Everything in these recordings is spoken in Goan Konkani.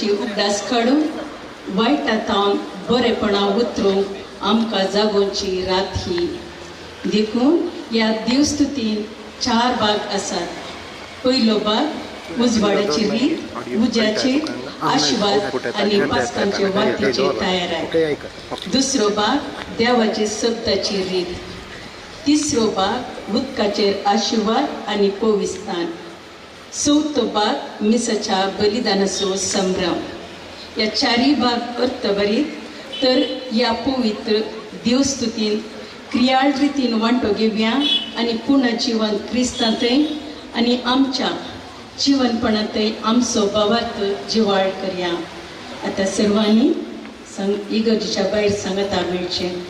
उगडास काडून वायटा तावन बरेपणा उतरूंक आमकां जागोवची रात ही. देखून ह्या देवस्तुतीन चार भाग आसात. पयलो भाग उजवाडाची रीत, उज्याचे आशिर्वाद आनी पास्कांचे वातीचे तयार. दुसरो भाग देवाचे शब्दाची रीत. तिसरो भाग उदकाचेर आशिर्वाद आनी पविस्थान. चवथो भाग मिसाच्या बलिदानाचो संभ्रम. ह्या चारय भाग अर्थभरीत तर ह्या पवित्र देवस्तुतीन क्रियाळ रितीन वांटो घेवया आनी पुर्ण जिवन क्रिस्तांतय आनी आमच्या जिवनपणांतय आमचो भावार्थ जिवाळ करया. आतां सर्वांनी इगर्जेच्या भायर सांगाता मेळचें.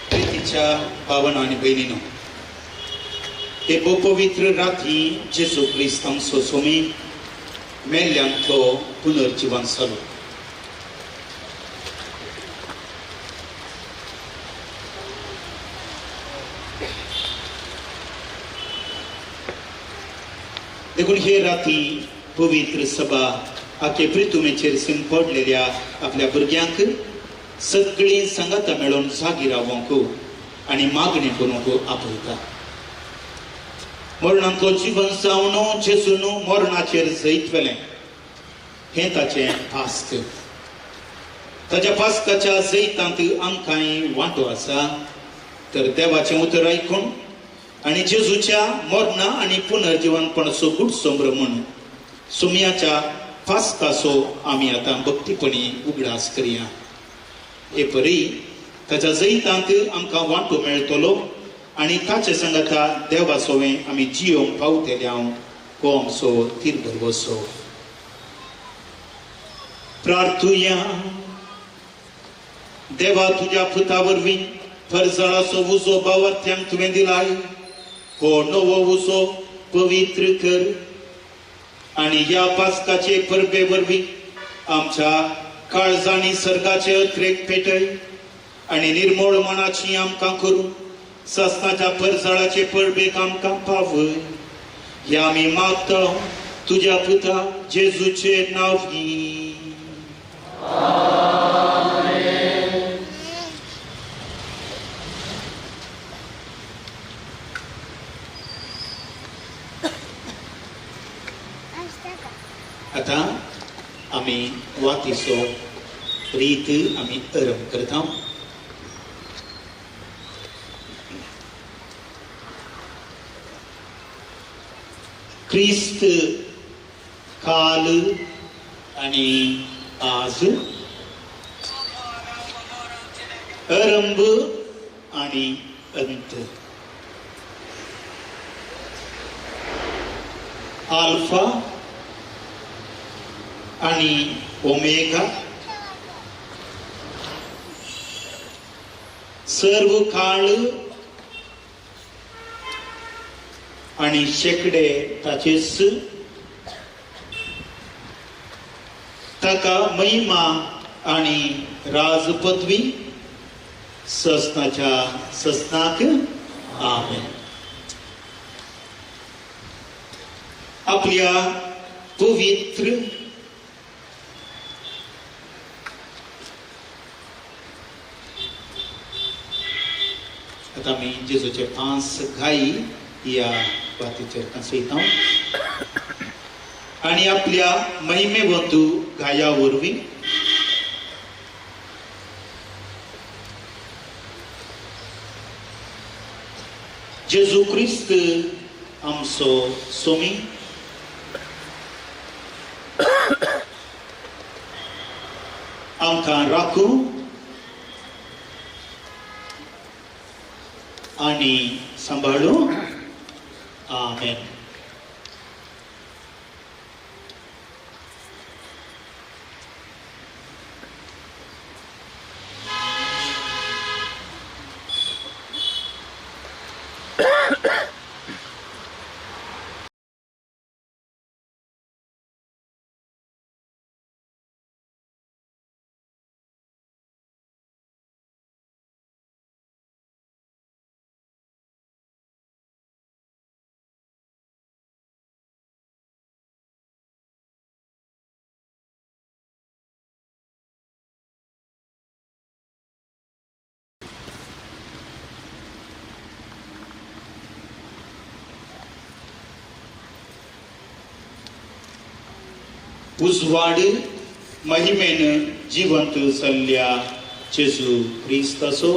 प्रितीच्या भावना आनी भयणीनो, हे पवित्र राती जेजू क्रिस्त आमचो स्वामी मेल्ल्यांतलो पुनर्जिवन जालो. देखून हे राती पवित्र सभा आखे प्रितुमेचेर पडलेल्या आपल्या भुरग्यांक सगळीं सांगाता मेळोवन जागी रावंक आनी मागणी करूंक आपयता. मरणांतलो जिवन जावन जेजून मरणाचेर जैत व्हेलें हें ताचें पास्क. ताच्या पास्काच्या जैतांत आमकांय वांटो आसा. तर देवाचें उतर आयकून आनी जेजूच्या मरणा आनी पुनर्जिवनपणाचो गूढ संभ्रम म्हूण सुमयाच्या पास्काचो आमी आतां भक्तीपणी उगडास करया. हे परी ताच्या जैतांत आमकां वांटो मेळटलो आनी ताचे सांगाता देवा सोवें आमी जियोंक पावतले. हांव हो आमचो तीर भरवसो. प्रार्थुया. देवा, तुज्या पुता वरवीं परजळाचो उजो बावर्थ्यांक तुवें दिलाय, हो नवो उजो पवित्र कर आनी ह्या पास्काचे परबे वरवीं आमच्या काळजांनी सर्गाचे अत्रेक पेटय आनी निर्मोळ मनाची आमकां करून सस्नाच्या परजळाचे परबेक आमकां पावय. ह्या आमी मागता तुज्या पुता जेजूचे नांव. आतां आमी वातीचो रीत आमी अरंभ करता. क्रिस्त काल आनी आज, अरंभ आनी अंत, आल्फा आनी ओमेगा, सर्व काळ आनी शेकडे ताचेच, ताका महिमा आनी राजपदवी ससनाच्या ससनाक. आमेन. आपल्या पवित्र आतां आमी जेजूचे 5 घाई ह्या वातीचेर कांसयता आनी आपल्या महिमेवंतू घाया वरवीं जेजू क्रिस्त आमचो सोमी आमकां राखू आनी सांबाळू. आमेन. उजवाड महिमेन जिवंत जाल्ल्या जेजू क्रिस्ताचो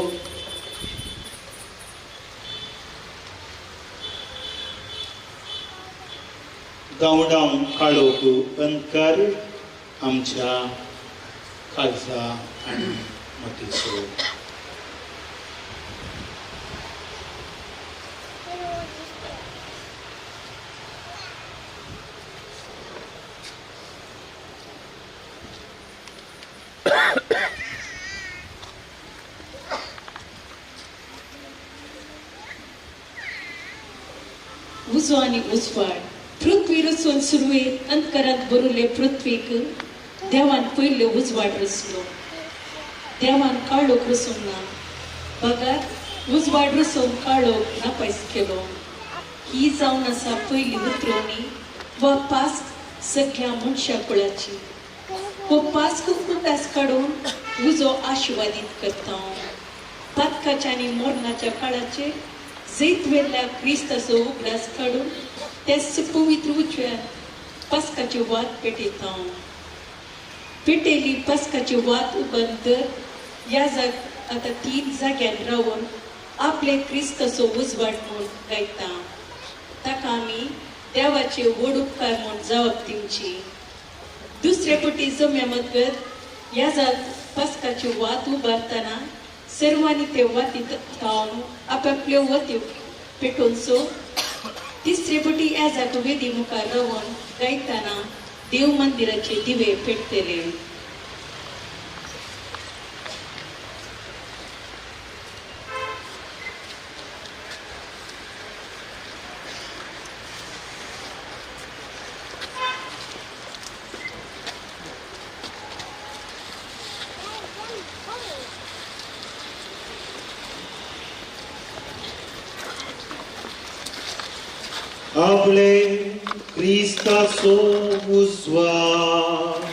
गांवडावन काळोख अंधकार आमच्या काळजा आनी मतीचो. उजो आनी उजवाड पृथ्वी रचून सुरवेर अंतकरांत भरुल्ले पृथ्वीक देवान पयले उजवाड रचलो. देवान काळोख रचूंक ना, बगर उजवाड रचून काळोख नापायस केलो. ही जावन आसा पयली उतरवणी वा पास्क सगळ्या मनशा कुळाची. हो पास्क उदास काडून उजो आशिर्वादीत करता. पातकाच्या आनी मरणाच्या काळाचेर जैत वेल्ल्या क्रिस्ताचो उगडास काडून त्याच पवित्र उजव्यान पास्काची वात पेटयता. पेटयली पास्काची वात उबंत तर ह्या जाग आतां 3 जाग्यार रावन आपले क्रिस्ताचो उजवाड म्हूण गायता. ताका आमी देवाचे व्हड उपकार म्हूण जबाब दिवची. दुसरे पटी जम्या मदगत ह्या जाग पास्काची वात उबारतना सर्वांनी ते वातीत थावन आपापल्यो वाती पेटोवचो. तिसरे पटी ह्या जाग वेदी मुखार रावन गायतना देव मंदिराचे दिवे पेटतले. आपले क्रिस्ताचो उजवाड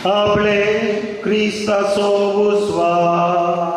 आपले क्रिस्ताचो उजवाड.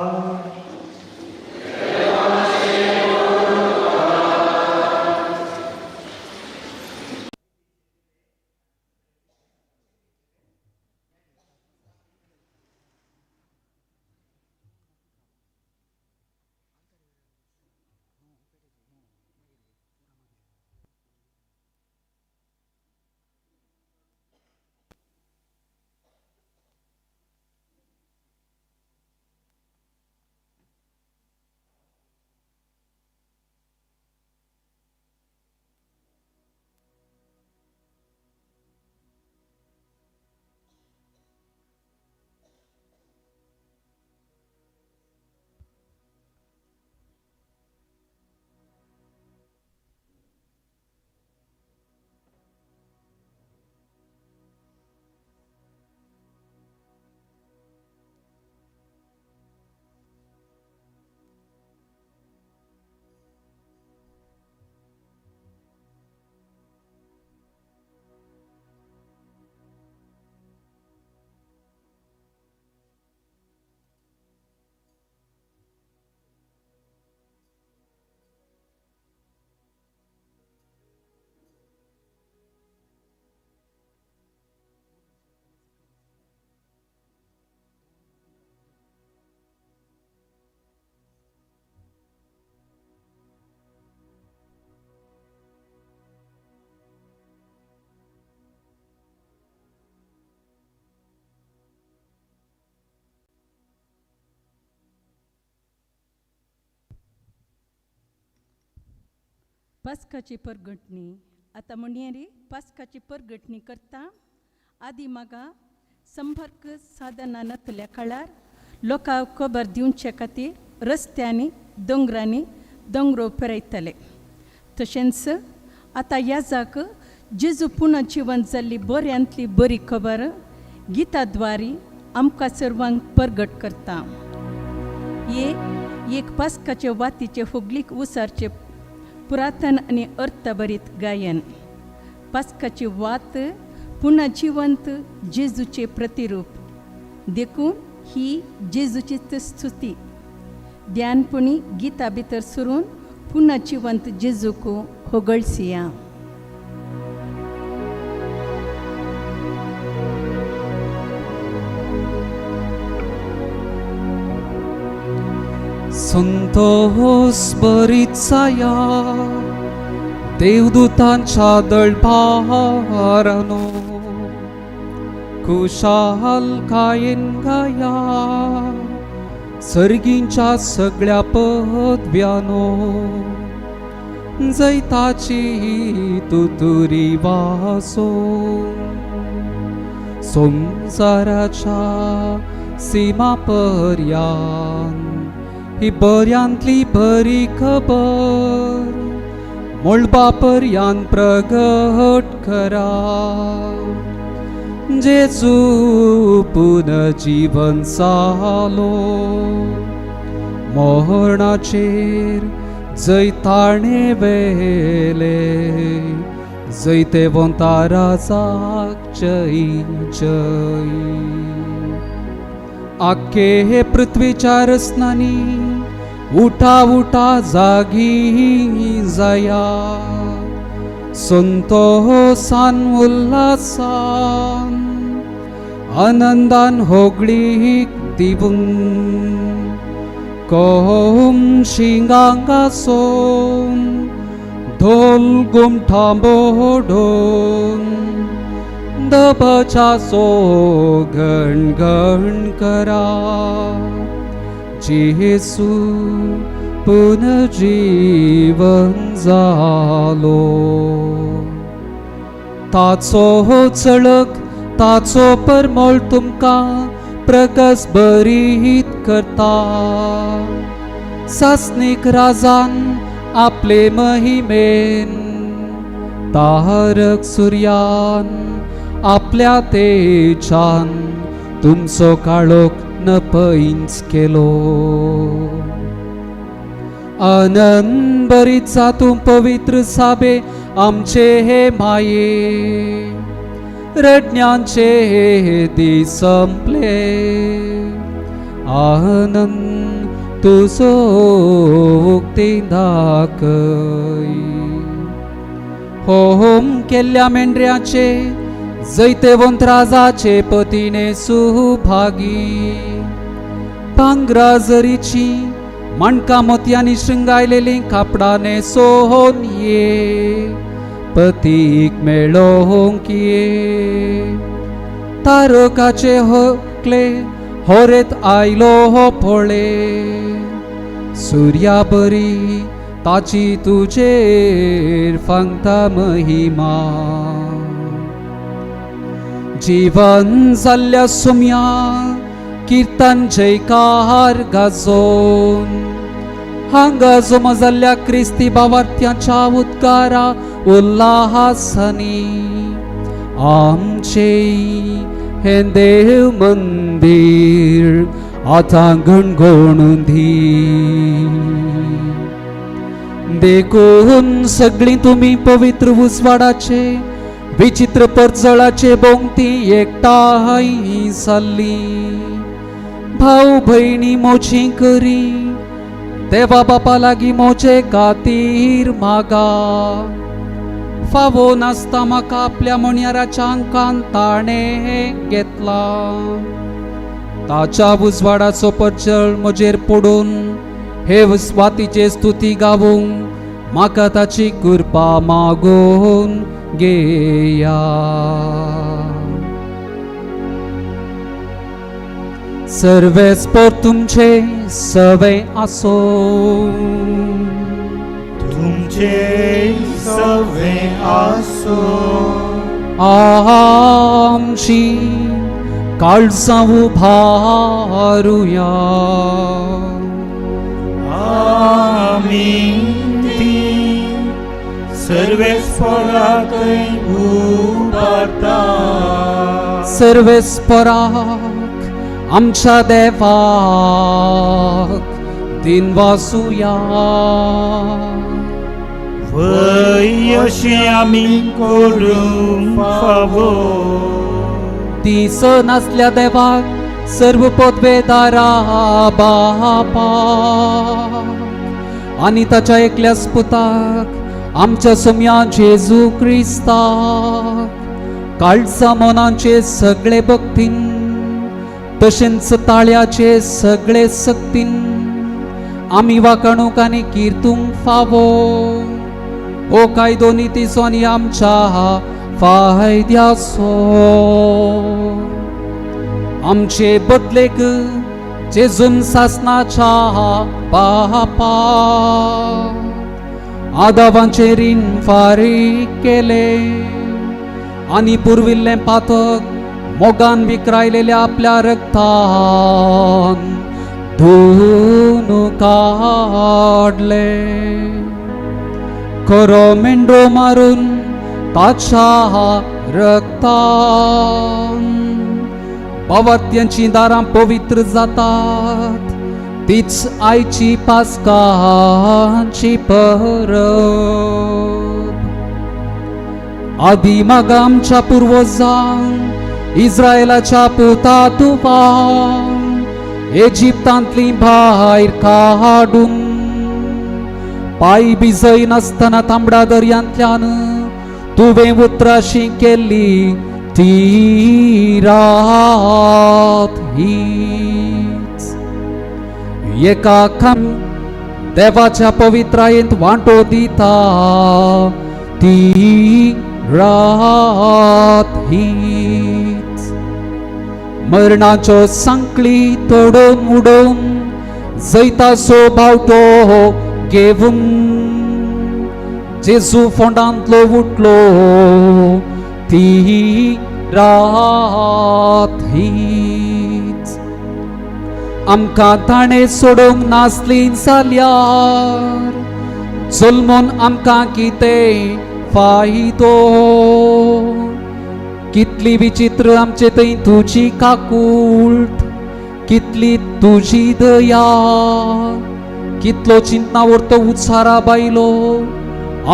पास्काची परगटणी. आतां म्हणयेरी पास्काची परगटणी करता आदी मागा संपर्क साधनां नातल्या काळार लोकांक खबर दिवचे खातीर रस्त्यांनी दोंगरांनी दोंगरो पेरयताले. तशेंच आतां याजाक जेजू पुनः जिवन जाल्ली बऱ्यांतली बरी खबर गिताद्वारी आमकां सर्वांक परगट करता. हे एक पास्काचे वातीचे होगलीक उसारचे पुरातन आनी अर्थभरीत गायन. पास्काची वात पुनः जिवंत जेजूचे प्रतिरूप, देखून ही जेजूचीच स्तुती. ध्यानपणी गिता भितर सरून पुनः जिवंत जेजूक होगळसिया. संतोष बरीचाया देवदूतांच्या दळभारानो कुशालकायेन गाया सर्गींच्या सगळ्या पदव्यानो जैताची तुतुरी वासो संवसाराच्या सीमा पर्यान ही बऱ्यांतली बरी खबर मळबा पर्यान प्रगट करा. जेजू पुनर्जीवन जालो मरणाचेर जैताणे वेले जैतेवंता राजाक जय जय. आखे पृथ्वीच्या रसनांनी उठा उठा जागी जाया संतोषान उल्हासान आनंदान होगळीक दिवून कोम शिंगांगासोन धोल गुमठा मोडून दबचासो गण गण करा. जेसू पुनर्जीवन जालो ताचो हो चळक ताचो परमळ तुमकां प्रकाश बरीत करता. सासनीक राजान आपले महिमेन तारक सुर्यान आपल्या तेजान तुमचो काळोख नपयंच केलो. आनंद बरीचा तूं पवित्र साबे आमचे हे माये रडण्यांचे दीस संपले. आनंद तुजो उक्ती दाखय. होम केल्ल्या मेंढऱ्याचे जैतेवंत राजाचे पतीने सुभागी. भांगरा जरीची माणका मोतयांनी शृंगायलेली कापडाने सोहन ये पतीक मेळोवंक ये. तारकाचे होकले होरेत आयलो हो पळे, सुर्या बरी ताची तुजेर फांगता महिमा. जीवन जाल्ल्या सुम्या किर्तन जयकार गाजोवन, हांगा जमा जाल्ल्या क्रिस्ती बावार्थ्यांच्या उद्गारा उल्हासांनी आमचे हें देव मंदीर आतां गणगणून दी. देखून सगळीं तुमी पवित्र उजवाडाचे विचित्र परजळाचे भोंवती एकठांय जाल्ली भाव भयणी मोजी करी देवा बापा लागीं मोजे खातीर मागा. फावो नासता म्हाका आपल्या म्हणयाराच्या आंकान ताणें घेतला. ताच्या उजवाडाचो परजळ म्हजेर पडून हे स्वातीचे स्तुती गावूंक म्हाका ताची कृपा मागून घेया. सर्वेस्पर तुमचे सवे आसो. तुमचे सवे आसो. आमची काळजां उभारुया. आमी ती सर्वेस्पराकय उबारता. सर्वेस्पराक आमच्या देवाक दिनवासुया. वय अशें आमी करूंक फावो. दीस नासल्या देवाक सर्व पदवेदारा बापा आनी ताच्या एकल्याच पुताक आमच्या सोम्या जेजू क्रिस्ताक काळजा मनाचे सगळे भक्तीन तशेंच ताळ्याचे सगळे सक्तीन आमी वाकाणूक आनी किर्तूंक फावो. हो कायदो नितीचो आनी आमच्या फायद्याचो. आमचे बदलेक जेजून सासनाच्या बापा आदावांचे रीण फारीक केले आनी पुर्विल्लें पातक मोगान विक्रायलेल्या आपल्या रक्तान धुवन काडले. खरो मेंढरो मारून ताच्या रक्तान बावत्यांचीं दारां पवित्र जातात. तीच आयची पास्काची परब. आदी मागा आमच्या पुर्वजांक इस्रायलाच्या पुता तुपान इजिप्तांतली भायर काडून पांय भिजय नासतना तांबडा दर्यांतल्यान तुवें उतराशी केल्ली ती रात हीच. एका खाम देवाच्या पवित्रायेंत वांटो दिता ती रात हीच. मरणाच्यो सांकळी तोडून उडोवन जैताचो बावटो घेवन जेजू फोंडांतलो उठलो ती रात हीच. आमकां ताणें सोडूंक नासली जाल्यार जल्मून आमकां कितें फायदो? कितली विचित्र आमचे थंय तुजी काकूळट, कितली तुजी दया, कितलो चिंतना व्हरतो उत्सारा बायलो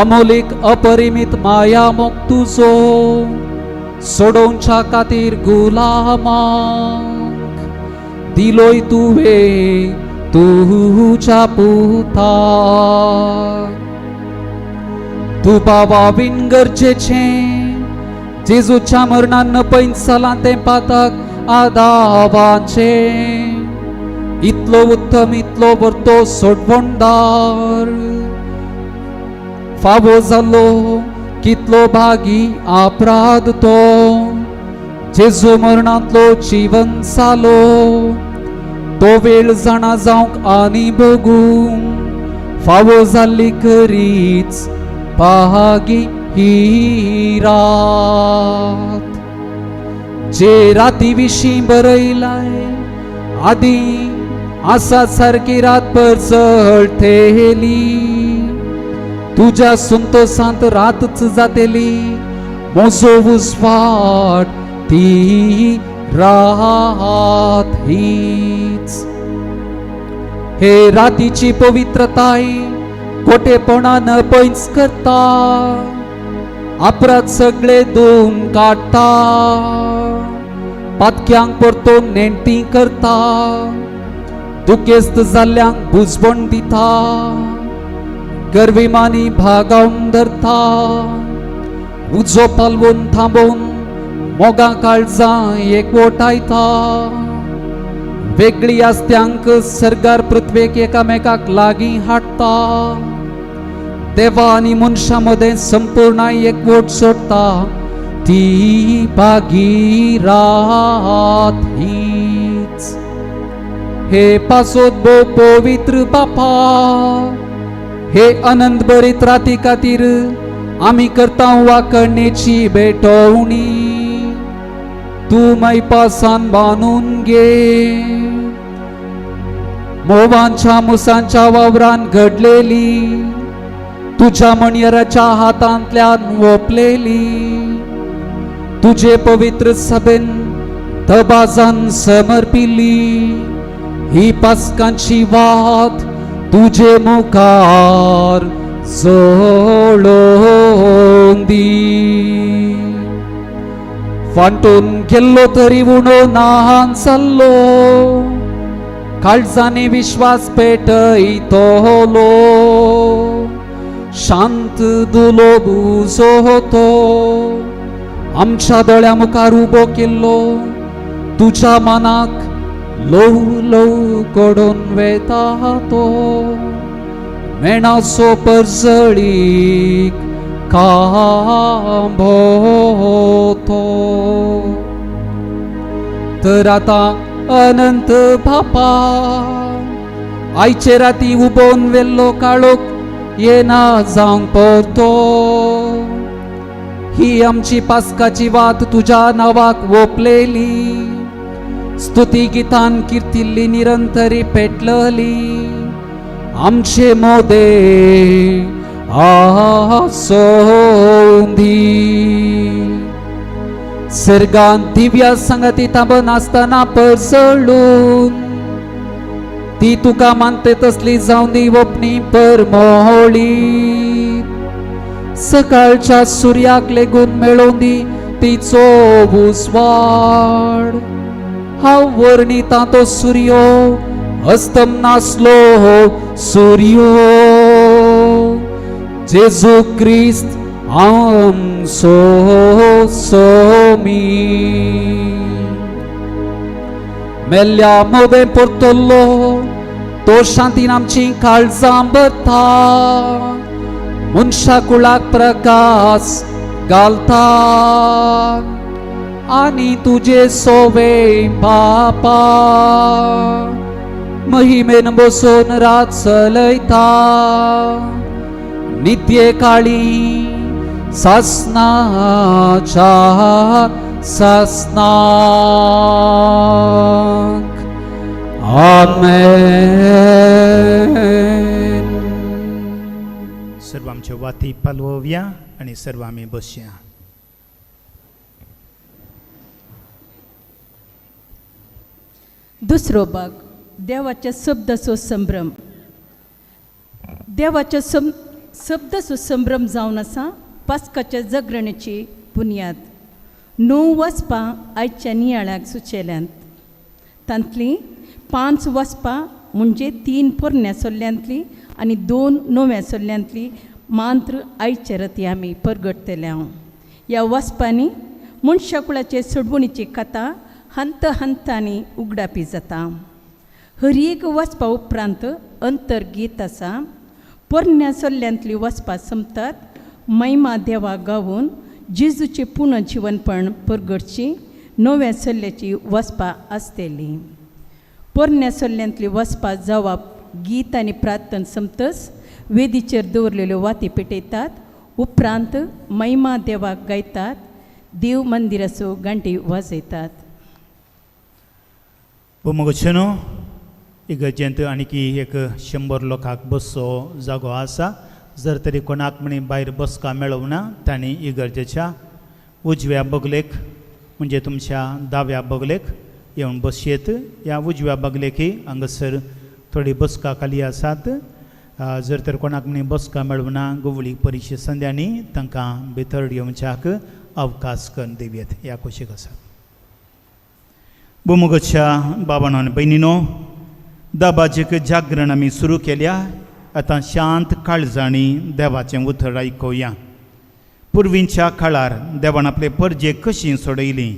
अमोलीक अपरिमीत माया मोग तुजो. सोडोवच्या खातीर गुलामाक दिलोय तुवें तुज्या पुताक. दुबावा बीन गरजेचें जेजूच्या मरणान पैंच जालां तें पातक आदावाचें. इतलो उत्तम इतलो बरतो सोडवणदार फावो जालो कितलो भागी अपराध तो जेजू मरणांतलो जिवन जालो. तो वेळ जाणा जावंक आनी भोगूंक फावो जाल्ली करीच भागी ही रात. जे राती विशीं बरयलाय आदी आसा सारकी रात परजळटेली तुज्या संतोसांत रातच जातेली म्हजो उजवाड ती रात हीच. हे रातीची पवित्रताय कोटेपणान पैंच करता अपराध सगळे धुवन काडटा पातक्यांक परतून नेणटी करता दुखेस्त जाल्ल्यांक बुजवण दिता गर्विमानी भागावन धरता उजो पालवून थांबोवन मोगां काळजां एकवटायता वेगळी आसत्यांक सर्गार पृथ्वेक एकामेकाक लागीं हाडटा देवा आनी मनशां मदें संपूर्ण एकवट सोडटा ती भागी रात हीच. हे पासोत भोव पवित्र बापा हे अनंत बरीत राती खातीर आमी करता वाकणेची भेटवणी तूं मैपासान बांदून घे. मोवांच्या मुसांच्या वावरान घडलेली तुज्या मणयराच्या हातांतल्यान वोपलेली तुजे पवित्र सभेन दबाजान समर्पिल्ली ही पास्कांची वात तुजे मुखार जळोवन दी. फांटून गेल्लो तरी उणो नाहान जाल्लो काळजांनी विश्वास पेटयतलो शांत दुलो बुजो तो आमच्या दोळ्या मुखार उबो केल्लो तुज्या मनाक ल्हव ल्हव कडून वेता तो मेणाचो परजळीक कांबो तो. तर आतां अनंत बापा आयचे राती उबोवन वेल्लो काळोख येना जावंक परतो. ही आमची पास्काची वात तुज्या नांवाक वोपलेली स्तुती गितान किर्तिल्ली निरंतरी पेटलली आमचे मोदे आसोंदी. सर्गान दिव्या संगती थांबन आसतना परजळून ती तुका मानते तसली जावन दी ओपणी परमोळी सकाळच्या सुर्याक लेगून मेळोवन दी तिचो उजवाड. हांव वर्णिता तो सुर्यो अस्तम नासलो सुर्यो जेजू क्रिस्त आमचो सोमी. मेल्ल्या मोदें परतल्लो तो शांतीन आमची काळजां भरता मनशा कुळाक प्रकाश घालता आनी तुजे सोवे बापा महिमेन बसून रात चलयता नित्य काळी सासनाच्या सासनाक. आमेन. सर्व आमच्यो वाती पालवया आनी सर्व आमी बसया. दुसरो भाग देवाच्या शब्दाचो संभ्रम. देवाच्या शब्दाचो संभ्रम जावन आसा पास्काच्या जगरणेची बुन्याद. णव वचपां आयच्या नियाळाक सुचयल्यांत. तांतलीं 5 वचपां म्हणजे 3 पोरण्या सोल्ल्यांतली आनी 2 नव्या सोल्ल्यांतली मात्र आयच्या रती आमी परगटतले. ह्या वचपांनी मनशाकुळाचे सोडवणीची कथा हंत हंतांनी उगडापी जाता. हर एक वचपा उपरांत अंतर्गीत आसा. पोरण्या सोल्ल्यांतली वचपां सोंपतात महिमा देवा गावून जेजूचें पुनर्जिवनपण परगटची नव्या सोल्ल्याची वचपां आसतली. पोरण्या सोल्ल्यांतली वचपां जावप गीत आनी प्रार्थना सोंपतच वेदीचेर दवरलेल्यो वाती पेटयतात. उपरांत महिमा देवाक गायतात. देव मंदिराचो घांटी वाजयतात. बोमगोचनो इगर्जेंत आनीकी एक 100 लोकांक बसचो जागो आसा. जर तरी कोणाक म्हणी भायर बसका मेळोवना तांणी इगर्जेच्या उजव्या बगलेक म्हणजे तुमच्या दाव्या बगलेक येवन बसयेत. ह्या उजव्या बगलेकय हांगासर थोडी बसका खाली आसात. जर तर कोणाक म्हणी बसका मेळोवना गोवळी परिशे संद्यांनी तांकां भितर येवच्याक अवकाश करून दिवयेत ह्या कुशीक आसा. बोमगोच्या बाबानो आनी भयणीनो, दाबाजीक जागरण आमी सुरू केल्या. आतां शांत काळजांनी देवाचें उतर आयकुया. पुर्वींच्या काळार देवान आपले परजेक कशी सोडयली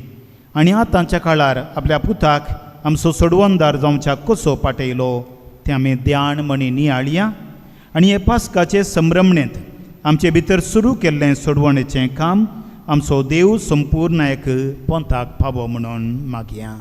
आनी आतांच्या काळार आपल्या पुताक आमचो सोडवणदार जावच्याक कसो पाटयलो तें आमी ध्यान म्हणी नियाळया आनी हे पास्काचे संभ्रमणेंत आमचे भितर सुरू केल्लें सोडवणेचें काम आमचो देव संपूर्ण एक पोंताक पावो म्हणून मागया.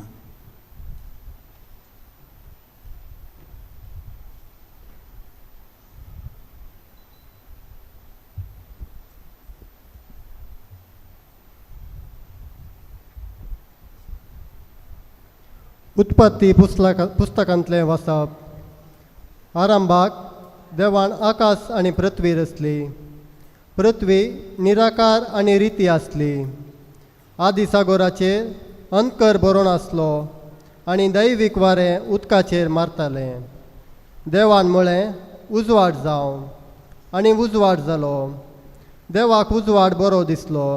उत्पत्ती पुस्तकांतलें वाचप. आरंभाक देवान आकाश आनी पृथ्वी रचली. पृथ्वी निराकार आनी रिती आसली. आदी सागोराचेर अंकर बरोवन आसलो आनी दैवीक वारें उदकाचेर मारतालें. देवान म्हळें, उजवाड जावं, आनी उजवाड जालो. देवाक उजवाड बरो दिसलो.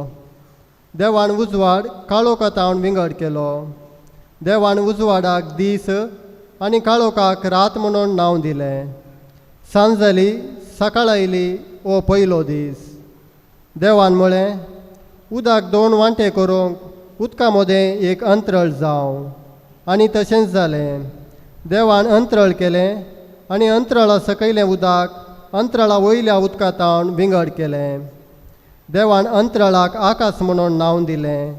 देवान उजवाड काळोखांत विंगड केलो. देवान उजवाडाक दीस आनी काळोखाक रात म्हणून नांव दिलें. सांज जाली, सकाळ आयली, हो पयलो दीस. देवान म्हळें, उदक 2 वांटे करूंक उदका मदें एक अंतरळ जावं, आनी तशेंच जालें. देवान अंतरळ केलें आनी अंतरळा सकयलें उदक अंतरळा वयल्या उदका तावन विंगड केलें. देवान अंतरळाक आकाश म्हणून नांव दिलें.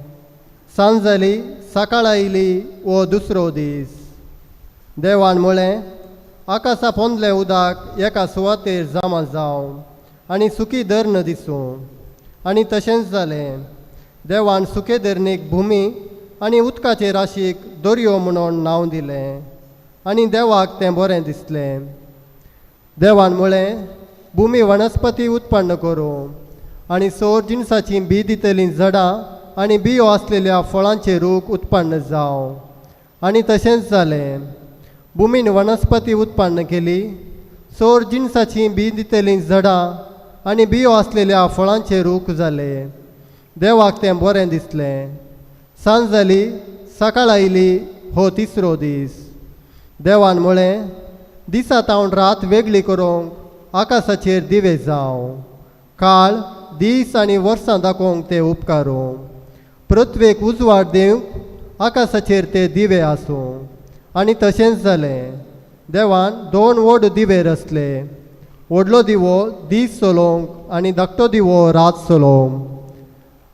सांज जाली, सकाळ आयली, हो दुसरो दीस. देवान म्हळें, आकाशा पोंदलें उदक एका सुवातेर जमा जावं आनी सुकी धरण दिसूं, आनी तशेंच जालें. देवान सुके धरणीक भुमी आनी उदकाचे राशीक दर्यो म्हणून नांव दिलें, आनी देवाक तें बरें दिसलें. देवान म्हळें, भुमी वनस्पती उत्पन्न करूं आनी सोर जिनसाचीं बी दितलीं झाडां आनी बियो आसलेल्या फळांचे रूख उत्पन्न जावं, आनी तशेंच जालें. भुमीन वनस्पती उत्पन्न केली, सोर जिनसाचीं बी दितलीं झाडां आनी बियो आसलेल्या फळांचे रूख जाले. देवाक तें बरें दिसलें. सांज जाली, सकाळ आयली, हो तिसरो दीस. देवान म्हळें, दिसा तावन रात वेगळी करूंक आकाशाचेर दिवे जावं, काळ दीस आनी वर्सां दाखोवंक ते उपकारूं, पृथ्वेक उजवाड दिवंक आकाशाचेर ते दिवे आसूं, आनी तशेंच जालें. देवान 2 व्हड दिवे रचले, व्हडलो दिवो दीस चलोवंक आनी धाकटो दिवो रात चलोवंक,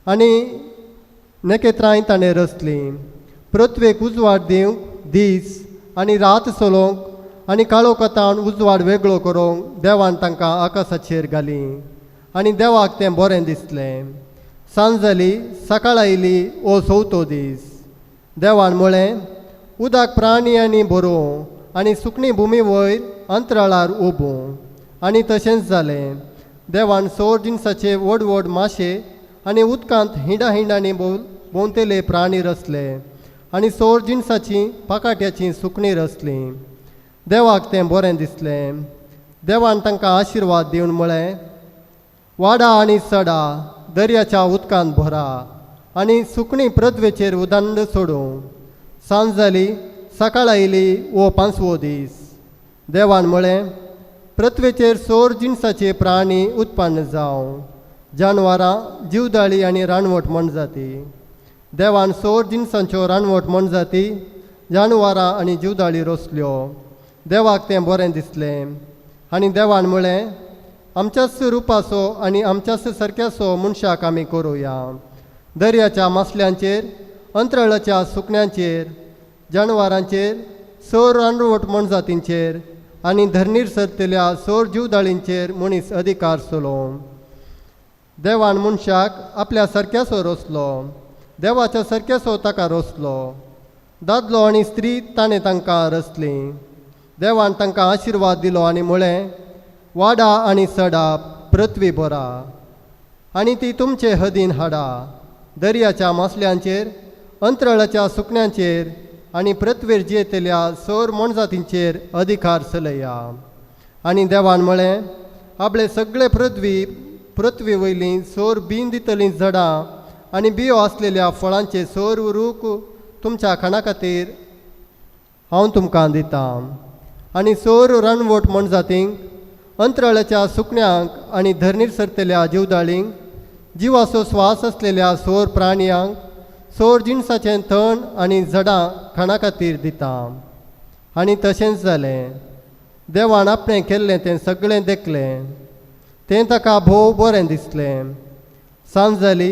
आनी नखेत्रांय ताणें रचलीं. पृथ्वेक उजवाड दिवंक दीस आनी रात चलोवंक आनी काळोखांत उजवाड वेगळो करूंक देवान तांकां आकाशाचेर घालीं, आनी देवाक तें बरें दिसलें. सांज जाली, सकाळ आयली, हो चवथो दीस. देवान म्हळें, उदक प्राणी आनी बरोवं आनी सुकणी भुमी वयर अंतराळार उबूं, आनी तशेंच जालें. देवान सोर जिनसाचे व्हड व्हड माशे आनी उदकांत हिंडा हिंडांनी भोंवतेले प्राणी रचले आनी सोर जिनसाचीं पाकाट्याचीं सुकणीं रचलीं. देवाक तें बरें दिसलें. देवान तांकां आशिर्वाद दिवन म्हळें, वाडा आनी चडा, दर्याच्या उदकांत भरा, आनी सुकणीं पृथ्वेचेर उदंड सोडूं. सांज जाली, सकाळ आयली, हो पांचवो दीस. देवान म्हळें, पृथ्वेचेर सोर जिनसाचे प्राणी उत्पन्न जावं, जानवरां, जिवदाळी आनी रानवट मोनजाती. देवान सोर जिनसांच्यो रानवट मोनजाती, जानवरां आनी जिवदाळी रोसल्यो. देवाक तें बरें दिसलें. आनी देवान म्हळें, आमच्याच रुपाचो आनी आमच्याच सारक्याचो मनशाक आमी करुया. दर्याच्या मासल्यांचेर, अंतराळाच्या सुकण्यांचेर, जानवरांचेर, सोर रानवट मोनजातींचेर आनी धरणीर सरतल्या सोर जिवदाळींचेर मनीस अधिकार चलोवं. देवान मनशाक आपल्या सारक्याचो रोसलो, देवाच्या सारक्याचो ताका रोसलो. दादलो आनी स्त्री ताणें तांकां रचलीं. देवान तांकां आशिर्वाद दिलो आनी म्हळें, वाडा आनी सडा, पृथ्वी भरा आनी ती तुमचे हदीन हाडा. दर्याच्या मासल्यांचेर, अंतराळाच्या सुकण्यांचेर आनी पृथ्वेर जियेतल्या सोर मोनजातींचेर अधिकार चलया. आनी देवान म्हळें, आपले सगळे पृथ्वी वयलीं सोर बीन दितलीं झाडां आनी बियो आसलेल्या फळांचे सोर रूख तुमच्या खाणा खातीर हांव तुमकां दितां. आनी सोर रानवट मोनजातींक, अंतराळाच्या सुकण्यांक आनी धरणीर सरतल्या जिवदाळींक, जिवाचो स्वास आसलेल्या सोर प्राणयांक सोर जिनसाचें तण आनी झाडां खाणा खातीर दिता. आनी तशेंच जालें. देवान आपणें केल्लें तें सगळें देखलें, तें ताका भोव बरें दिसलें. सांज जाली,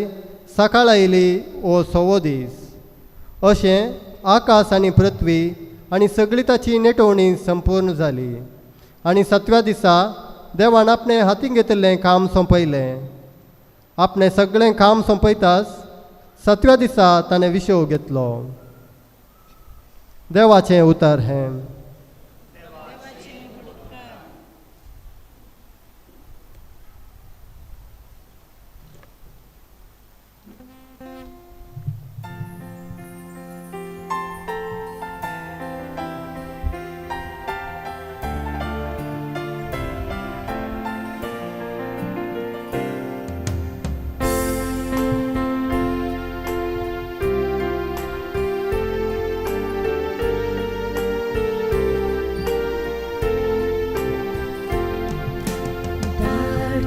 सकाळ आयली, हो सवो दीस. अशें आकाश आनी पृथ्वी आनी सगळी ताची नेटोवणी संपूर्ण जाली. आनी सातव्या दिसा देवान आपणें हातीन घेतिल्लें काम सोंपयलें. आपणें सगळें काम सोंपयताच सातव्या दिसा ताणें विशोव घेतलो. देवाचें उतर हें.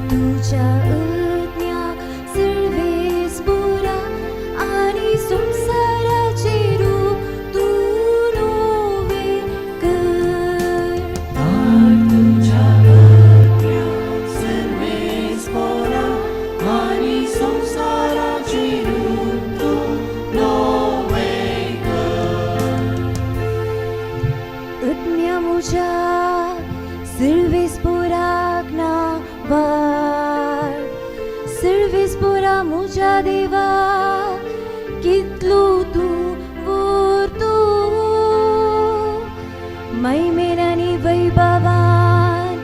तुझ्या आज्ञा सर्वेस पुरा आनी संवसाराचे रूप तूं नवे कर. तुझ्या आज्ञा सर्वेस पुरा आनी संवसाराचे रूप तूं नवे कर. आज्ञा म्हज्या सर्वेस पुराक ना वाड, सर्वेस पुरा म्हज्या देवा कितलो तूं व्हरतो. मैमेन आनी वैभवान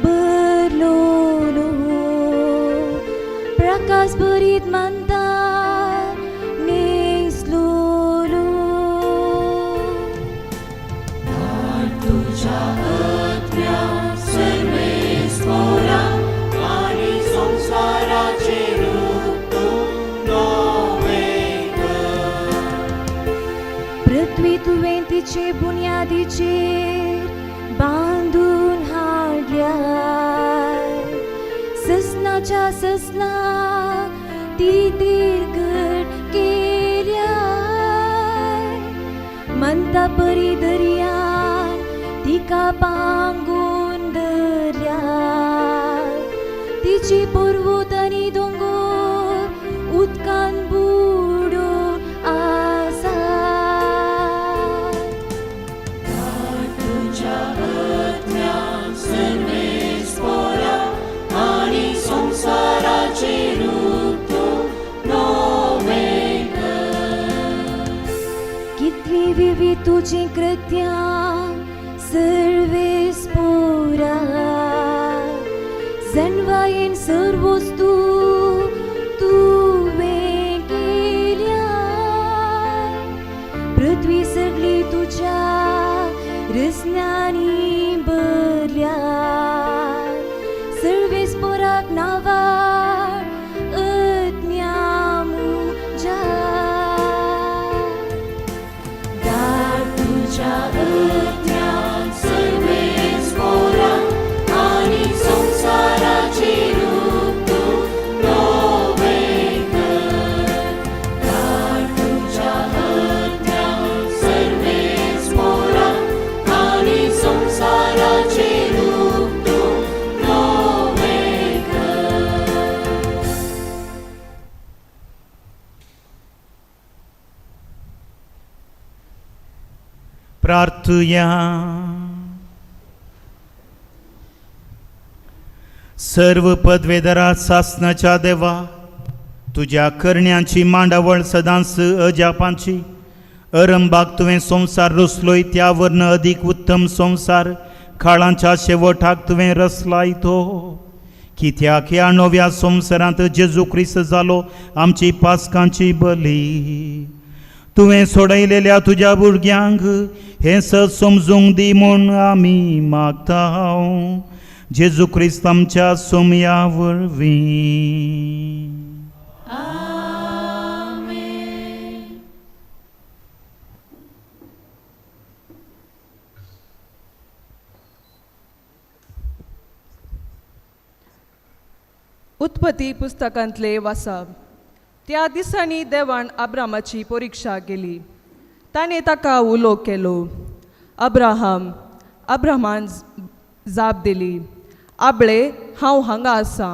भरलोलो, प्रकाश भरीत मानता नेसलोलो. तुझ्या आज्ञा सर्वेस पुरा आनी संवसाराचे रूप तूं नवे कर. पृथ्वी तुवें तिचे बुन्यादीचेर बांदून हाडल्या, ससनाच्या ससनाक ती दीर्घट केल्या. मंता परी दर्यान तिका पांगून धरल्या, तिची पर्वत आनी दोंगर उदकान बुडून आसा. तुझ्या आज्ञा सर्वेस पुरा आनी संवसाराचे रूप तूं नवे कर. कितली विविध तुजी कृत्यां सर्वेस पुरा, जनवायेन सर्वस्तू तुवें केल्या. पृथ्वी सगळी तुज्या रचनांनी भरल्या, सर्वेस पुराक नावाड आज्ञा म्हज्या. प्रार्थुया. सर्व पदवेदरा सासनाच्या देवा, तुज्या करण्यांची मांडावळ सदांच अजापांची. अरंबाक तुवें संवसार रचलोय, त्या वर्ण अदीक उत्तम संवसार काळांच्या शेवटाक तुवें रचलाय तो. कित्याक ह्या नव्या संवसारांत जेजू क्रिस्त जालो आमची पास्कांची बली. तुवें सोडयलेल्या तुज्या भुरग्यांक हें सत समजूंक दी म्हूण आमी मागता, जेजू क्रिस्त आमच्या सोमया वरवीं. आमेन. उत्पत्ती पुस्तकांतले वासाब. त्या दिसांनी देवान अब्रामाची परिक्षा केली. ताणें ताका उलो केलो, अब्राहम. अब्राहमान जाप दिली, आबळे, हांव हांगा आसा.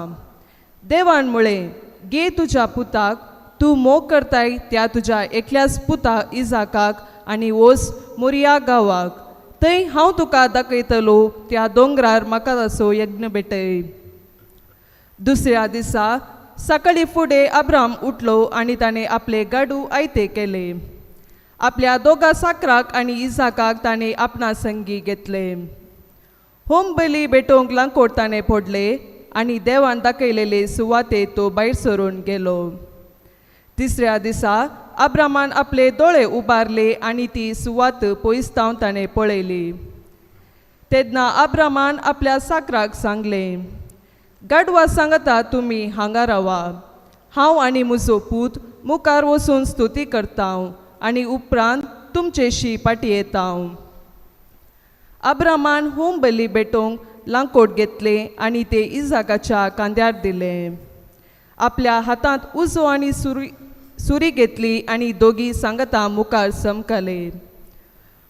देवान म्हळें, घे तुज्या पुताक, तूं मोग करताय त्या तुज्या एकल्याच पुता इजाकाक, आनी वोस मोरिया गांवाक. थंय हांव तुका दाखयतलो त्या दोंगरार म्हाका ताचो यज्ञ भेटय. दुसऱ्या दिसा सकाळी फुडें अब्राम उठलो आनी ताणें आपले गाडू आयते केले. आपल्या दोगा साकराक आनी इजाकाक ताणें आपणा संगी घेतले. होम बली भेटोवंक लांकोड ताणें फोडले आनी देवान दाखयलेले सुवाते तो भायर सरून गेलो. तिसऱ्या दिसा अब्रामान आपले दोळे उबारले आनी ती सुवात पयस तावन ताणें पळयली. तेन्ना अब्रामान आपल्या साकराक सांगलें, गाडवा सांगता तुमी हांगा रावा, हांव आनी म्हजो पूत मुखार वचून स्तुती करता आनी उपरांत तुमचेशी फाटीं येता. अब्रामान होम बली भेटोवंक लांकोट घेतलें आनी ते इजाकाच्या कांद्यार दिलें. आपल्या हातांत उजो आनी सुरी सुरी घेतली आनी दोगी सांगता मुखार समकाले.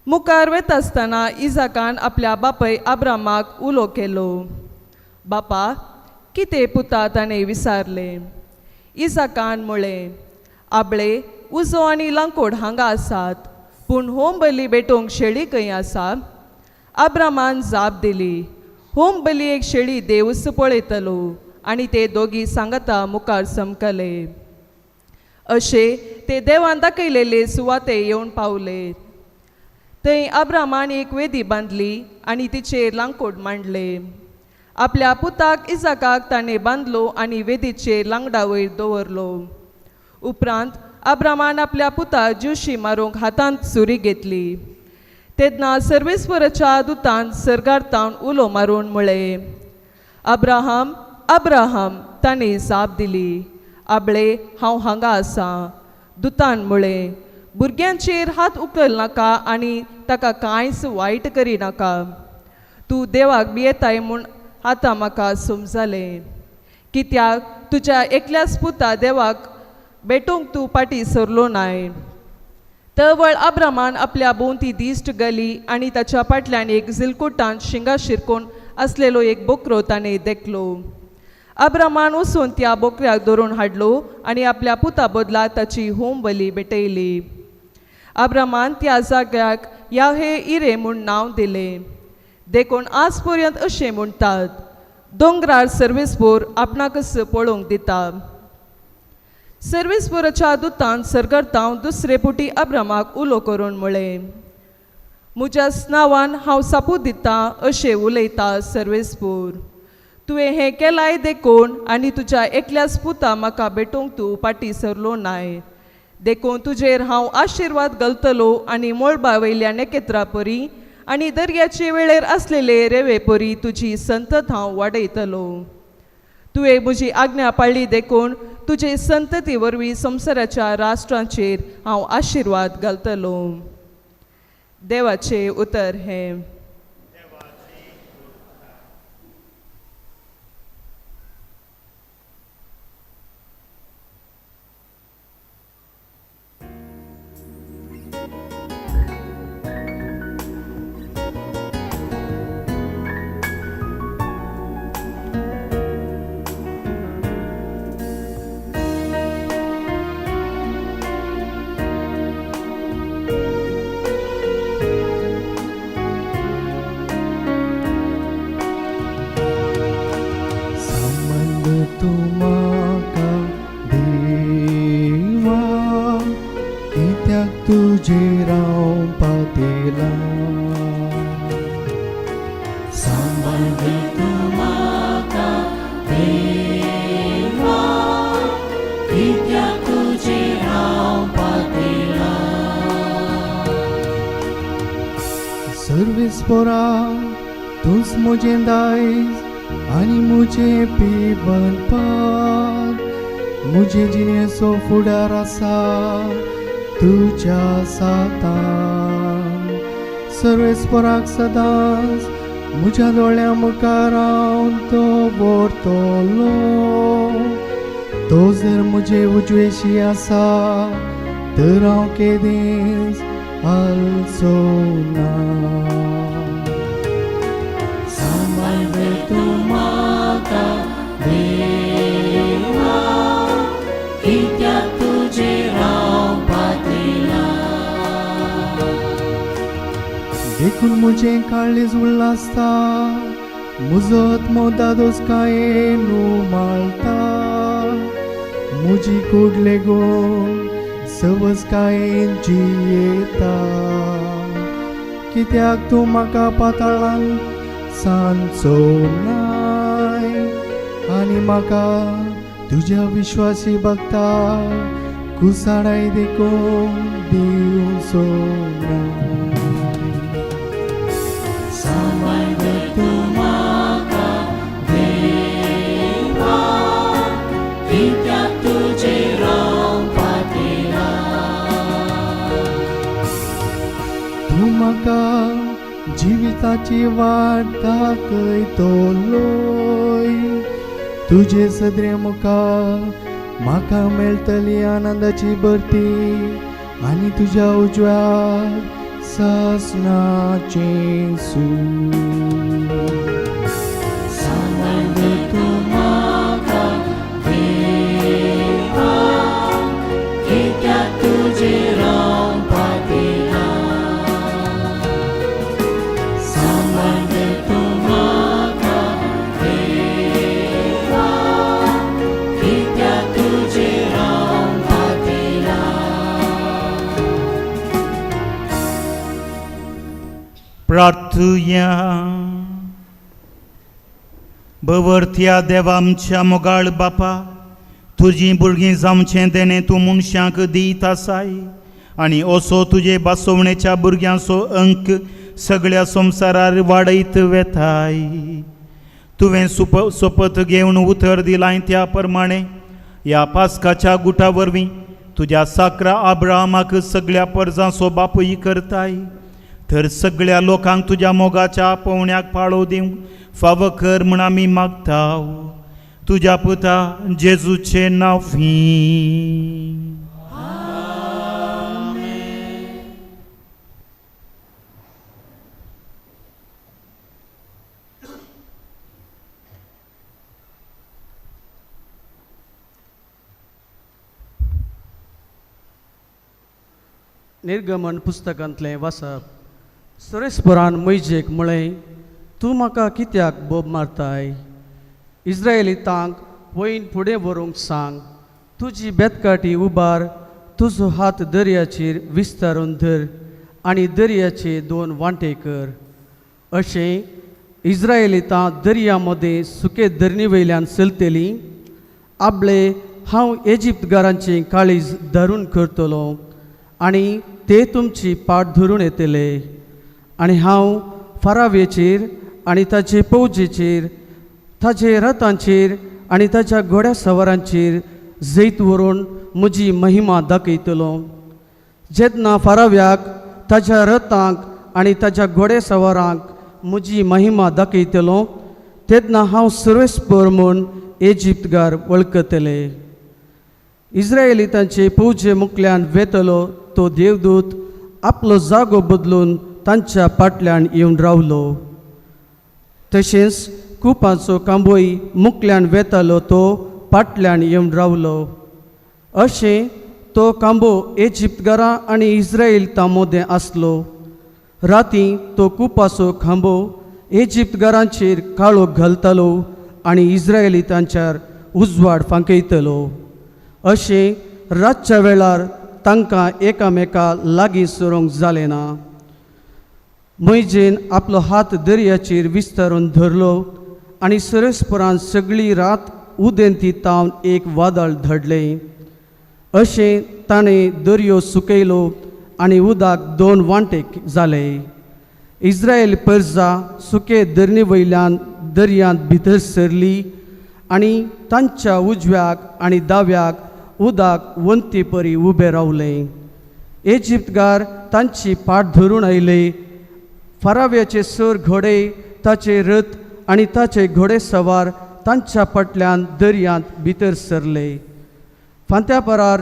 मुखार वता आसतना इजाकान आपल्या बापय अब्रामाक उलो केलो, बापा. कितें पुता? ताणें विचारलें. इजाकान म्हळें, आबळे, उजो आनी लांकोड हांगा आसात, पूण होम बली भेटोवंक शेळी खंय आसा? अब्रामान जाप दिली, होम बली एक शेळी देवूच पळयतलो. आनी ते दोगी सांगता मुखार समकले. अशे ते देवान दाखयलेले सुवाते येवन पावले. थंय अब्रामान एक वेदी बांदली आनी तिचेर लांकोड मांडले. आपल्या पुताक इजाकाक ताणें बांदलो आनी वेदीचेर लांगडा वयर दवरलो. उपरांत अब्रामान आपल्या पुताक ज्युशी मारूंक हातांत सुरी घेतली. तेन्ना सर्वेस्वराच्या दुतान सर्गार तावन उलो मारून म्हळें, अब्राहम, अब्राहम. ताणें जाप दिली, आबळे, हांव हांगा आसा. दुतान म्हळें, भुरग्यांचेर हात उखल नाका आनी ताका कांयच वायट करिनाका. तूं देवाक भियेताय म्हूण आतां म्हाका समजलें, कित्याक तुज्या एकल्याच पुता देवाक भेटोवंक तूं फाटीं सरलो नाय. तवळ अब्रामान आपल्या भोंवती दिश्ट गली आनी ताच्या फाटल्यान एक झिलकुटान शिंगा शिरकोन आसलेलो एक बोकरो ताणें देखलो. अब्रामान वचून त्या बोकऱ्याक धरून हाडलो आनी आपल्या पुता बदला ताची होम बली भेटयली. अब्रामान त्या जाग्याक याहे इरे म्हूण नांव दिलें. देखून आज पर्यंत अशें म्हणटात, दोंगरार सर्वेस्पोर आपणाकच पळोवंक दिता. सर्वेस्पोराच्या दुतान सरगर्तांव दुसरे पुटी अब्रामाक उलो करून म्हळें, म्हज्या नांवान हांव सापू दितां अशें उलयता सर्वेस्पोर, तुवें हें केलाय देखून आनी तुज्या एकल्याच पुता म्हाका भेटोवंक तूं फाटीं सरलो नाय, देखून तुजेर हांव आशिर्वाद घालतलो आनी मळबा वयल्या नखेत्रा परी आनी दर्याचे वेळेर आसलेले रेवे परी तुजी संतत हांव वाडयतलो. तुवें म्हजी आज्ञा पाळ्ळी देखून तुजे संतती वरवीं संवसाराच्या राष्ट्रांचेर हांव आशिर्वाद घालतलो. देवाचें उतर हें. तुजेर हांव पातेलां. सांबाळ तूं म्हाका देवा, कित्याक तुजेर हांव पातेलां. सर्वेस्पोरा तूंच म्हजें दायज आनी म्हजें पिबनपात, म्हजे जिणेचो फुडार आसा तुज्या सातान. सर्वेस्पोराक सदांच म्हज्या दोळ्यां मुखार हांव तो व्हरतलो. तो जर म्हजे उजवेशी आसा तर हांव केदींच हालचो ना. सांबाळ तूं म्हाका देवा, कित्याक तुजेर हांव पातेलां. देखून म्हजें काळीज उल्हासता, म्हजो आत्मो दादोसकायेन उमाळता. म्हजी कूड लेगून सवसकायेन जियेता, कित्याक तूं म्हाका पाताळांत सांचो नाय आनी म्हाका तुज्या विश्वासी भक्ता कुसाडाय देखून दिवचो नाय. सांबाळ तूं म्हाका देवा, कित्याक तुजेर हांव पातेलां. तूं म्हाका जिविताची वाट दाखयतलोय, तुजे सदरे मुखार म्हाका मेळटली आनंदाची भरती आनी तुज्या उजव्या सासणाचें सूख. सांबाळ तूं म्हाका देवा, कित्याक तुजेर हांव पातेलां. सांबाळ तूं म्हाका देवा, कित्याक तुजेर हांव पातेलां. प्रार्थुया. भवर्थ्या देवा आमच्या मोगाळ बापा, तुजीं भुरगीं जावचें देणें तूं मनशांक दीत आसाय आनी असो तुजे बासोवणेच्या भुरग्यांचो अंक सगळ्या संवसारार वाडयत वेताय. तुवें सुप सोपत घेवन उतर दिलाय त्या प्रमाणे ह्या पास्काच्या गुटा वरवीं तुज्या साकरा आब्रामाक सगळ्या परजांचो बापूय करताय, तर सगळ्या लोकांक तुज्या मोगाच्या आपोवण्याक पाळो दिवंक फावो कर म्हूण आमी मागता तुज्या पुता जेजूचे नांवी. निर्गमन पुस्तकांतलें वाचप. सुरेशपुरान मैजेक म्हळें, तूं म्हाका कित्याक बोब मारताय? इस्रायलितांक वयन फुडें व्हरूंक सांग. तुजी बेतकाठी उबार, तुजो हात दर्याचेर विस्तारून धर आनी दर्याचे दोन वांटे कर. अशें इस्रायलितां दर्या मदें सुके धरणी वयल्यान चलतलीं. आपले हांव एजिप्तगारांचें काळीज धरून करतलो आनी ते तुमची पाट धरून येतले. आनी हांव फारावेचेर आनी ताचे पौजेचेर, ताचे रथांचेर आनी ताच्या घोड्या सवारांचेर जैत व्हरून म्हजी महिमा दाखयतलो. जेन्ना फाराव्याक, ताच्या रथांक आनी ताच्या घोडे सवारांक म्हजी महिमा दाखयतलो तेन्ना हांव सर्वेस्पर म्हूण एजिप्तगार वळखतले. इस्रायलितांचे पुजे मुखल्यान वेतलो तो देवदूत आपलो जागो बदलून तांच्या फाटल्यान येवन रावलो. तशेंच कुपांचो कांबोय मुखल्यान वेतालो तो फाटल्यान येवन रावलो. अशें तो कांबो एजिप्तगारां आनी इस्रायलितां मदें आसलो. राती तो कुपाचो खांबो एजिप्तगारांचेर काळोख घालतालो आनी इस्रायलितांचेर उजवाड फांकयतलो. अशें रातच्या वेळार तांकां एकामेका लागीं सरूंक जालें ना. मोयजेन आपलो हात दर्याचेर विस्तारून धरलो आनी सरस्परान सगळी रात उदेंती तावन एक वादळ धडलें. अशें ताणें दर्यो सुकयलो आनी उदक दोन वांटे जाले. इस्रायल परजा सुके धरणे वयल्यान दर्यांत भितर सरली आनी तांच्या उजव्याक आनी दाव्याक उदक वंती परी उबें रावलें. इजिप्तगार तांची पाट धरून आयले. फाराव्याचे सर घोडे, ताचे रथ आनी ताचे घोडे सवार तांच्या फाटल्यान दर्यांत भितर सरले. फांत्यापरार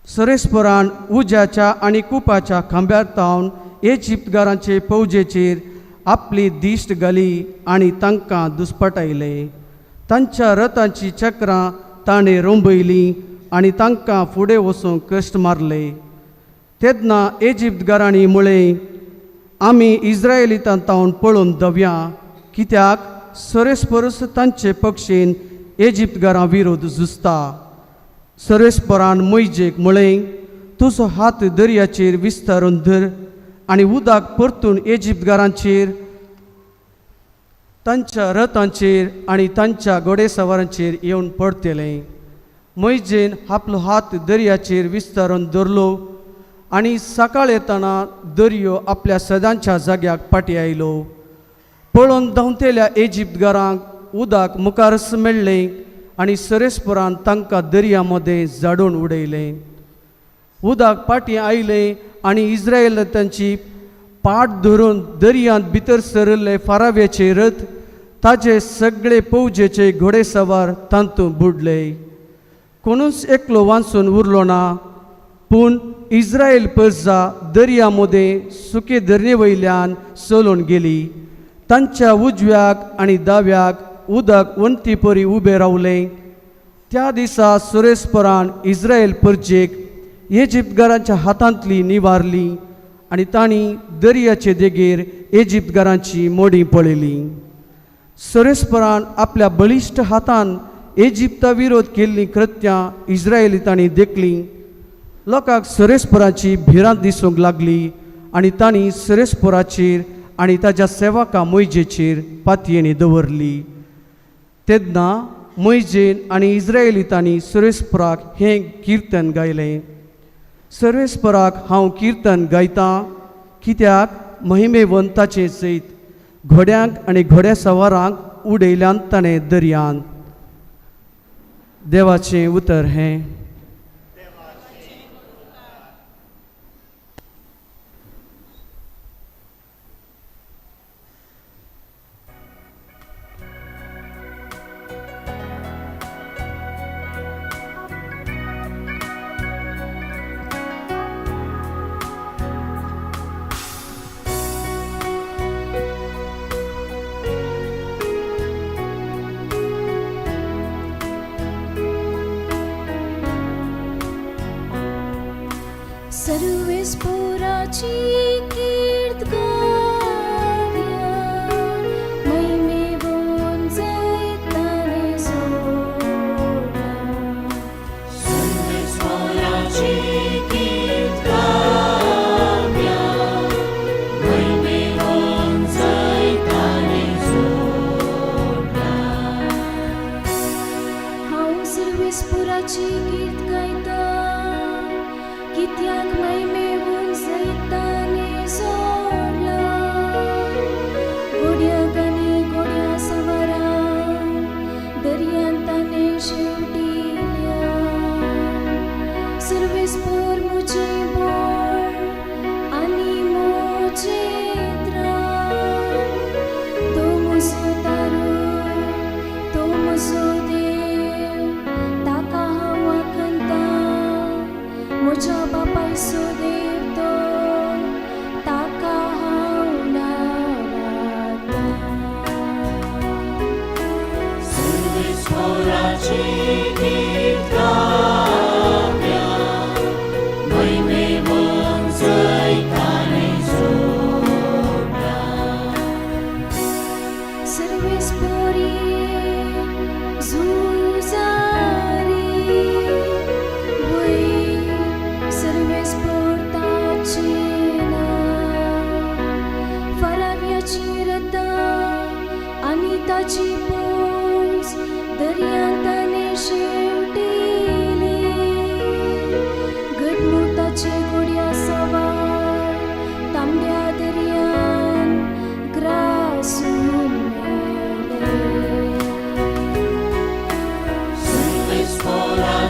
सरेस्परान उज्याच्या आनी कुपाच्या खांब्यार तावन इजिप्तगारांचे फौजेचेर आपली दिश्ट घाली आनी तांकां दुस्पटायले. तांच्या रथांची चक्रां ताणें रोंबयलीं आनी तांकां फुडें वचूंक कश्ट मारले. तेन्ना इजिप्तगारांनी म्हळें, आमी इस्रायलितां तावन पळोवन दवया, कित्याक सरेस्परस तांचे पक्षीन इजिप्तगारां विरोध झुजता. सरेस्परान मोयजेक म्हळें, तुजो हात दर्याचेर विस्तारून धर आनी उदक परतून इजिप्तगारांचेर, तांच्या रथांचेर आनी तांच्या घोडेसवारांचेर येवन पडतलें. मोयजेन आपलो हात दर्याचेर विस्तारून धरलो आनी सकाळ येतना दर्यो आपल्या सदांच्या जाग्याक फाटीं आयलो. पळोवन धांवतेल्या इजिप्तगारांक उदक मुखारच मेळ्ळें आनी सरेस्परान तांकां दर्या मदें जाडून उडयलें. उदक फाटीं आयलें आनी इस्रायल तांची पाट धरून दर्यांत भितर सरिल्ले फाराव्याचे रथ, ताजे सगळे फौजेचे घोडेसवार तातूंत बुडले. कोणूच एकलो वांचून उरलो ना. पूण इस्रायल परजा दर्या मदें सुके धरणे वयल्यान चलून गेली. तांच्या उजव्याक आनी दाव्याक उदक वंती परी उबें रावलें. त्या दिसा सुरेस्परान इस्रायल परजेक इजिप्तगारांच्या हातांतली निवारली आनी तांणी दर्याचे देगेर इजिप्तगारांची मोडी पळयली. सरेस्परान आपल्या बळिश्ट हातान इजिप्ता विरोध केल्लीं कृत्यां इस्रायलितांनी देखलीं. लोकांक सरेस्पराची भिरांत दिसूंक लागली आनी तांणी सरेस्पराचेर आनी ताच्या सेवका मोयजेचेर पातयेणी दवरली. तेन्ना मोयजेन आनी इस्रायलितांनी सरेस्पराक हें किर्तन गायलें. सर्वेस्पराक हांव किर्तन गायतां, कित्याक महिमेवंत ताचें जैत घोड्यांक आनी घोड्या सवारांक उडयल्यान ताणें दर्यांत. देवाचें उतर हें. सर्वेस्पोराची कीर्त गावया, महिमेवून जैताने सोडला. सर्वेस्पोराची कीर्त गावया, महिमेवून जैताने सोडला. हांव सर्वेस्पोराची कीर्त गायता, कित्याक महिमेवून जैताने सोडला. घोड्याक आनी घोड्या सवारांक दर्यांत ताणें शेवटिल्या. सर्वेस्पोर म्हजें बळ आनी म्हजें त्राण, तो म्हजो तारू, तो म्हजो देव, ताका हांव आखणता. म्हज्या बापायचो देव तो,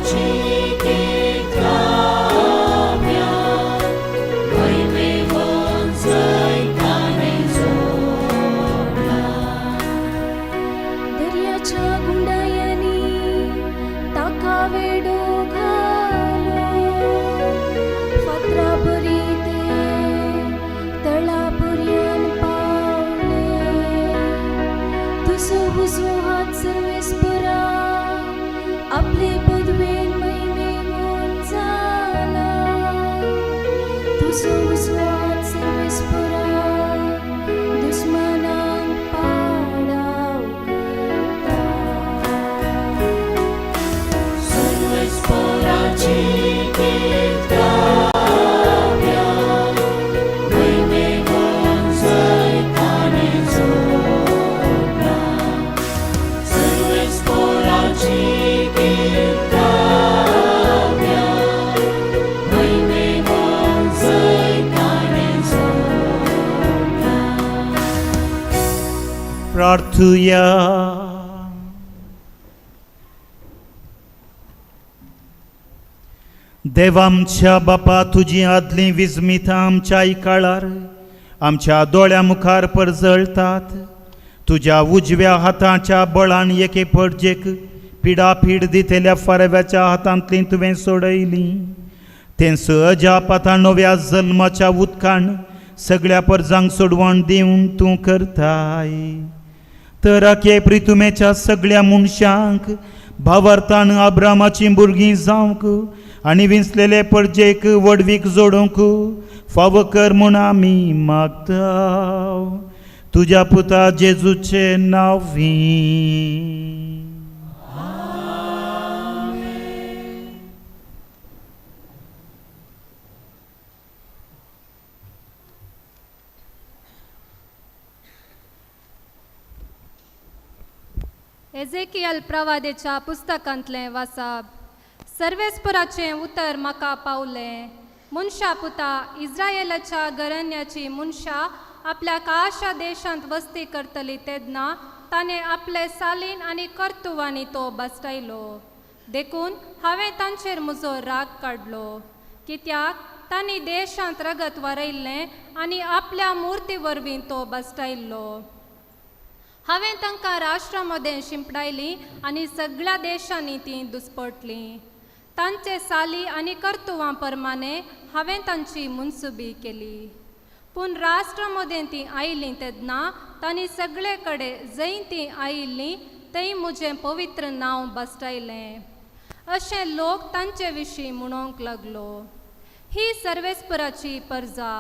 पोराची गीत गावया, महिमेवन जैताने जोडला. दर्याच्या गुंडायांनी ताका वेडो घालो, फातरा बरी ते तळा पर्यान पावले. तुजो उजवो हात सर्वेस्परा आपले पदवेन महिमेवून जाला. तुजो उजवो हात सर्वेस्परा दुस्मानांक पाडाव करता. सर्वेस्पराची गीत गावया, महिमेवन जैताने जोडला. सर्वेस्पराची गीत गावया, महिमेवन जैताने जोडला. प्रार्थुया. देवा आमच्या बापा, तुजी आदलीं विजमितां आमच्या काळार आमच्या दोळ्या मुखार परजळतात. तुज्या उजव्या हाताच्या बळान एके परजेक पिडापीड दितल्या फारव्याच्या हातांतली तुवें सोडयली. तेंच अजाप आतां नव्या जल्माच्या उदकान सगळ्या परजांक सोडवण दिवन तूं करताय. तर आखे प्रितुमेच्या सगळ्या मनशांक भावार्थान आब्रामाचीं भुरगीं जावंक आनी विंचलेले परजेक व्हडवीक जोडूंक फावो कर म्हूण आमी मागता, तुज्या पुता जेजूचे नांवी. एझेकियल प्रवादेच्या पुस्तकांतलें वासाप. सर्वेस्पराचें उतर म्हाका पावलें, मनशा पुता, इस्रायलाच्या घराण्याची मनशां आपल्या काशा देशांत वस्ती करतली तेन्ना ताणें आपले सालीन आनी कर्तुवांनी तो बसटायलो. देखून हांवें तांचेर म्हजो राग काडलो, कित्याक तांणी देशांत रगत वारयल्लें आनी आपल्या मुर्ती वरवीं तो बसटायल्लो. हांवें तांकां राष्ट्रा मदें शिंपडायलीं आनी सगळ्या देशांनी तीं दुस्पटलीं. तांचे साली आनी कर्तुवां प्रमाणे हांवें तांची मुनसुबी केली. पूण राष्ट्रा मदें तीं आयलीं तेन्ना तांणी सगळे कडेन जंय तीं आयिल्लीं थंय म्हजें पवित्र नांव बसटायलें. अशें लोक तांचे विशीं म्हणूंक लागलो, ही सर्वेस्पराची परजा,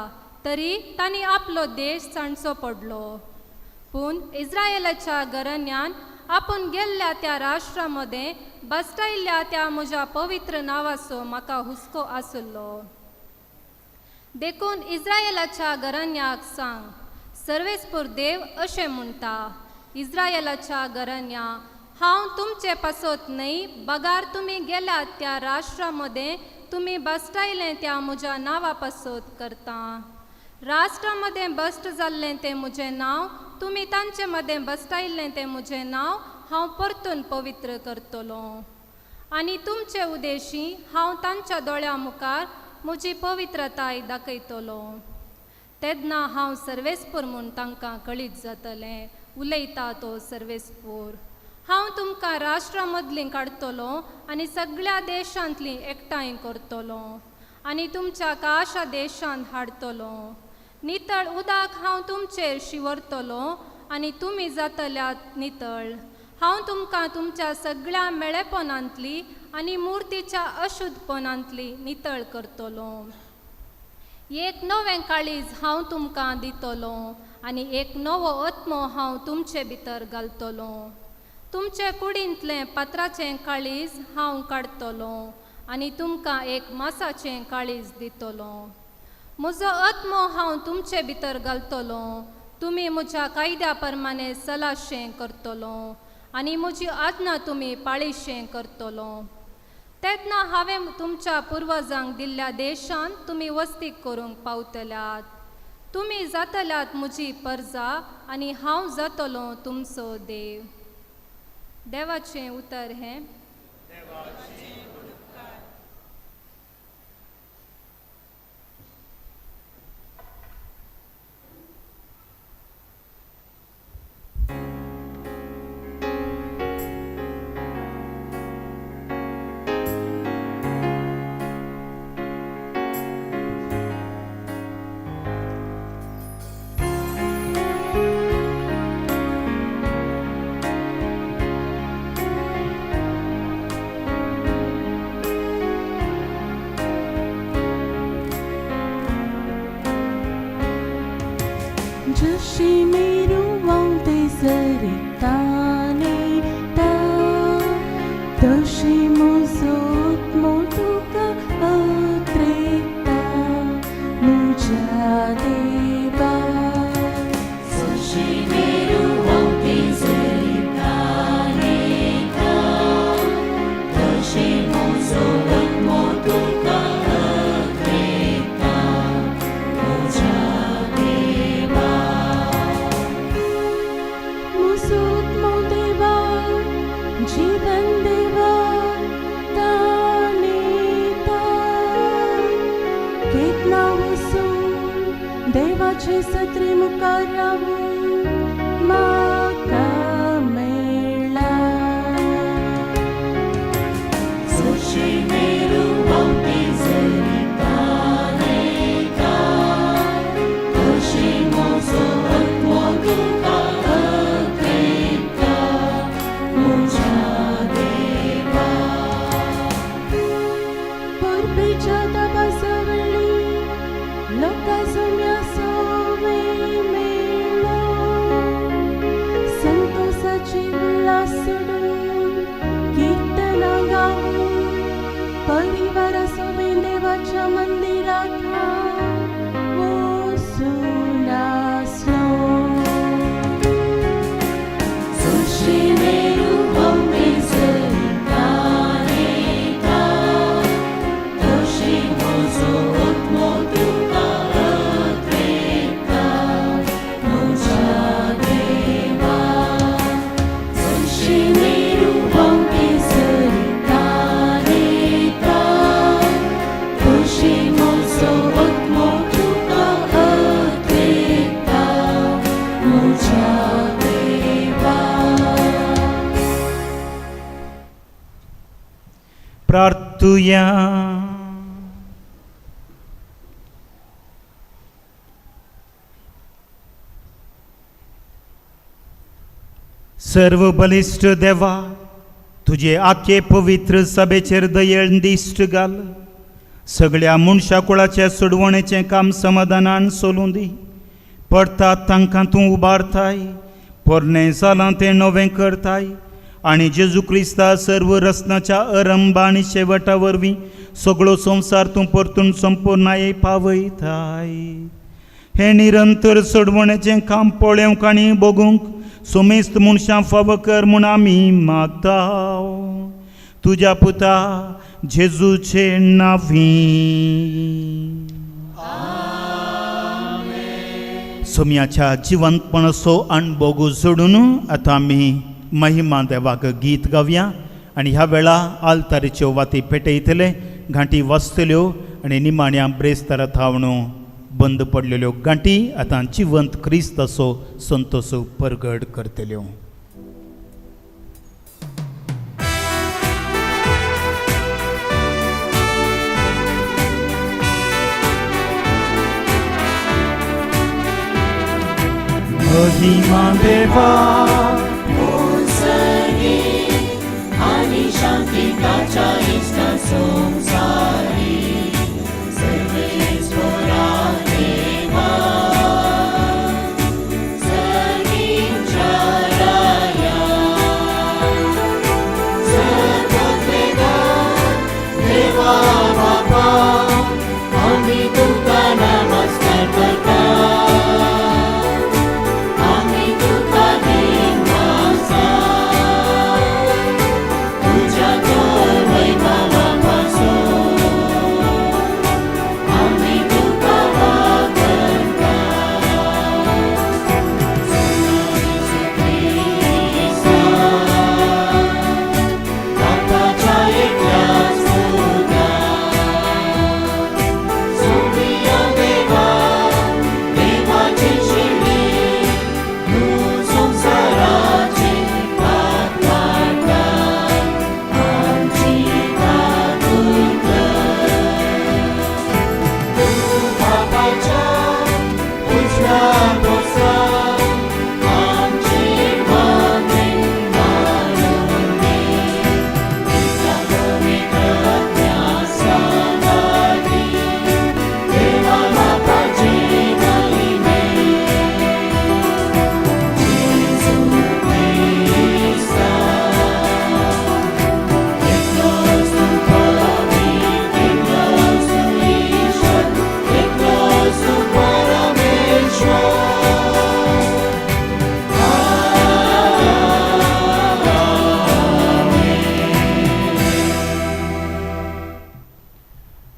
तरी तांणी आपलो देश सांडचो पडलो. पूण इस्रायलाच्या घराण्यान आपूण गेल्ल्या त्या राष्ट्रा मदें बसटायल्ल्या त्या म्हज्या पवित्र नांवाचो म्हाका हुस्को आसलो. देखून इस्रायलाच्या घराण्याक सांग, सर्वेस्पूर देव अशें म्हणटा, इस्रायलाच्या घराण्या, हांव तुमचे पासत न्हय, बगार तुमी गेल्यात त्या राष्ट्रा मदें तुमी बसटायलें त्या म्हज्या नांवा पासत करता. राष्ट्रा मदें बस्ट जाल्लें तें म्हजें नांव, तुमी तांचे मदें बसटायल्लें तें म्हजें नांव हांव परतून पवित्र करतलो. आनी तुमचे उदेशी हांव तांच्या दोळ्या मुखार म्हजी पवित्रताय दाखयतलो. तेन्ना हांव सर्वेस्पूर म्हूण तांकां कळीत जातलें, उलयता तो सर्वेस्पूर. हांव तुमकां राष्ट्रा मदलीं काडटलो आनी सगळ्या देशांतलीं एकठांय करतलो आनी तुमच्या काशा देशांत हाडटलो. नितळ उदक हांव तुमचेर शिंवरतलो आनी तुमी जातल्यात नितळ. हांव तुमकां तुमच्या सगळ्या मेळेपणांतली आनी मुर्तीच्या अशुद्धपणांतली नितळ करतलो. एक नवें काळीज हांव तुमकां दितलो आनी एक नवो आत्मो हांव तुमचे भितर घालतलो. तुमचे कुडींतलें पात्राचें काळीज हांव काडटलो आनी तुमकां एक मासाचें काळीज दितलो. म्हजो आत्मो हांव तुमचे भितर घालतलो, तुमी म्हज्या कायद्या प्रमाणे सलाशें करतलो आनी म्हजी आज्ञा तुमी पाळीशें करतलो. तेन्ना हांवें तुमच्या पुर्वजांक दिल्ल्या देशांत तुमी वस्ती करूंक पावतल्यात. तुमी जातल्यात म्हजी परजा आनी हांव जातलो तुमचो देव. देवाचें उतर हें. जशी मेरू व्हांवते सरितानेता तशी म्हजो आत्मो तुका अत्रेता म्हज्या देवा. जशी मेरू व्हांवते सरितानेता तशी म्हजो आत्मो तुका अत्रेता म्हज्या देवा. म्हजो आत्मो देवा जीवन देवा तानेता केतना वसून देवाचे सत्री मुखार रावून म्हाका मेळ्ळा. जशी मेरू व्हांवते सरितानेता तशी म्हजो आत्मो तुका अत्रेता म्हज्या देवा. परबेच्या दबासवली लोकां सुम्या सोवे मेळो संतोषाची उल्हास सोडून कीर्तनां गावून परिवारा सोवे देवाच्या मंदिरात हांव वचून आसलो. जशी मेरू व्हांवते सरितानेता तशी म्हजो आत्मो तुका अत्रेता म्हज्या देवा. जशी मेरू व्हांवते सरितानेता तशी म्हजो आत्मो तुका अत्रेता म्हज्या देवा. प्रार्थुया. सर्व बलिश्ट देवा, तुजे आखे पवित्र सभेचेर दयेळ दिश्ट घाल. सगळ्या मनशा कुळाच्या सोडवणेचें काम समाधानान सोलूं दी. पडटात तांकां तूं उबारताय, पोरणें जालां तें नवें करताय आनी जेजू क्रिस्ता सर्व रचनाच्या अरंभ आनी शेवटा वरवीं सगळो संवसार तूं परतून संपुर्णाये पावयताय. हें निरंतर सोडवणेचें काम पळोवंक आनी बगूंक सुमेस्त मनशां फावो कर म्हूण आमी मागता, तुज्या पुता जेजूचे नांवी. सोम्याच्या जिवंतपणाचो अणभोग जोडून आतां आमी महिमा देवाक गीत गावया आनी ह्या वेळा आल्तारीच्यो वाती पेटयतले, घांटी वाजतल्यो आनी निमाण्या ब्रेस्तारा थावन बंद पडलेल्यो घांटी आतां जिवंत क्रिस्ताचो संतोस परगट करतल्यो. महिमा देवा उंचगी आणि शांती ताच्या इश्टा संवसारी सर्वेस्परा देवा सर्वींच्या राया. सर्ववेदा देवा बापा आमी तुका नमस्कार करता, आमी तुका देवा.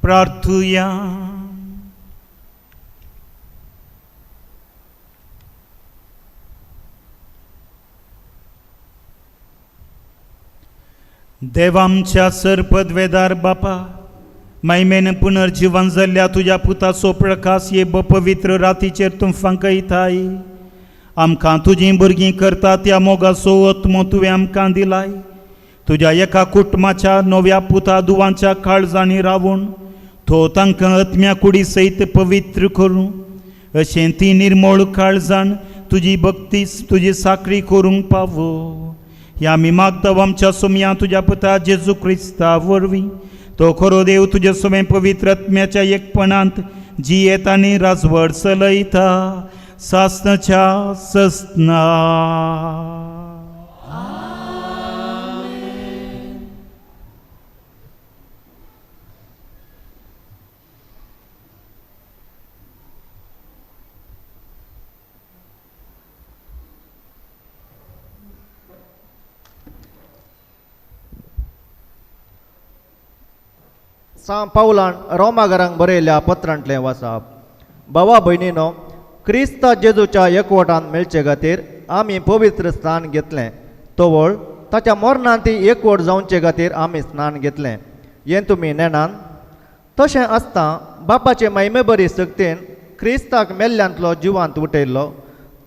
प्रार्थुया. देवामच्या सरपदवेदार बापा, मायमेन पुनर्जीवन जाल्ल्या तुज्या पुताचो प्रकाश ये पवित्र रातीचेर तूं फांकयताय. आमकां तुजीं भुरगीं करता त्या मोगाचो आत्मो तुवें आमकां दिलाय. तुज्या एका कुटुंबाच्या नव्या पुता दुवांच्या काळजांनी रावून तो तांकां आत्म्या कुडी सयत पवित्र करूं, अशें ती निर्मोळ काळजान तुजी भक्ती तुजी साकरी करूंक पावो. ह्या आमी मागता आमच्या सोमया तुज्या पुता जेजू क्रिस्ता वरवीं. तो खरो देव तुज्या सोमे पवित्र आत्म्याच्या एकपणांत जियेत आनी राजवट चलयता सासनाच्या ससना. सां पावलान रोमाघरांक बरयल्या पत्रांतलें वाचप. भावा भयणीनो, क्रिस्ता जेजूच्या एकवटान मेळचे खातीर आमी पवित्र स्नान घेतलें. तवळ ताच्या मरणान ती एकवट जावचे खातीर आमी स्नान घेतलें हें तुमी नेणान. तशें आसता बापाचे महिमे बरी सक्तेन क्रिस्ताक मेल्ल्यांतलो जिवांत उठयल्लो,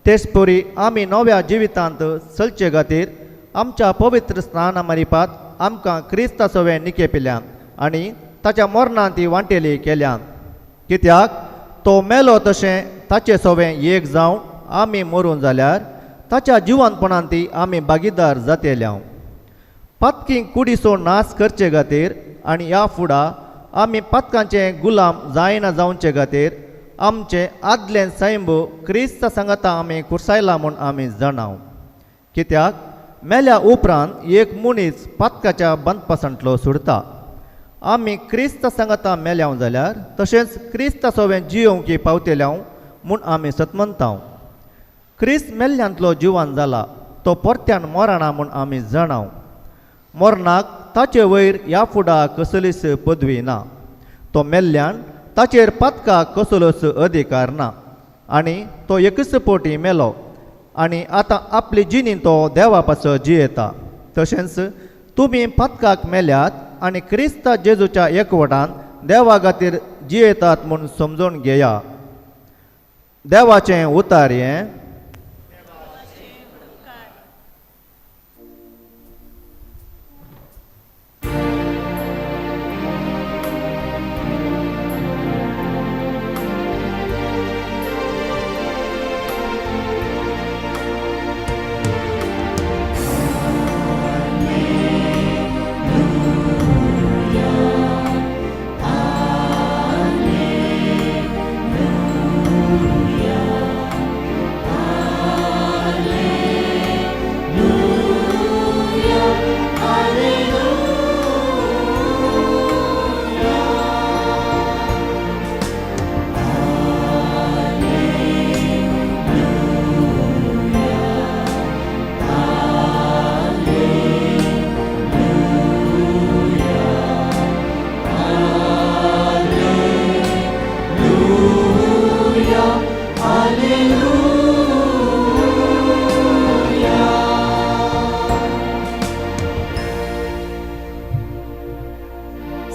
तेच परी आमी नव्या जिवितांत चलचे खातीर आमच्या पवित्र स्नाना मारिपात आमकां क्रिस्ता सवें निकेपिल्यान आनी ताच्या मरणान ती वांटेली केल्यान. कित्याक तो मेलो तशें ताचे सवें एक जावन आमी मरून जाल्यार ताच्या जिवनपणान ती आमी भागीदार जातेल्या. पातकी कुडीचो नाश करचे खातीर आनी ह्या फुडा आमी पातकांचे गुलाम जायना जावचे खातीर आमचें आदलें सैंब क्रिस्त सांगाता आमी कुर्सायला म्हूण आमी जाणाव. कित्याक मेल्या उपरांत एक मनीस पातकाच्या बंदपासांतलो सुरता. आमी क्रिस्त सांगाता मेल्याव जाल्यार तशेंच क्रिस्ता सवें जियोवंक पावतेल्याव म्हूण आमी सतमनताव. क्रिस्त मेल्ल्यांतलो जिवान जाला तो परत्यान मरना म्हूण आमी जाणाव. मरणाक ताचे वयर ह्या फुडा कसलीच पदवी ना. तो मेल्ल्यान ताचेर पातकाक कसलोच अधिकार ना आनी तो एकच पोटी मेलो आनी आतां आपली जिणी तो देवा पासत जियेता. तशेंच तुमी पातकाक मेल्यात आनी क्रिस्ता जेजूच्या एकवटान देवा खातीर जियेतात म्हूण समजून घेया. देवाचें उतार हें.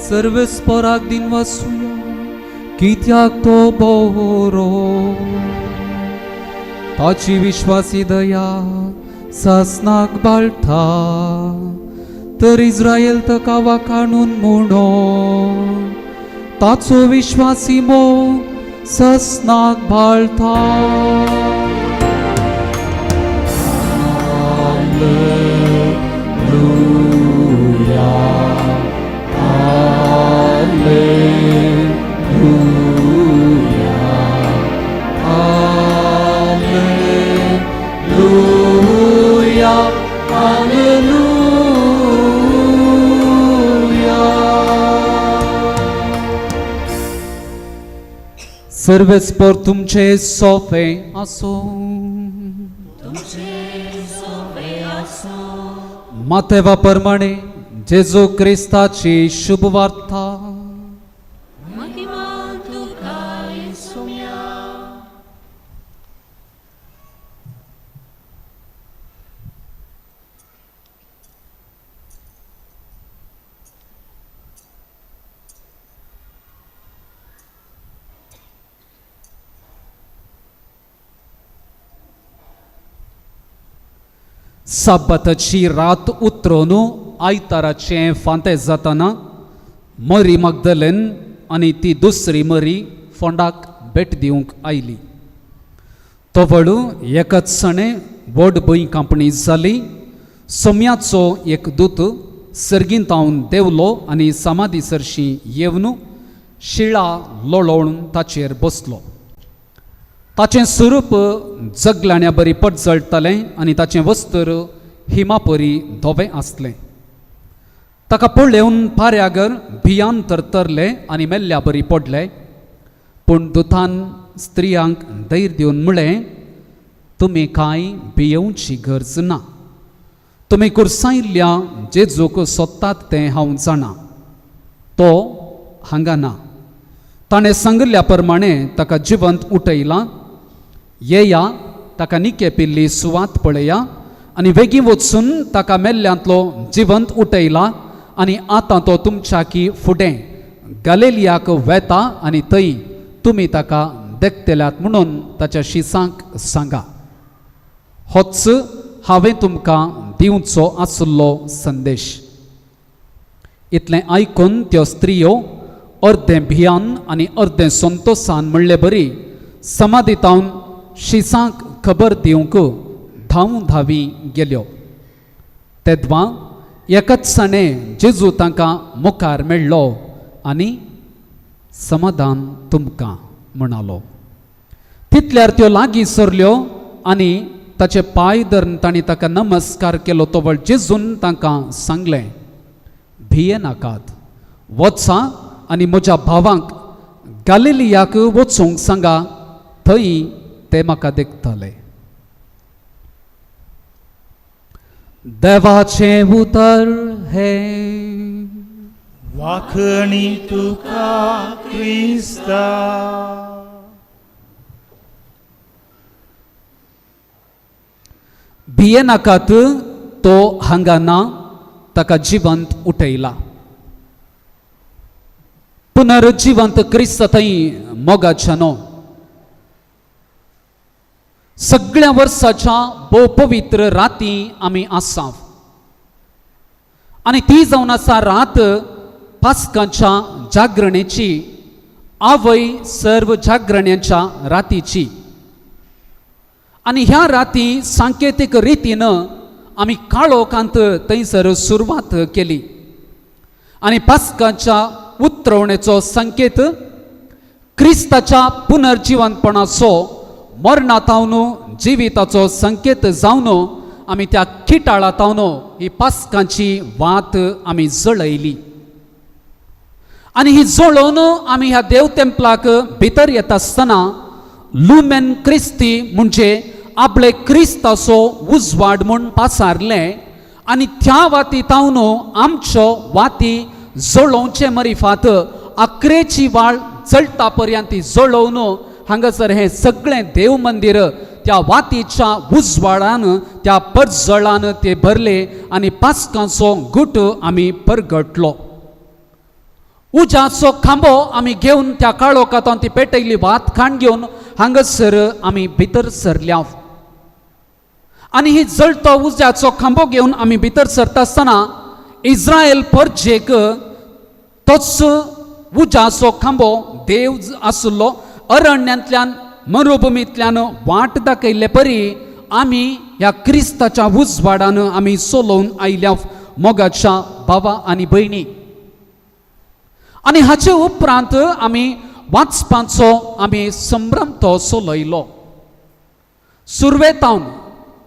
सर्वेस्पराक दिन वसुया कित्याक तो बरो, ताची विश्वासी दया सासनाक बाळटा. तर इस्रायल ताका वाखाणून म्हणून ताचो विश्वासी मोग सासनाक बाळटा. सर्वेस्पर तुमचे सोफे आसो. मातेवा प्रमाणे जेजू क्रिस्ताची शुभ वार्ता. साबाताची रात उतरून आयताराचें फांते जाताना मरी मगदलेन आनी ती दुसरी मरी फोंडाक भेट दिवंक आयली. तवळ एकाच सणे व्हड भंय कांपणी जाली. सोम्याचो एक दूत सर्गींतावन देंवलो आनी समाधी सरशी येवन शिळा लोळोवन ताचेर बसलो. ताचें स्वरूप जगलाण्या बरी पडजळटालें आनी ताचें वस्त्र हिमापरी धवें आसलें. ताका पळोवन पाऱ्यागर भियान तरतरले आनी मेल्ल्या बरी पडले. पूण दुतान स्त्रियांक धैर्य दिवन म्हळें, तुमी कांय भियेवची गरज ना. तुमी कुर्सायिल्ल्या जेजूक सोदतात तें हांव जाणा. तो हांगा ना. ताणें सांगिल्ल्या प्रमाणे ताका जिवंत उठयला. येया, ताका निके पिल्ली सुवात पळया आनी वेगीं वचून ताका मेल्ल्यांतलो जिवंत उठयला आनी आतां तो तुमच्याकी फुडें गलेलियाक वेता आनी थंय तुमी ताका देखतल्यात म्हणून ताच्या शिसांक सांगा. होच हांवें तुमकां दिवचो आशिल्लो संदेश. इतलें आयकून त्यो स्त्रियो अर्दें भियान आनी अर्दें संतोसान म्हणले बरी समाधितावन शिसांक खबर दिवंक धांव धावी गेल्यो. तेद्वां एकाच साणे जेजू तांकां मुखार मेळ्ळो आनी समाधान तुमकां म्हणालो. तितल्यार त्यो लागीं सरल्यो आनी ताचे पांय धरून तांणी ताका नमस्कार केलो. तवळ जेजून तांकां सांगलें, भिये नाकात, वचा आनी म्हज्या भावांक गालिलियाक वचूंक सांगा, थंय ते म्हाका देखतले. देवाचें उतर हें. वाखणी तुका क्रिस्ता. भिये नाकात, तो हांगा ना, ताका जिवंत उठयला. पुनर्जिवंत क्रिस्त थंय मोगाच्या नो सगळ्या वर्साच्या भोव पवित्र राती आमी आसा आनी ती जावन आसा रात पास्कांच्या जागरणेची, आवय सर्व जागरण्यांच्या रातीची. आनी ह्या राती सांकेतीक रितीन आमी काळोखांत थंयसर सुरवात केली आनी पास्काच्या उतरवणेचो संकेत क्रिस्ताच्या पुनर्जिवंतपणाचो मरणातावन जिविताचो संकेत जावन आमी त्या किटाळा तावन ही पास्कांची वात आमी जळयली. आनी ही जळोवन आमी ह्या देव तेंपलाक भितर येता आसतना लुमेन क्रिस्ती म्हणजे आपले क्रिस्ताचो उजवाड म्हूण पासारलें आनी त्या वाती तावन आमच्यो वाती जळोवचे मरिफात आकरेची वाळ जळटा पर्यंत ती जळोवन हांगासर हें सगळें देव मंदिर त्या वातीच्या उजवाडान त्या परजळान ते भरले आनी पास्कांचो गुट आमी परगटलो. उज्याचो खांबो आमी घेवन त्या काळोखांत ती पेटयल्ली वात खाण घेवन हांगासर आमी भितर सरल्या आनी ही जळतो उज्याचो खांबो घेवन आमी भितर सरता आसतना इस्रायल परजेक तोच उज्याचो खांबो देव आशिल्लो अरण्यांतल्यान मरुभुमींतल्यान वाट दाखयल्ले परी आमी ह्या क्रिस्ताच्या उजवाडान आमी चलोवन आयल्या मोगाच्या भावा आनी भयणी. आनी हाचे उपरांत आमी वाचपाचो आमी संभ्रम तो चलयलो. सुरवेतावन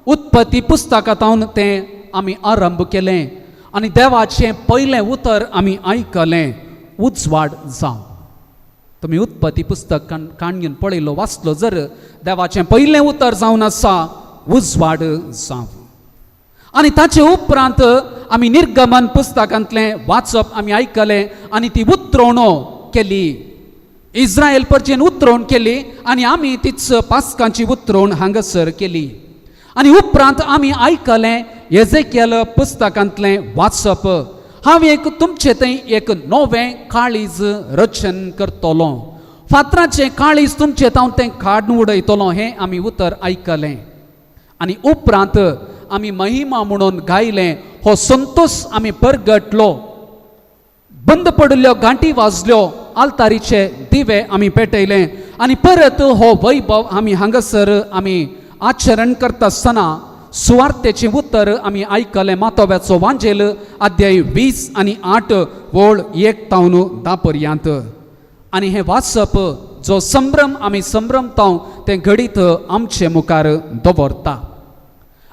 उत्पत्ती पुस्तकांतावन तें आमी आरंभ केलें आनी देवाचें पयलें उतर आमी आयकलें, उजवाड जावं. तुमी उत्पत्ती पुस्तक काण घेवन पळयलो वाचलो जर देवाचें पयलें उतर जावन आसा उजवाड जावं. आनी ताचे उपरांत आमी निर्गमन पुस्तकांतलें वाचप आमी आयकलें आनी ती उतरवणो केली, इस्रायल परजेन उतरवण केली आनी आमी तीच पास्कांची उतरवण हांगासर केली. आनी उपरांत आमी आयकलें एजेकियल पुस्तकांतलें वाचप, हांव एक तुमचे थंय एक नवें काळीज रचन करतलो, फातराचें काळीज तुमचे तावन तें काडून उडयतलो, हें आमी उतर आयकलें. आनी उपरांत आमी महिमा म्हणून गायलें, हो संतोश आमी परगटलो. बंद पडिल्ल्यो घांटी वाजल्यो, आल्तारीचे दिवे आमी पेटयले आनी परत हो वैभव आमी हांगासर आमी आचरण करता आसतना सुवार्तेचें उतर आमी आयकलें. मातोव्याचो वांजेल अध्याय 20 आनी 8 वळ 1 तावन 10 पर्यंत. आनी हें वाचप जो संभ्रम आमी संभ्रमता तें घडीत आमचे मुखार दवरता.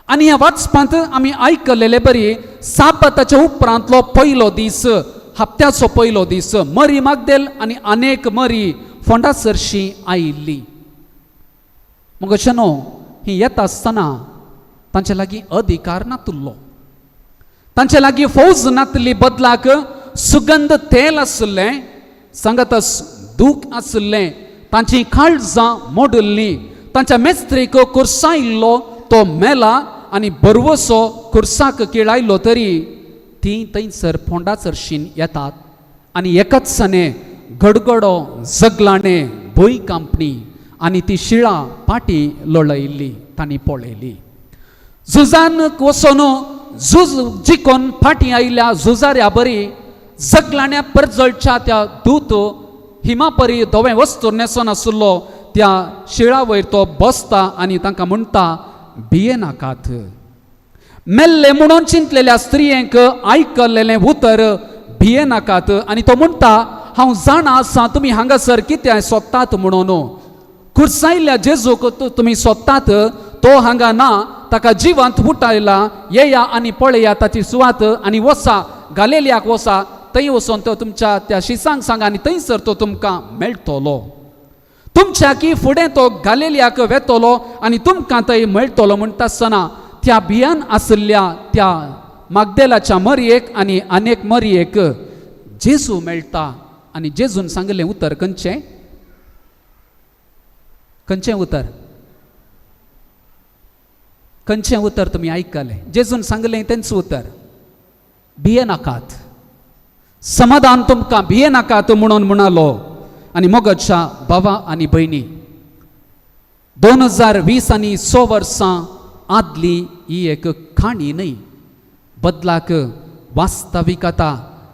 आनी ह्या वाचपांत आमी आयकलेले बरी साबाताच्या उपरांतलो पयलो दीस, हप्त्याचो पयलो दीस, मरी मागदेल आनी अनेक मरी फोंडा सरशी आयिल्ली. मग अशें न्हू, ही येता आसतना तांचे लागीं अधिकार नातुल्लो, तांचे लागीं फौज नातली, बदलाक सुगंध तेल आशिल्लें, सांगातस दूख आशिल्लें, तांची काळजां मोडिल्लीं, तांच्या मेस्त्रीक कुर्सायिल्लो तो मेला आनी बरवसो कुर्साक किळायलो तरी ती थंयसर फोंडा सरशीन येतात आनी एकाच सने गडगडो जगलाणे भंय कांपणी आनी ती शिळा पाटी लोळयल्ली तांणी पळयली. झुजान वचून झुज जिखून फाटीं आयिल्ल्या झुजाऱ्या बरी जगलाण्या परजळच्या त्या दूत हिमापरी धवें वस्तू न्हेसोन आशिल्लो त्या शिळा वयर तो बसता आनी तांकां म्हणटा, भियेनाकात. मेल्ले म्हणून चिंतलेल्या स्त्रियेंक आयकल्लेलें उतर भियेनाकात. आनी तो म्हणटा, हांव जाणा आसा तुमी हांगासर कितें सोदतात म्हणून. खुर्सायल्ल्या जेजूक तुमी सोदतात, तो हांगा ना, ताका जिवंत उठायला. येया आनी पळया ताची सुवात आनी वसा गालेलियाक वसा, थंय वचून तो तुमच्या त्या शिसांक सांगा आनी थंयसर तो तुमकां मेळटलो. तुमच्या की फुडें तो गालेलियाक वेतलो आनी तुमकां थंय मेळटलो. म्हणटा आसतना त्या भियान आशिल्ल्या त्या मागदेलाच्या मरयेक आनी अनेक मरयेक जेजू मेळटा. आनी जेजून सांगिल्लें उतर खंयचें? खंयचें उतर? खंयचें उतर तुमी आयकलें? जेजून सांगलें तेंच उतर, भियेनाकात, समाधान तुमकां, भियेनाकात म्हणून म्हणालो. आनी मोगाच्या भावा आनी भयणी, 2020 आनी 100 वर्सां आदली ही एक काणी न्हय, बदलाक वास्तविकता.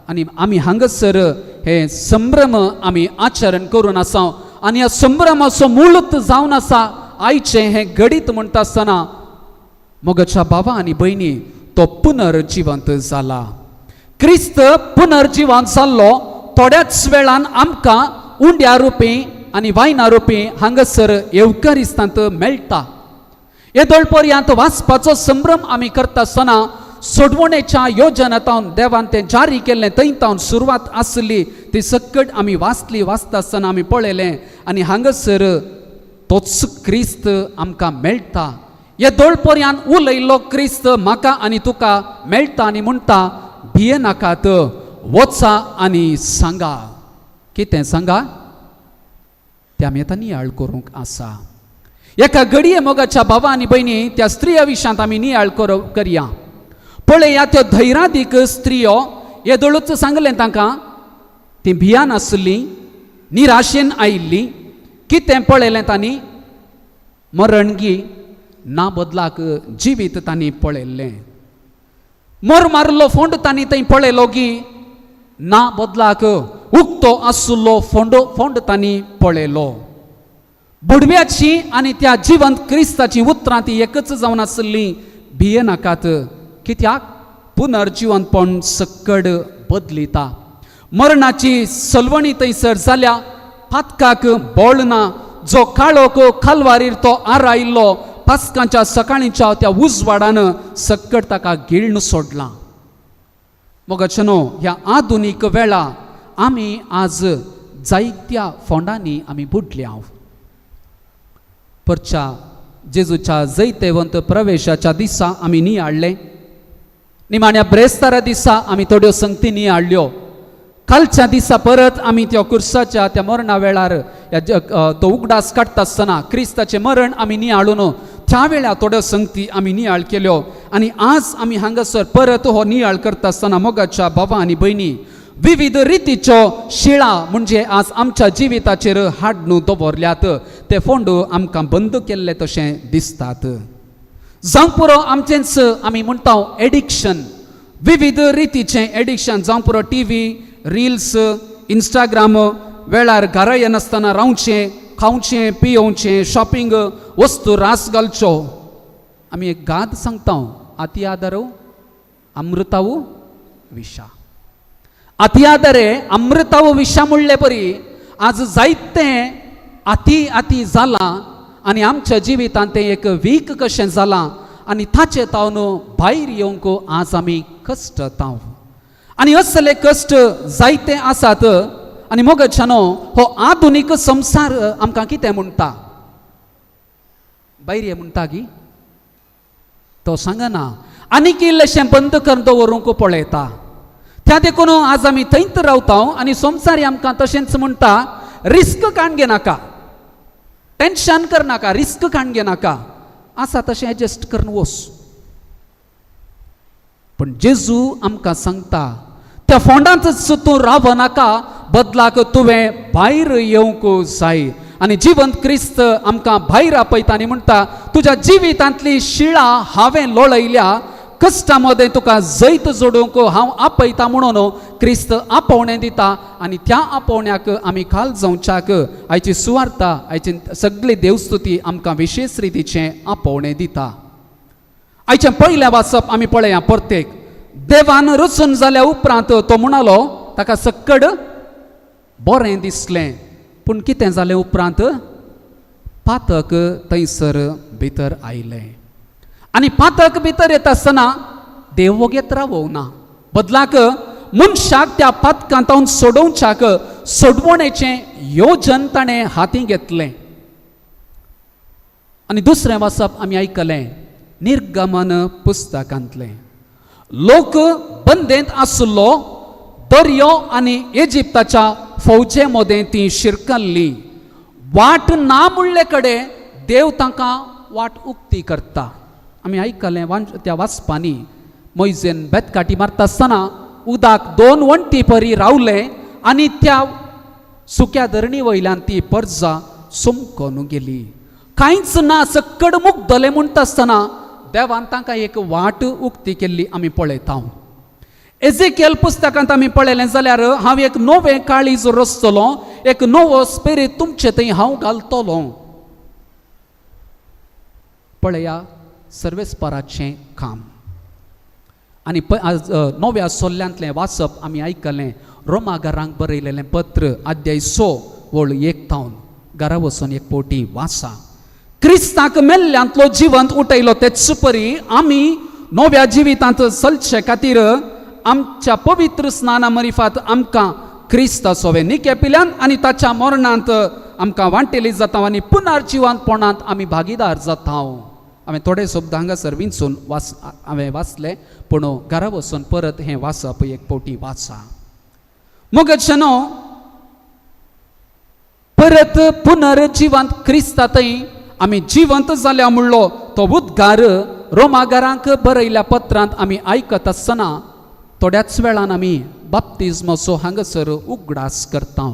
आनी आमी हांगासर हे संभ्रम आमी आचरण करून आसा आनी ह्या संभ्रमाचो मूळत जावन आसा आयचें हें घडीत. म्हणटा आसतना मोगाच्या भावा आनी भयणी, तो पुनर्जिवंत जाला, क्रिस्त पुनर्जिवंत जाल्लो. थोड्याच वेळान आमकां उंड्या रुपी आनी वायना रुपी हांगासर येवकारिस्तांत मेळटा. येदोळ पर्यंत वाचपाचो संभ्रम आमी करता आसतना सोडवणेच्या योजनांत देवान तें जारी केल्लें थंय तावन सुरवात आसली ती सकट आमी वाचली. वाचता आसतना आमी पळयलें आनी हांगासर तोच क्रिस्त आमकां मेळटा. येदोळ पर्यंत उलयल्लो क्रिस्त म्हाका आनी तुका मेळटा आनी म्हणटा, भियेनाकात, वचा आनी सांगा. कितें सांगा? तें आमी आतां नियाळ करूंक आसा. एका घडये मोगाच्या भावा आनी भयणी, त्या स्त्रिया विशयांत आमी नियाळ करया. पळया त्यो धैरादीक स्त्रियो, येदोळूच सांगलें तांकां, ती भियान आसली, निराशेन आयिल्ली. कितें पळयलें तांणी? मरणगी ना बदलाक जिवीत तांणी पळयल्लें. मोर मारलो फोंड तांणी थंय पळयलो की ना बदलाक उक्तो आशिल्लो फोंड तांणी पळयलो. बुडव्याची आनी त्या जिवंत क्रिस्ताची उतरां ती एकच जावन आशिल्ली, भियेनाकात. कित्याक? पुनर्जिवंतपण सक्कड बदलिता. मरणाची सलवणी थंयसर जाल्या, पातकाक बळ ना. जो काळोख खालवारीर तो आरायल्लो, पास्कांच्या सकाळींच्या त्या उजवाडान सक्कड ताका गिळून सोडला. मोगाचे न्हू, ह्या आधुनीक वेळा आमी आज जायत्या फोंडांनी आमी बुडल्या. परच्या जेजूच्या जैतेवंत प्रवेशाच्या दिसा आमी नियाळ्ळें, निमाण्या ब्रेस्तारा दिसा आमी थोड्यो संगती नियाळ्ळ्यो. कालच्या दिसा परत आमी त्या कुर्साच्या त्या मरणा वेळार तो उगडास काडटा आसतना क्रिस्ताचें मरण आमी नियाळून त्या वेळार थोड्यो संगती आमी नियाळ केल्यो. आनी आज आमी हांगासर परत हो नियाळ करता आसतना मोगाच्या भावा आनी भयणी, विविध रितीच्यो शिळा म्हणजे आज आमच्या जिविताचेर हाडून दवरल्यात. ते फोंड आमकां बंद केल्ले तशें दिसतात. जावंक पुरो आमचेंच आमी म्हणटा एडिक्शन, विविध रितीचें एडिक्शन, जावंक पुरो टी व्ही, रिल्स, इंस्टाग्राम, वेळार घरा येनासतना रावचें, खावचें, पियोवचें, शॉपिंग, वस्तू रास घालच्यो. आमी एक गाद सांगता, आती आदारो अमृतावू विशा. आती आदारे अमृतावू विशा म्हणले परी आज जायतें आती आती जालां आनी आमच्या जिवितांत तें एक वीक कशें जालां आनी ताचे तावन भायर येवंक आज आमी कश्टताव आनी असले कश्ट जायते आसात. आनी मोगच्यानो हो आधुनीक संवसार आमकां कितें म्हणटा? भायर ये म्हणटा गी? तो सांगना, आनीक इल्लेशें बंद करून दवरूंक पळयता. त्या देखून आज आमी थंयच रावता आनी संवसारी आमकां तशेंच म्हणटा, रिस्क काण घेनाका, टेंशन करनाका, रिस्क काण घेनाका, आसा तशें एडजस्ट करून वस. पूण जेजू आमकां सांगता, त्या फोंडांतच तूं रावनाका, बदलाक तुवें भायर येवंक जाय. आनी जिवंत क्रिस्त आमकां भायर आपयता आनी म्हणटा, तुज्या जिवितांतली शिळा हांवें लोळयल्या, कश्टा मदें तुका जैत जोडूंक हांव आपयता म्हणून क्रिस्त आपोवणें दिता. आनी त्या आपोवण्याक आमी खाल जावच्याक आयची सुवार्ता, आयची सगळी देवस्तुती आमकां विशेश रितीचें आपोवणें दिता. आयचें पयलें वाचप आमी पळया, प्रत्येक देवान रचून जाल्या उपरांत तो म्हणालो ताका सक्कड बरें दिसलें, पूण कितें जालें उपरांत? पातक थंयसर भितर आयलें आनी पातक भितर येता आसतना देव वोगेत रावोवना, ना, बदलाक मनशाक त्या पातकांत सोडोवच्याक सोडवणेचें योजन ताणें हातीं घेतलें. आनी दुसरें वाचप आमी आयकलें निर्गमन पुस्तकांतलें. लोक बंदेंत आसलो, दर्यो आनी इजिप्ताच्या फौजे मदें ती शिरकल्ली, वाट ना म्हणले कडेन देव तांकां वाट उक्ती करता. आमी आयकलें त्या वाचपांनी मोयजेन बेतकाटी मारता आसतना उदक दोन वण्टी परी रावले आनी त्या सुक्या धरणी वयल्यान ती परजा चमकोन गेली. कांयच ना, सक्कड मुगदलें म्हणटा आसतना देवान तांकां एक वाट उक्ती केल्ली आमी पळयता. एजेकियल पुस्तकांत आमी पळयलें जाल्यार हांव एक नवें काळीज रचतलो, एक नवो स्पिरीत तुमचे थंय हांव घालतलो. पळया सर्वेस्पराचें काम. आनी आज नव्या सोल्ल्यांतलें वाचप आमी आयकलें, रोमा घरांक बरयलेलें पत्र अध्याय 6 वळ 1 थावन घरा वचून एक पोटी वाचा. क्रिस्ताक मेल्ल्यांतलो जिवंत उठयलो तेच परी आमी नव्या जिवितांत चलचे खातीर आमच्या पवित्र स्नाना मरिफात आमकां क्रिस्ताचो निके पिल्यान आनी ताच्या मरणांत आमकां वांटेली जाता आनी पुनर्जिवंतपणांत आमी भागीदार जाता. हांवें थोडे शब्द हांगासर विंचून हांवें वाचले, पूण घरा वचून परत हें वाचप एक फावटी वाचा. मोगच्यानो परत पुनर्जिवंत क्रिस्तांतय आमी जिवंत जाल्या म्हणलो तो उद्गार रोमागारांक बरयल्या पत्रांत आमी आयकत आसतना थोड्याच वेळान आमी बाप्तिज्माचो हांगासर उगडास करता.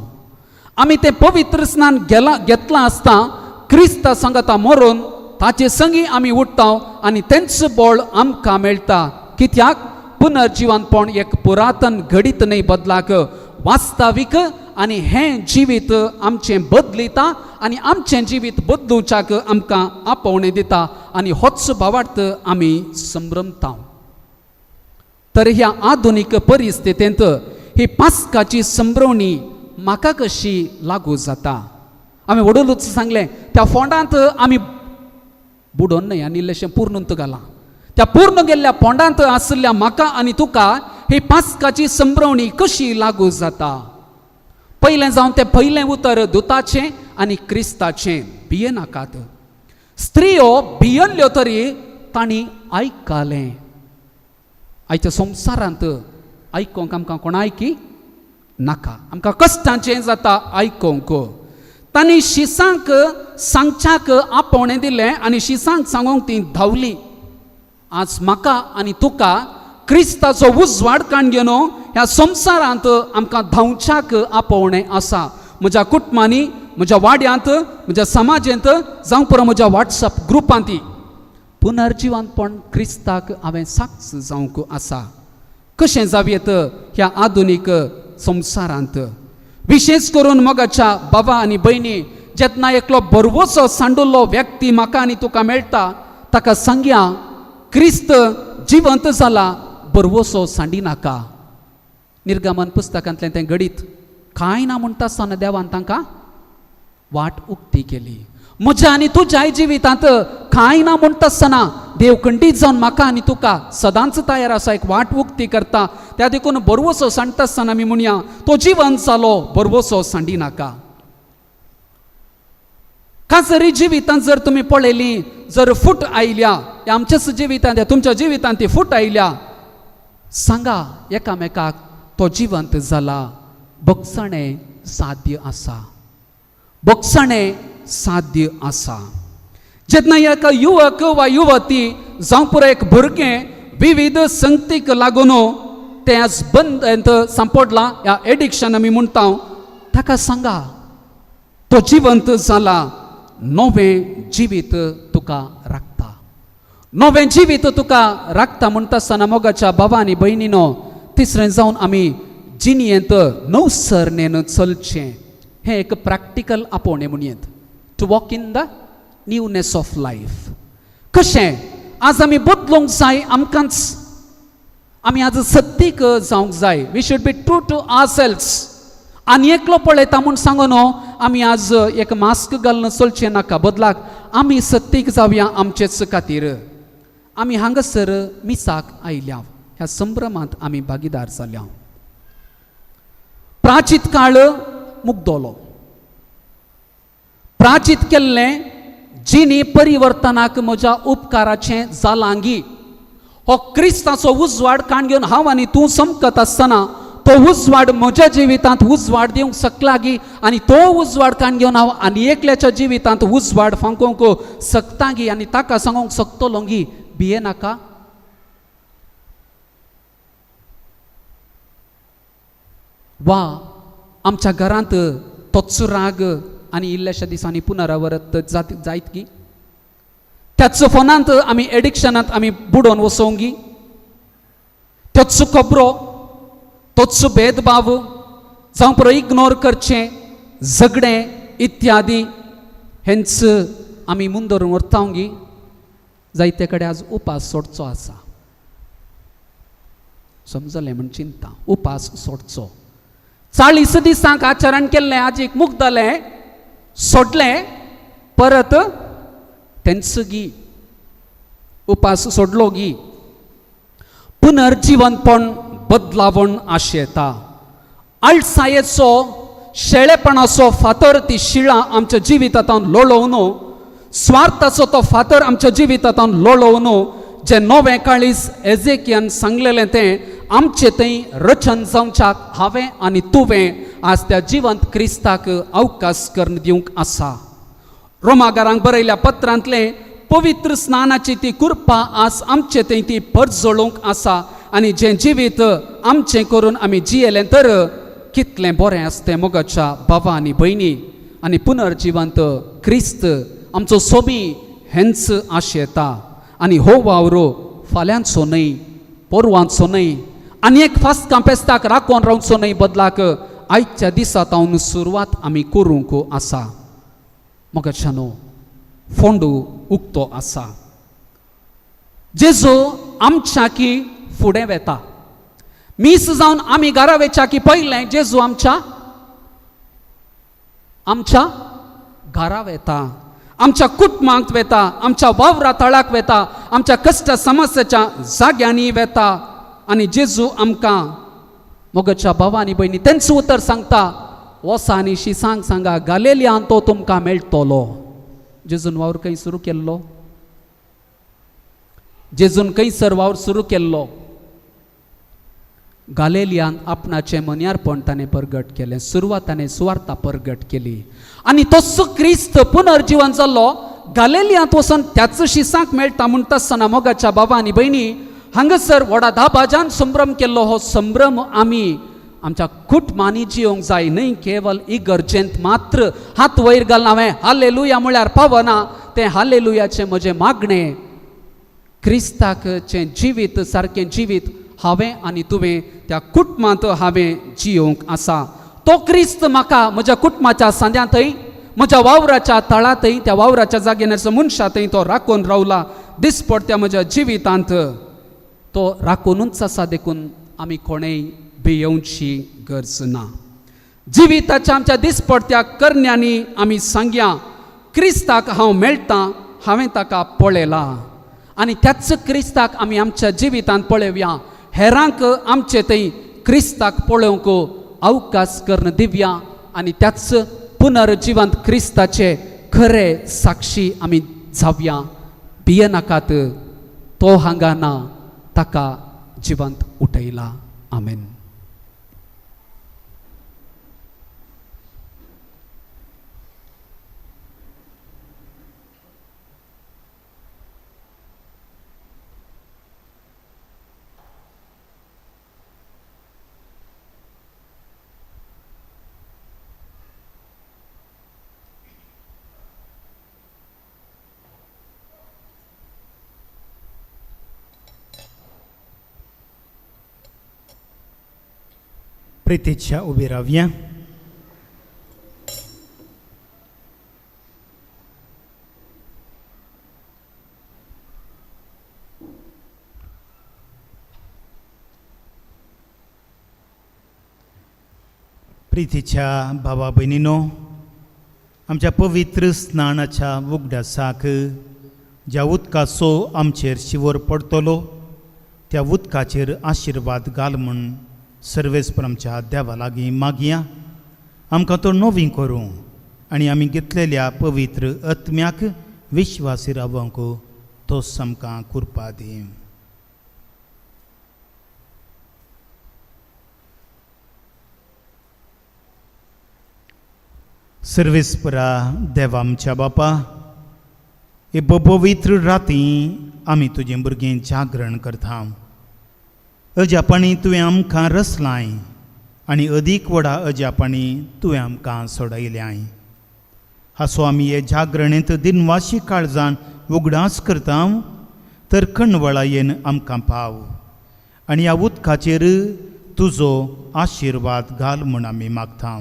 आमी तें पवित्र स्नान घेतलां आसता क्रिस्ता सांगता मरून ताचे संगी आमी उठ्ठा आनी तेंच बळ आमकां मेळटा. कित्याक पुनर्जिवंतपण एक पुरातन घडीत न्हय, बदलाक वास्तवीक आनी हें जिवीत आमचें बदलिता आनी आमचें जिवीत बदलुच्याक आमकां आपोवणें दिता आनी होच भावार्थ आमी संभ्रमता. तर ह्या आधुनीक परिस्थितींत ही पास्काची संभ्रवणी म्हाका कशी लागू जाता? आमी वडूलूच सांगलें त्या फोंडांत आमी बुडोवन न्हय आनी इल्लेशें पुर्णूंत घालां. त्या पूर्ण गेल्ल्या फोंडांत आशिल्ल्या म्हाका आनी तुका ही पास्काची संभ्रवणी कशी लागू जाता? पयलें जावन तें पयलें उतर दुताचें आनी क्रिस्ताचें, भियेनाकात. स्त्रियो भियेल्ल्यो तरी तांणी आयकलें. आयच्या संवसारांत आयकोंक आमकां कोणायकी नाका, आमकां कश्टांचें जाता आयकोंक. तांणी शिसांक सांगच्याक आपोवणें दिलें आनी शिसांक सांगूंक ती धांवली. आज म्हाका आनी तुका क्रिस्ताचो उजवाड काण घेवन ह्या संवसारांत आमकां धांवच्याक आपोवणें आसा. म्हज्या कुटुंबांनी, म्हज्या वाड्यांत, म्हज्या समाजेंत, जावं पुरो म्हज्या वॉट्सएप ग्रुपांत. पुनर्जिवंतपण क्रिस्ताक हांवें साक्ष जावंक आसा. कशें जावयेत ह्या आधुनीक संवसारांत, विशेश करून मोगाच्या बाबा आनी भयणी, जेन्ना एकलो बरवसो सांडुल्लो व्यक्ती म्हाका आनी तुका मेळटा ताका सांगया क्रिस्त जिवंत जाला, बरवसो सांडी नाका. निर्गमन पुस्तकांतलें तें घडीत कांय ना म्हणटा आसतना देवान तांकां वाट उक्ती केली. म्हज्या आनी तुज्याय जिवितांत कांय ना म्हणटा आसतना देव खंडीत जावन म्हाका आनी तुका सदांच तयार आसा, एक वाट उक्ती करता. त्या देखून बरवसो सांडटा आसतना आमी म्हणया तो जिवंत जालो, बरवसो सांडी नाका. काजरी जिवितांत जर तुमी पळयली, जर फूट आयल्या ह्या आमच्याच जिवितांत, तुमच्या जिवितांत ती फूट आयल्या, सांगा एकामेकाक तो जिवंत जाला, भोगसणें साध्य आसा, भोगसणें साध्य आसा. जेन्ना एक युवक वा युवती जावं पुरो एक भुरगें विविध संगतीक लागून तें आज बंद सांपडलां, ह्या एडिक्शन आमी म्हणटा, ताका सांगा तो जिवंत जाला, नवें जिवीत तुका राखता, नवें जिवीत तुका राखता. म्हणटा आसतना मोगाच्या बाबा आनी भयणीनो, तिसरें जावन आमी जिणयेंत नवसरणेन चलचें, हें एक practical आपोवणें म्हणयेत, to walk in the newness of life. कशें आज आमी बदलूंक जाय आमकांच, आमी आज सत्तीक जावंक जाय. We should be true to ourselves. आनी एकलो पळयता म्हूण सांगू न्हू आमी आज एक मास्क घालून चलचें नाका, बदलाक आमी सत्तीक जावया आमचेच खातीर. आमी हांगासर मिसाक आयल्या, ह्या संभ्रमांत आमी भागीदार जाल्या. प्राचीत काळ मुगदलो, प्राचीत केल्लें जिणी परिवर्तनाक म्हज्या उपकाराचें जालांगी. हो क्रिस्ताचो उजवाड काण घेवन हांव आनी तूं चमकत आसतना तो उजवाड म्हज्या जिवितांत उजवाड दिवंक शकलागी, आनी तो उजवाड काण घेवन हांव आनी एकल्याच्या जिवितांत उजवाड फांकोवंक शकतागी आनी ताका सांगूंक शकतलो गी भिये नाका. वा आमच्या घरांत तोच राग आनी इल्ल्याश्या दिसांनी पुनरावर्त जायत गी, त्याच फोनांत आमी एडिक्शनांत आमी बुडोवन वसोवंक गी, तोच खबरो, तोच भेदभाव जावं पुरो इग्नोर करचें, झगडें इत्यादी हेंच आमी मुंदरून व्हरता गी. जायते कडेन आज उपास सोडचो आसा, समजलें म्हण चिंता, उपास सोडचो. 40 दिसांक आचरण केल्लें आजीक मुगदलें सोडलें, परत तेंच गी उपास सोडलो गी. पुनर्जिवनपण बदलावण आशेता. आळसायेचो शेळेपणाचो फातर ती शिळा आमच्या जिवितांत लोळोवन, स्वार्थाचो तो फातर आमच्या जिवितांत लोळोवन, जे नवें काळीज एजेकियान सांगलेलें तें आमचे थंय रचन जावच्याक हांवें आनी तुवें आज त्या जिवंत क्रिस्ताक अवकाश करून दिवंक आसा. रोमागारांक बरयल्या पत्रांतलें पवित्र स्नानाची ती कृपा आज आमचे थंय ती परजळोवंक आसा, आनी जें जिवीत आमचें करून आमी जियेलें तर कितलें बरें आसतें मोगाच्या बाबा आनी भयणी. आनी पुनर्जिवंत क्रिस्त आमचो सोबी हेंच आशेता. आनी हो वावर फाल्यांचो न्हय, पोरवांचो न्हय, आनी एक फास्कां पेस्ताक राखोन रावचो न्हय, बदलाक आयच्या दिसा तावन सुरवात आमी करूंक आसा. मोगाच्यानो, फोंडू उक्तो आसा. जेजू आमच्या की फुडें वेता. मीस जावन आमी घरा वेच्या की पयलें जेजू आमच्या आमच्या घरा वेता, आमच्या कुटुंबांत वेता, आमच्या वावरा तळाक वेता, आमच्या कश्ट समस्याच्या जाग्यांनी वेता. आनी जेजू आमकां मोगाच्या भावा आनी भयणी तेंच उतर सांगता, वसा आनी शिसांक सांगा गालेलियान तो तुमकां मेळटलो. जेजून वावर खंय सुरू केल्लो? जेजून खंयसर वावर सुरू केल्लो? गालेलियान आपणाचें मन्यारपण ताणें परगट केलें, सुरवात ताणें सुवार्ता परगट केली. आनी तोच क्रिस्त पुनर्जिवन जाल्लो गालेलियांत वचून त्याच शिसांक मेळटा. म्हणटा आसतना मोगाच्या बाबा आनी भयणी, हांगासर व्हडा दाबाजान संभ्रम केल्लो हो संभ्रम आमी आमच्या कुटुंबांनी जियोंक जाय, न्हय केवल इगर्जेंत मात्र हात वयर घालून हांवें हालेलुया म्हळ्यार पावना. तें हालेलुयाचें म्हजें मागणें क्रिस्ताकचें जिवीत सारकें जिवीत हांवें आनी तुवें त्या कुटुंबांत हांवें जियोवंक आसा. तो क्रिस्त म्हाका म्हज्या कुटुंबाच्या सांद्यांतय, म्हज्या वावराच्या तळांतय, त्या वावराच्या जाग्यार मनशांतय तो राखून रावला. दिसपडत्या म्हज्या जिवितांत तो राखुनूच आसा, देखून आमी कोणेय भियेवची गरज ना. जिविताच्या आमच्या दिसपडत्या करण्यांनी आमी सांगया, क्रिस्ताक हांव मेळटा, हांवें ताका पळयला. आनी त्याच क्रिस्ताक आमी आमच्या जिवितांत पळोवया. हेरांक आमचे थंय क्रिस्ताक पळोवंक अवकाश करून दिवया आनी त्याच पुनर्जिवंत क्रिस्ताचे खरे साक्षी आमी जावया. भियेनाकात, तो हांगा ना, ताका जिवंत उठयला. आमेन. प्रितीच्या उबी रावया. प्रितीच्या भावा भयणीनो, आमच्या पवित्र स्नानाच्या उगडासाक ज्या उदकाचो आमचेर शिंवर पडटलो त्या उदकाचेर आशिर्वाद घाल म्हूण सर्वेस्पर आमच्या देवा लागीं मागया. आमकां तो नवी करूं आनी आमी घेतलेल्या पवित्र आत्म्याक विश्वासी रावंक तो आमकां कृपा दी. सर्वेस्परा देवा आमच्या बापा, हे पवित्र राती आमी तुजें भुरगीं जागरण करता. अजापाणी तुवें आमकां रचलाय आनी अदीक व्हडा अजापाणी तुवें आमकां सोडयल्याय. हाचो आमी हे जागरणेंत दिनवाशी काळजान उगडास करता, तर कणवळायेन आमकां पाव आनी ह्या उदकाचेर तुजो आशिर्वाद घाल म्हूण आमी मागता.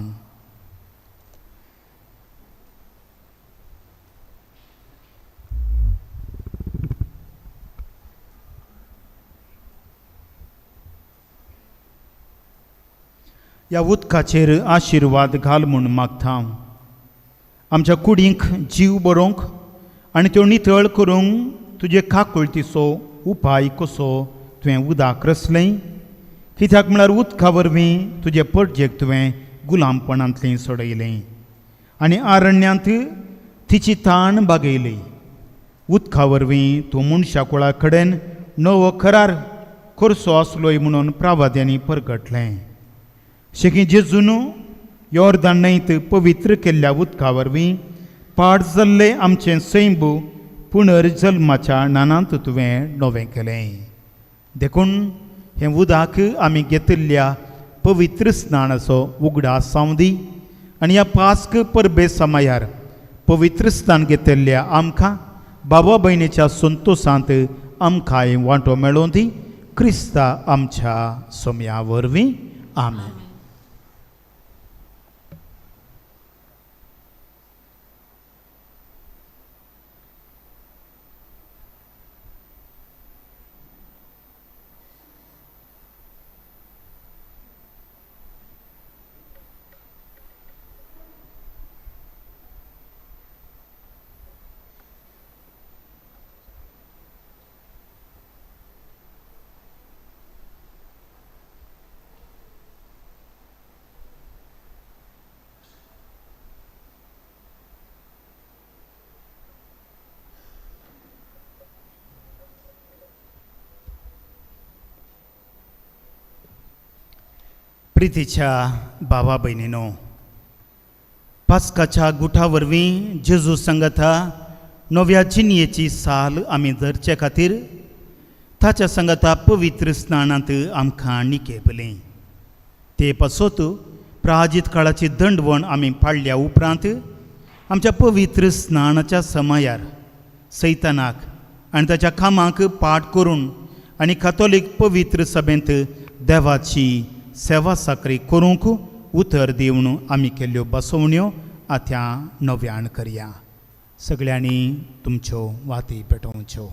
ह्या उदकाचेर आशिर्वाद घाल म्हूण मागता. आमच्या कुडींक जीव बरोवंक आनी त्यो नितळ करूंक तुजे काकुळतीचो उपाय कसो तुवें उदक रचलें, कित्याक म्हळ्यार उदका वरवीं तुजे परजेक तुवें गुलामपणांतलें सोडयलें आनी आरण्यांत तिची ताण बागयली. उदका वरवीं तूं मनशा कुळा कडेन नवो करार करचो आसलोय म्हणून प्रावाद्यांनी परगटलें. शेकी जेजून योर्दान न्हंयत पवित्र केल्ल्या उदका वरवीं पाड जाल्लें आमचें सैंब पुनर्जल्माच्या नानांत तुवें नवें केलें. देखून हें उदक आमी घेतिल्ल्या पवित्र स्नानाचो उगडास जावं दी आनी ह्या पास्क परबे समयार पवित्र स्नान घेतिल्ल्या आमकां बाबा भयणीच्या संतोशांत आमकांय वांटो मेळोवं दी. क्रिस्ता आमच्या सोम्या वरवीं. आमेन. प्रितीच्या भावा भयणीनो, पास्काच्या गुठा वरवीं जेजू सांगाता नव्या जिणयेची साल आमी धरचे खातीर ताच्या सांगाता पवित्र स्नानांत आमकां निकेपली. ते पासत प्राजीत काळाची दंडवण आमी पाळल्या उपरांत आमच्या पवित्र स्नानाच्या समयार सैतानाक आनी ताच्या कामाक पाठ करून आनी कातोलीक पवित्र सभेंत देवाची सेवा साकरी करूंक उतर दिवन आमी केल्ल्यो बसवण्यो आतां नव्यान करया. सगळ्यांनी तुमच्यो वाती पेटोवच्यो.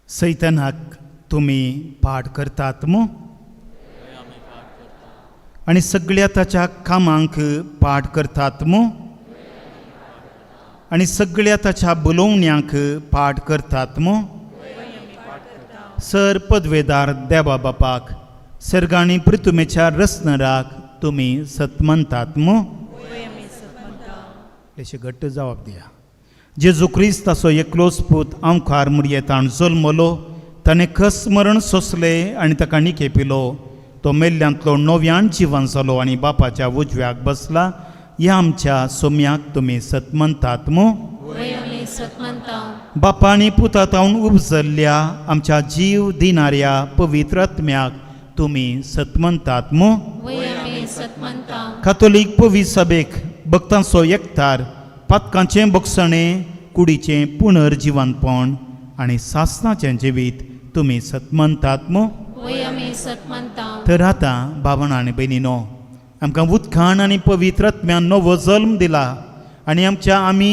सैतानाक तुमी पाठ करतात मू आनी सगळ्या ताच्या कामांक पाठ करतात मू आनी सगळ्या ताच्या बोलोवण्यांक पाठ करतात मू. सर पदवेदार देवा बापाक सर्गाणी पृथुमेच्या रसनराक तुमी सतमनतात मू. अशें घट्ट जबाब दिया. जेजू क्रिस्त ताचो एकलोच पूत आमखार मुरयेतान जल्मलो, ताणें खस मरण सोंसलें आनी ताका निके पिलो. तो मेल्ल्यांतलो नव्यान जिवन जालो आनी बापाच्या उजव्याक बसला. ह्या आमच्या सोम्याक तुमी सतमनतात मू. बापा आनी पुता तावन उपजल्ल्या आमच्या जीव दिणाऱ्या पवित्र आत्म्याक तुमी सतमनतात मू. कातोलीक पवित्र सभेक भक्तांचो एकतार, पातकांचें बक्षणें, कुडीचें पुनर्जिवनपण आनी सासनाचें जिवीत तुमी सतमनतात मू. तर आतां भावणां आनी भयणीनो, आमकां उदकान आनी पवित्र आत्म्यान नवो जल्म दिला आनी आमच्या आमी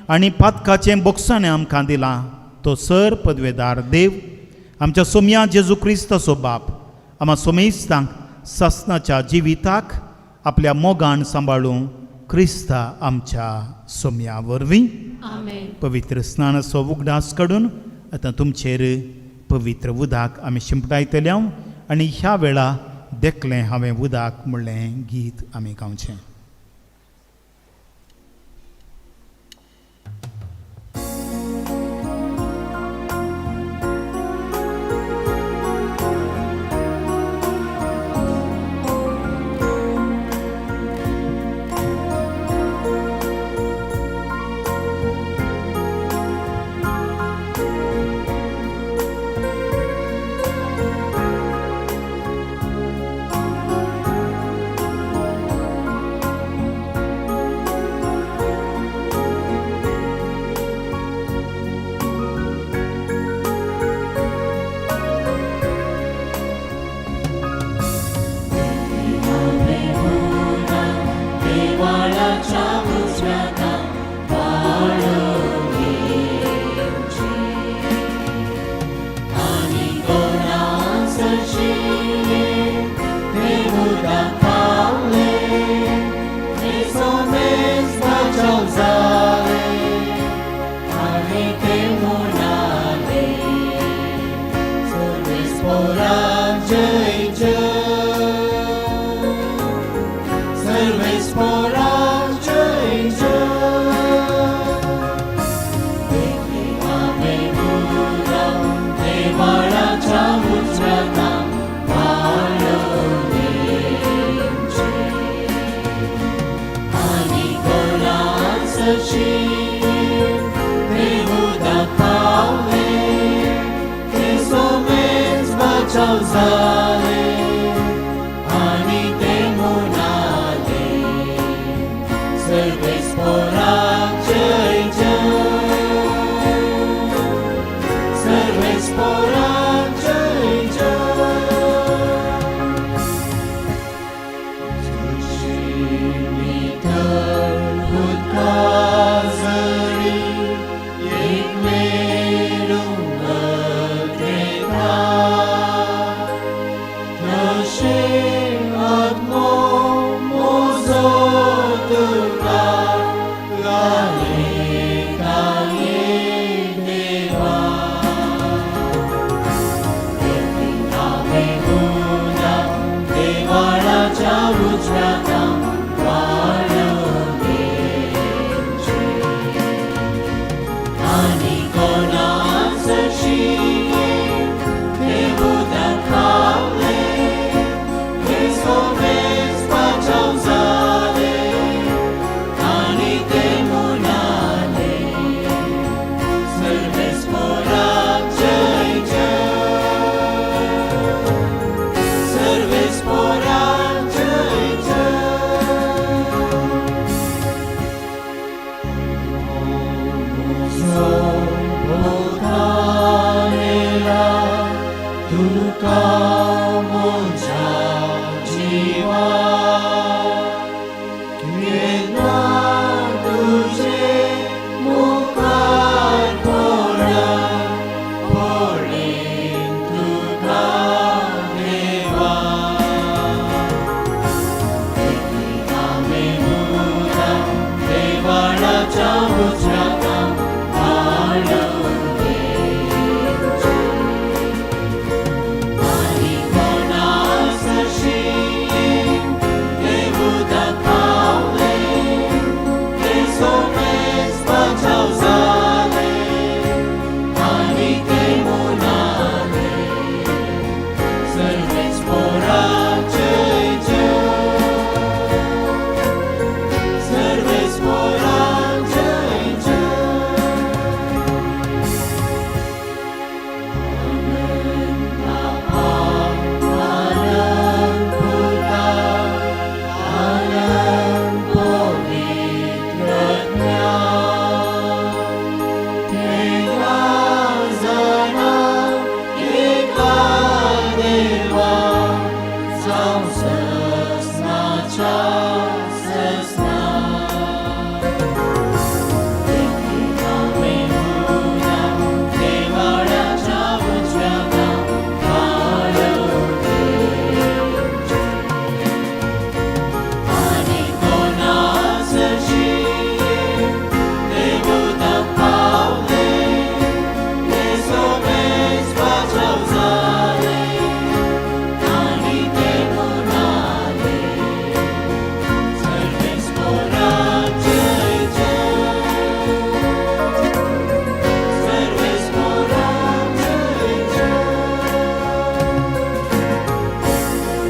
आनी पातकाचें बक्षणें आमकां दिलां. तो सर पदवेदार देव आमच्या सोमया जेजू क्रिस्ताचो बाप आमा सोमेस्तांक सासनाच्या जिविताक आपल्या मोगान सांबाळूं क्रिस्ता आमच्या सोम्या वरवीं. पवित्र स्नानाचो उगडास काडून आतां तुमचेर पवित्र उदक आमी शिंपडायतले आनी ह्या वेळा देखलें हांवें उदक म्हणलें गीत आमी गावचें. Jai Jai. पोरां जय जय. तुजी नितळ उदका झरी एक मेरू वगळटा, तशें आत्मो म्हजो तुका लायता रे देवा. हांवें उदक देवाळाच्या उजव्या वाडोवचें आनी कोणाक सरशी तें उदक खावलें तें सोमेस पाचाव जालें आनी तें म्हणालें सर्वेस्पोराक जय जय, सर्वेस्पोराक जय जय. म्हजो भोवतानेला तुका म्हज्या जिवा, केन्ना तुजे मुखार पडप पळयन तुका देवा. हांवें उदक देवाळाच्या उजव्या वाडोवचें आनी कोणाक सरशी तें उदक खावलें तें सोमेस बचाव जालें आनी तें म्हणालें सर्वेस्पोराक जय जय, सर्वेस्पोराक जय जय. आनंद पुता, आनंद पवित्र ज्ञान, तेगां जाणां एका देवा, जावं ससनाच्या ससना. हांवें उदक देवाळाच्या उजव्या वाडोवचें आनी कोणाक सरशी तें उदक खावलें तें सोमेस बचाव जालें आनी तें म्हणालें सर्वेस्पोराक जय जय, सर्वेस्पोराक जय जय.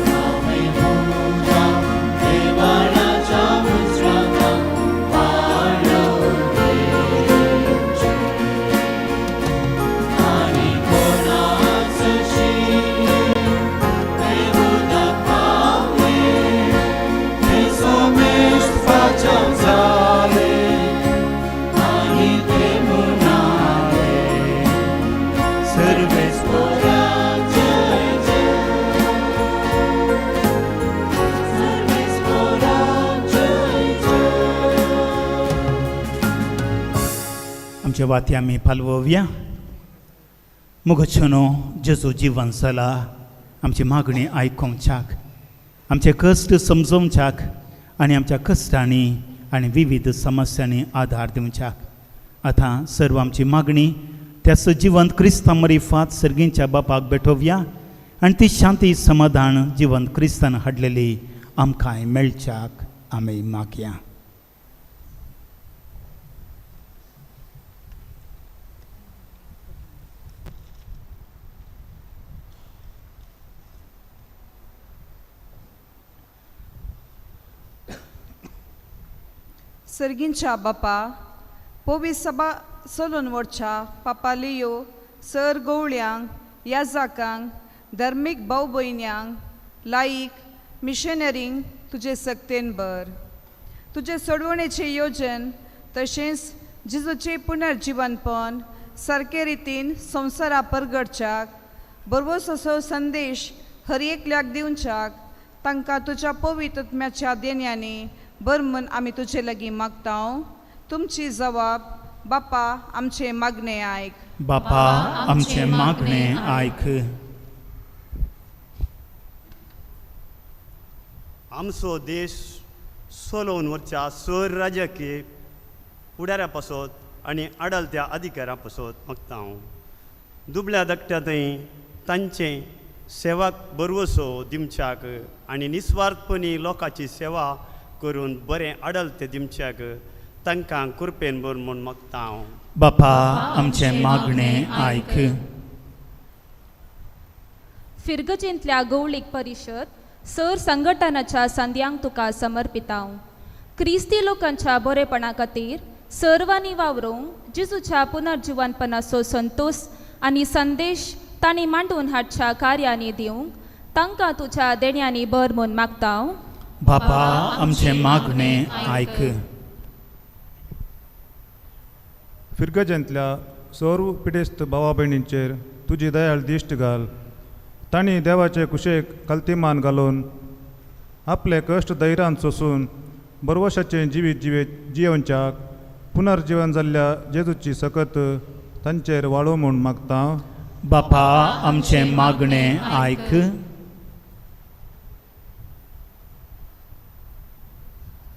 हांवें उदक देवाळाच्या उजव्या वाडोवचें आनी कोणाक सरशी तें उदक खावलें तें सोमेस बचाव जालें आनी तें म्हणालें सर्वेस्पोराक जय जय, सर्वेस्पोराक जय जय. आमच्या वाती आमी पालवोवया. मुगचनो जेजू जिवन जाला आमची मागणी आयकोवच्याक, आमचे कश्ट समजोवच्याक आनी आमच्या कश्टांनी आनी विविध समस्यांनी आदार दिवच्याक. आतां सर्व आमची मागणी त्या जिवंत क्रिस्तां मरिफात सर्गींच्या बापाक भेटोवया आनी ती शांती समाधान जिवंत क्रिस्तान हाडलेली आमकांय मेळच्याक आमी मागया. सर्गींच्या बापा, पोवी सभा चलून वरच्या पापा लियो सर गवळ्यांक, याजाकांक, धर्मीक भाव भयण्यांक, लायक मिशनरींक तुजे सक्तेन भर. तुजे सोडवणेचें योजन तशेंच जिजूचें पुनर्जिवनपण सारके रितीन संवसारा परगटच्याक बरवस असो संदेश हर एकल्याक दिवच्याक तांकां तुज्या पवित्र आत्म्याच्या देण्यांनी बर म्हूण आमी तुजे लागीं मागता. तुमची जबाब बापा आमचे मागणे आयक. बापा आमचे मागणे आयक. आमचो देश चलोवन वरच्या सर राजकीय फुडाऱ्या पासत आनी आडलत्या अधिकाऱ्यां पासत मागता हांव. दुबल्या धाकट्या थंय तांचें सेवाक बरवसो दिवच्याक आनी निस्वार्थपणी लोकांची सेवा करून बरें आडलते दिवच्याक तांकां कृपेन भर म्हूण मागता हांव. बापा आमचें मागणें आयक. फिरगजेंतल्या गवळीक परिशद सर संघटनाच्या संद्यांक तुका समर्पितांव. क्रिस्ती लोकांच्या बरेपणा खातीर सर्वांनी वावरूंक जेजूच्या पुनर्जिवनपणाचो संतोष आनी संदेश तांणी मांडून हाडच्या कार्यांनी दिवंक तांकां तुज्या देण्यांनी बर म्हूण मागतांव. बापा आमचें मागणें आयक. फिरगजेंतल्या सर्व पिडेस्त भावा भयणींचेर तुजी दयाळ दिश्ट घाल. तांणी देवाचे कुशेक कल्तिमान घालून आपले कश्ट धैर्यान सोसून बरवशाचें जिवीत जिवीत जियोवच्याक पुनर्जिवन जाल्ल्या जेजूची सकत तांचेर वाळो म्हूण मागता. बापा आमचें मागणें आयक.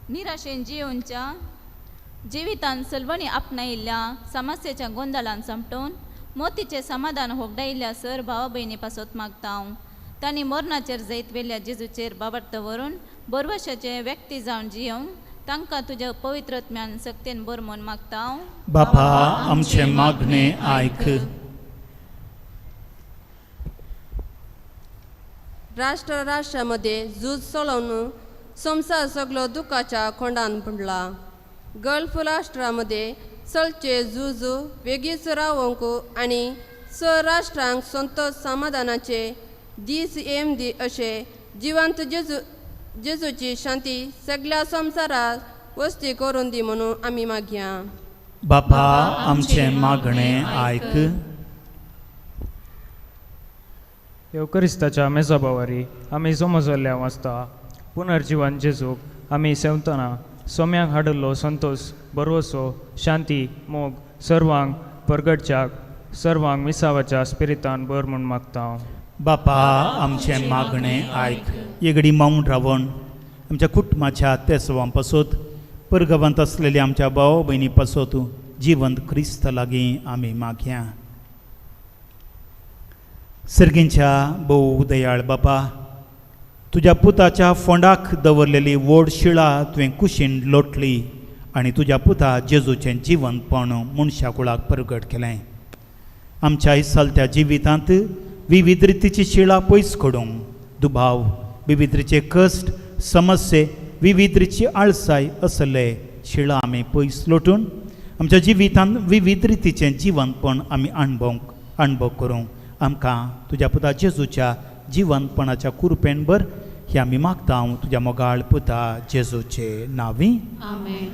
निराशेन जियोवच्या जिवितान सलवणी आपणायिल्ल्या समस्येच्या गोंदळान समटून मोतीचें समाधान होगडायिल्ल्या सर भावा भयणी पासत मागता हांव. तांणी मरणाचेर जैत वेल्या जेजूचेर बाबर्त व्हरून बरवशाचे व्यक्ती जावन जियोवंक तांकां तुज्या पवित्र आत्म्यान सक्तेन बर म्हूण मागता हांव. बापा आमचें मागणें आयक. राष्ट्र राष्ट्रामध्ये झूज चलोवन संवसार सगलो दुखाच्या खोंडान पडला. गल्फ राष्ट्रामध्ये चलचे झूज वेगीच रावंक आनी स राष्ट्रांक संतोष समाधानाचे दीस येम दी अशे जिवंत जेजू जेजूची शांती सगळ्या संवसारात वस्ती करून दी म्हणून आमी मागया. बापा आमचें मागणें आयक. येवकरिस्ताच्या मेजोबावारी आमी समजल्ल्या वाचता पुनर्जिवन जेजूक आमी सेवतना सोम्याक हाडिल्लो संतोष भरवसो शांती मोग सर्वांक परगटच्याक सर्वांक मिसावाच्या स्पिरितान बर म्हूण मागता. बापा आमचें मागणें आयक. एगडी मावन रावण आमच्या कुटुंबाच्या तेसवां पासत परगवांत आसलेल्या आमच्या भाव भयणी पासत जिवंत क्रिस्त लागीं आमी मागया. सर्गींच्या भोव दयाळ बापा, तुज्या पुताच्या फोंडाक दवरलेली व्हड शिळा तुवें कुशीन लोटली आनी तुज्या पुता जेजूचें जिवनपण मनशा कुळाक परगट केलें. आमच्या चलत्या जिवितांत विविध रितीची शिळा पयस करूंक दुबाव, विविध रितीचे कश्ट, समस्ये, विविध रितीची आळसाय असले शिळा आमी पयस लोटून आमच्या जिवितांत विविध रितीचें जिवनपण आमी अणभव करूंक आमकां तुज्या पुता जेजूच्या जिवनपणाच्या कुरपेन भर हे आमी मागता हांव तुज्या मोगाळ पुता जेजूचे नांवी. आमेन.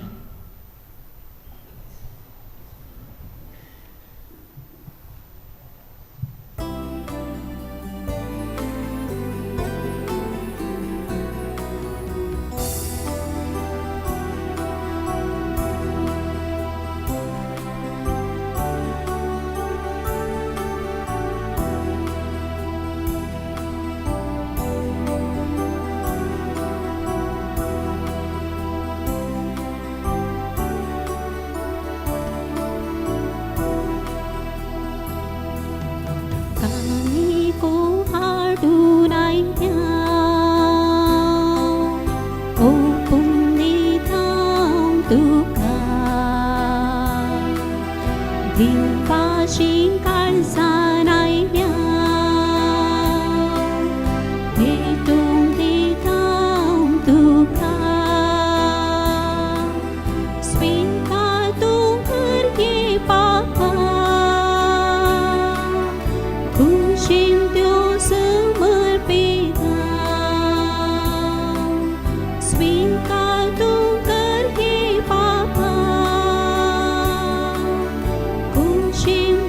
She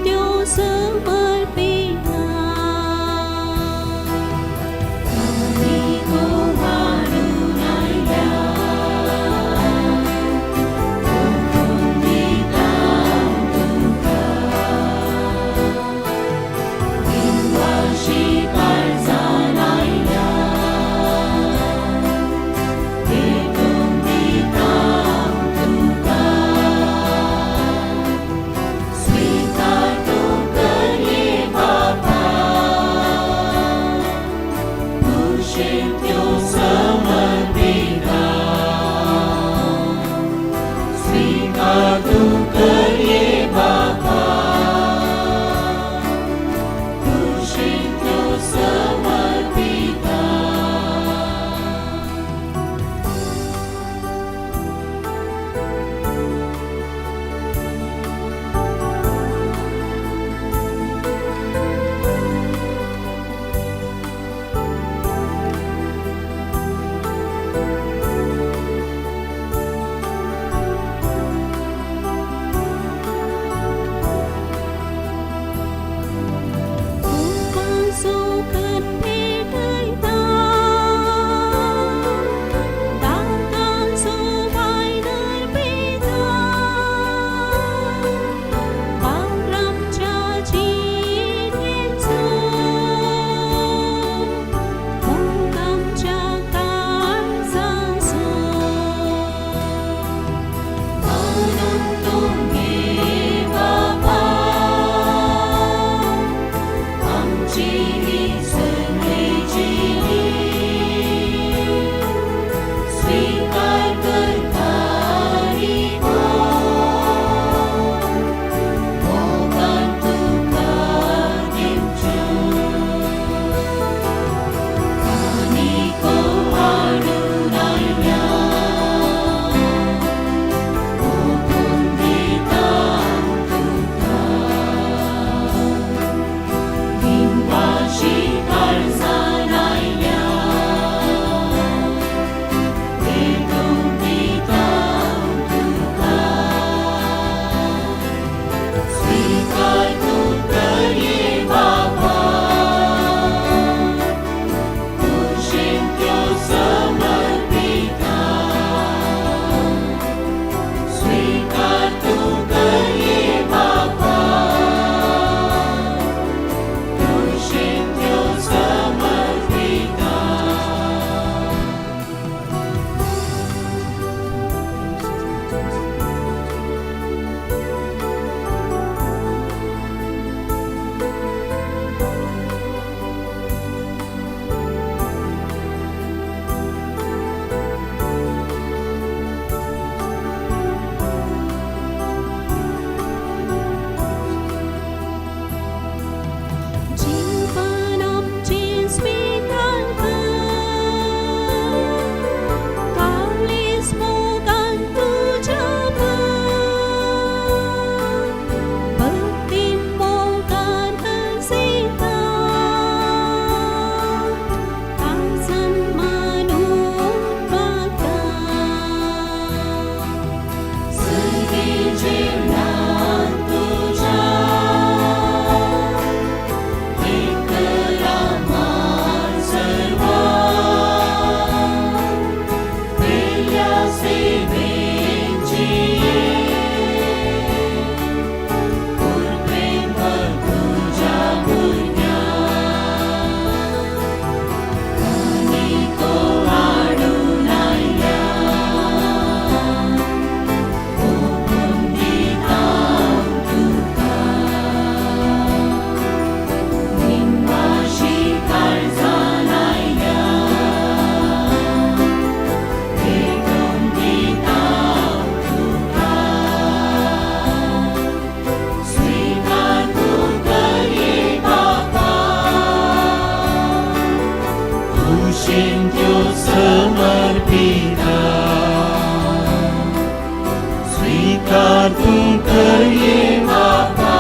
घडये बापा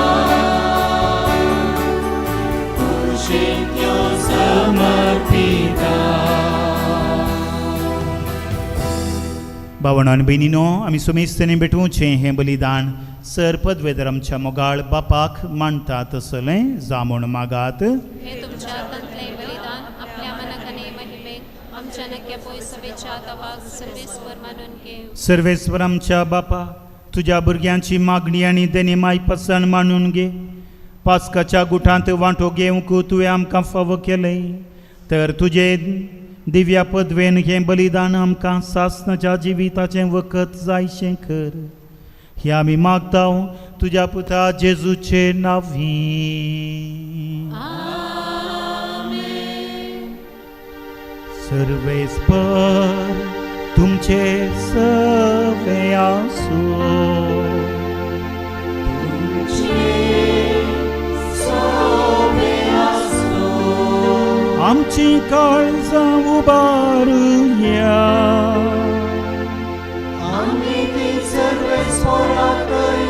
कुशीक समर्पिता. भावणां आनी भयणीनो, आमी सुमेस्तांनी भेटोवचें हें बलिदान सर पदवेदर आमच्या मोगाळ बापाक मांडटा तसलें जामूण मागात. हे तुमच्या हातांतलें बलिदान आपल्या मनाक आनी महिमेक आमच्या नक्या पयसवेच्या तवाक सर्वेस्वर मानून घेव. सर्वेस्वर आमच्या बापा, तुज्या भुरग्यांची मागणी आनी देणी मायपसान मांडून घे. पास्काच्या गुठांत वांटो घेवंक तुवें आमकां फावो केलें तर तुजे दिव्या पदवेन हें बलिदान आमकां सासणाच्या जिविताचें वखद जायशें कर. हें आमी मागता तुज्या पुता जेजूचे नांवी. सर्वेस्पर तुमचे सवे आसूं. आमची काळजां उबारुया. आमी ती सर्वेस्पराकय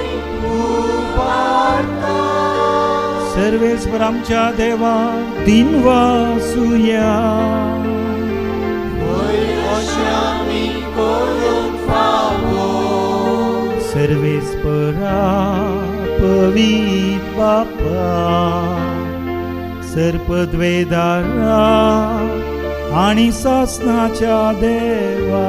उबारता. सर्वेस्पर आमच्या देवा दिनवासुया. वय अशें आमी करूंक फावो. सर्वेस्परा पवीत बापा, सर्पद्वेदारा आनी सासनाच्या देवा,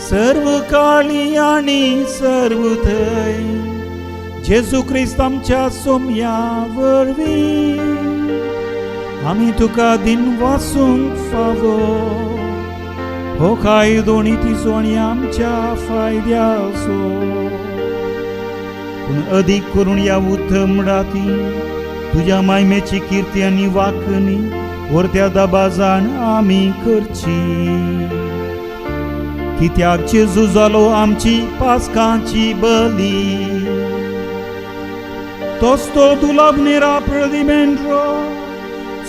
सर्व काळी आनी सर्व थंय जेजू क्रिस्त आमच्या सोम्या वरवीं आमी तुका दिनवासूंक फावो. हो कायदो आनी तिचो आनी आमच्या फायद्याचो, पूण अदीक करून ह्या उत्तम राती तुज्या मायमेची किर्ती आनी वाकणी वर्त्या दबाजान आमी करची. कित्याक जेजू जालो आमची पास्कांची बली, तोच तो दुलाबनेरा प्रतिमेंट्रो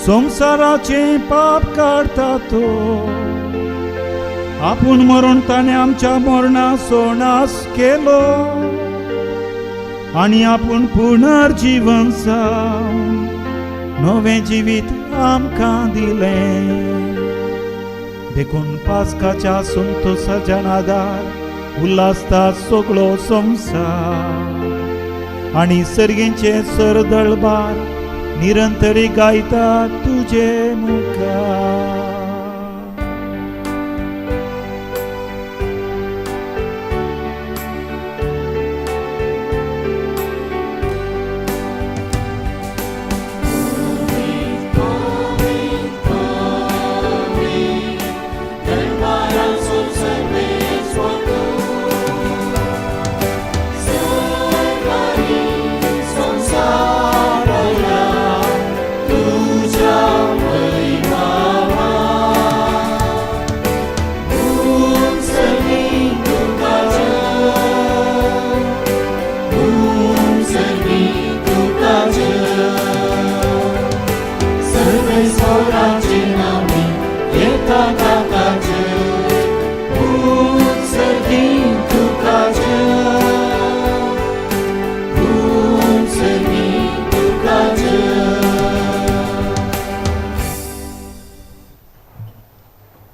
संवसाराचें पाप काडटा तो. आपूण मरण ताणें आमच्या मरणाचो नाश केलो आनी आपूण पुनर्जीवन जावन नवें जिवीत आमकां दिलें. देखून पास्काच्या संतोसाच्या नादार उल्हासता सगळो संवसार आनी सर्गेंचे सरदळबार निरंतरी गायता तुजे मुखार.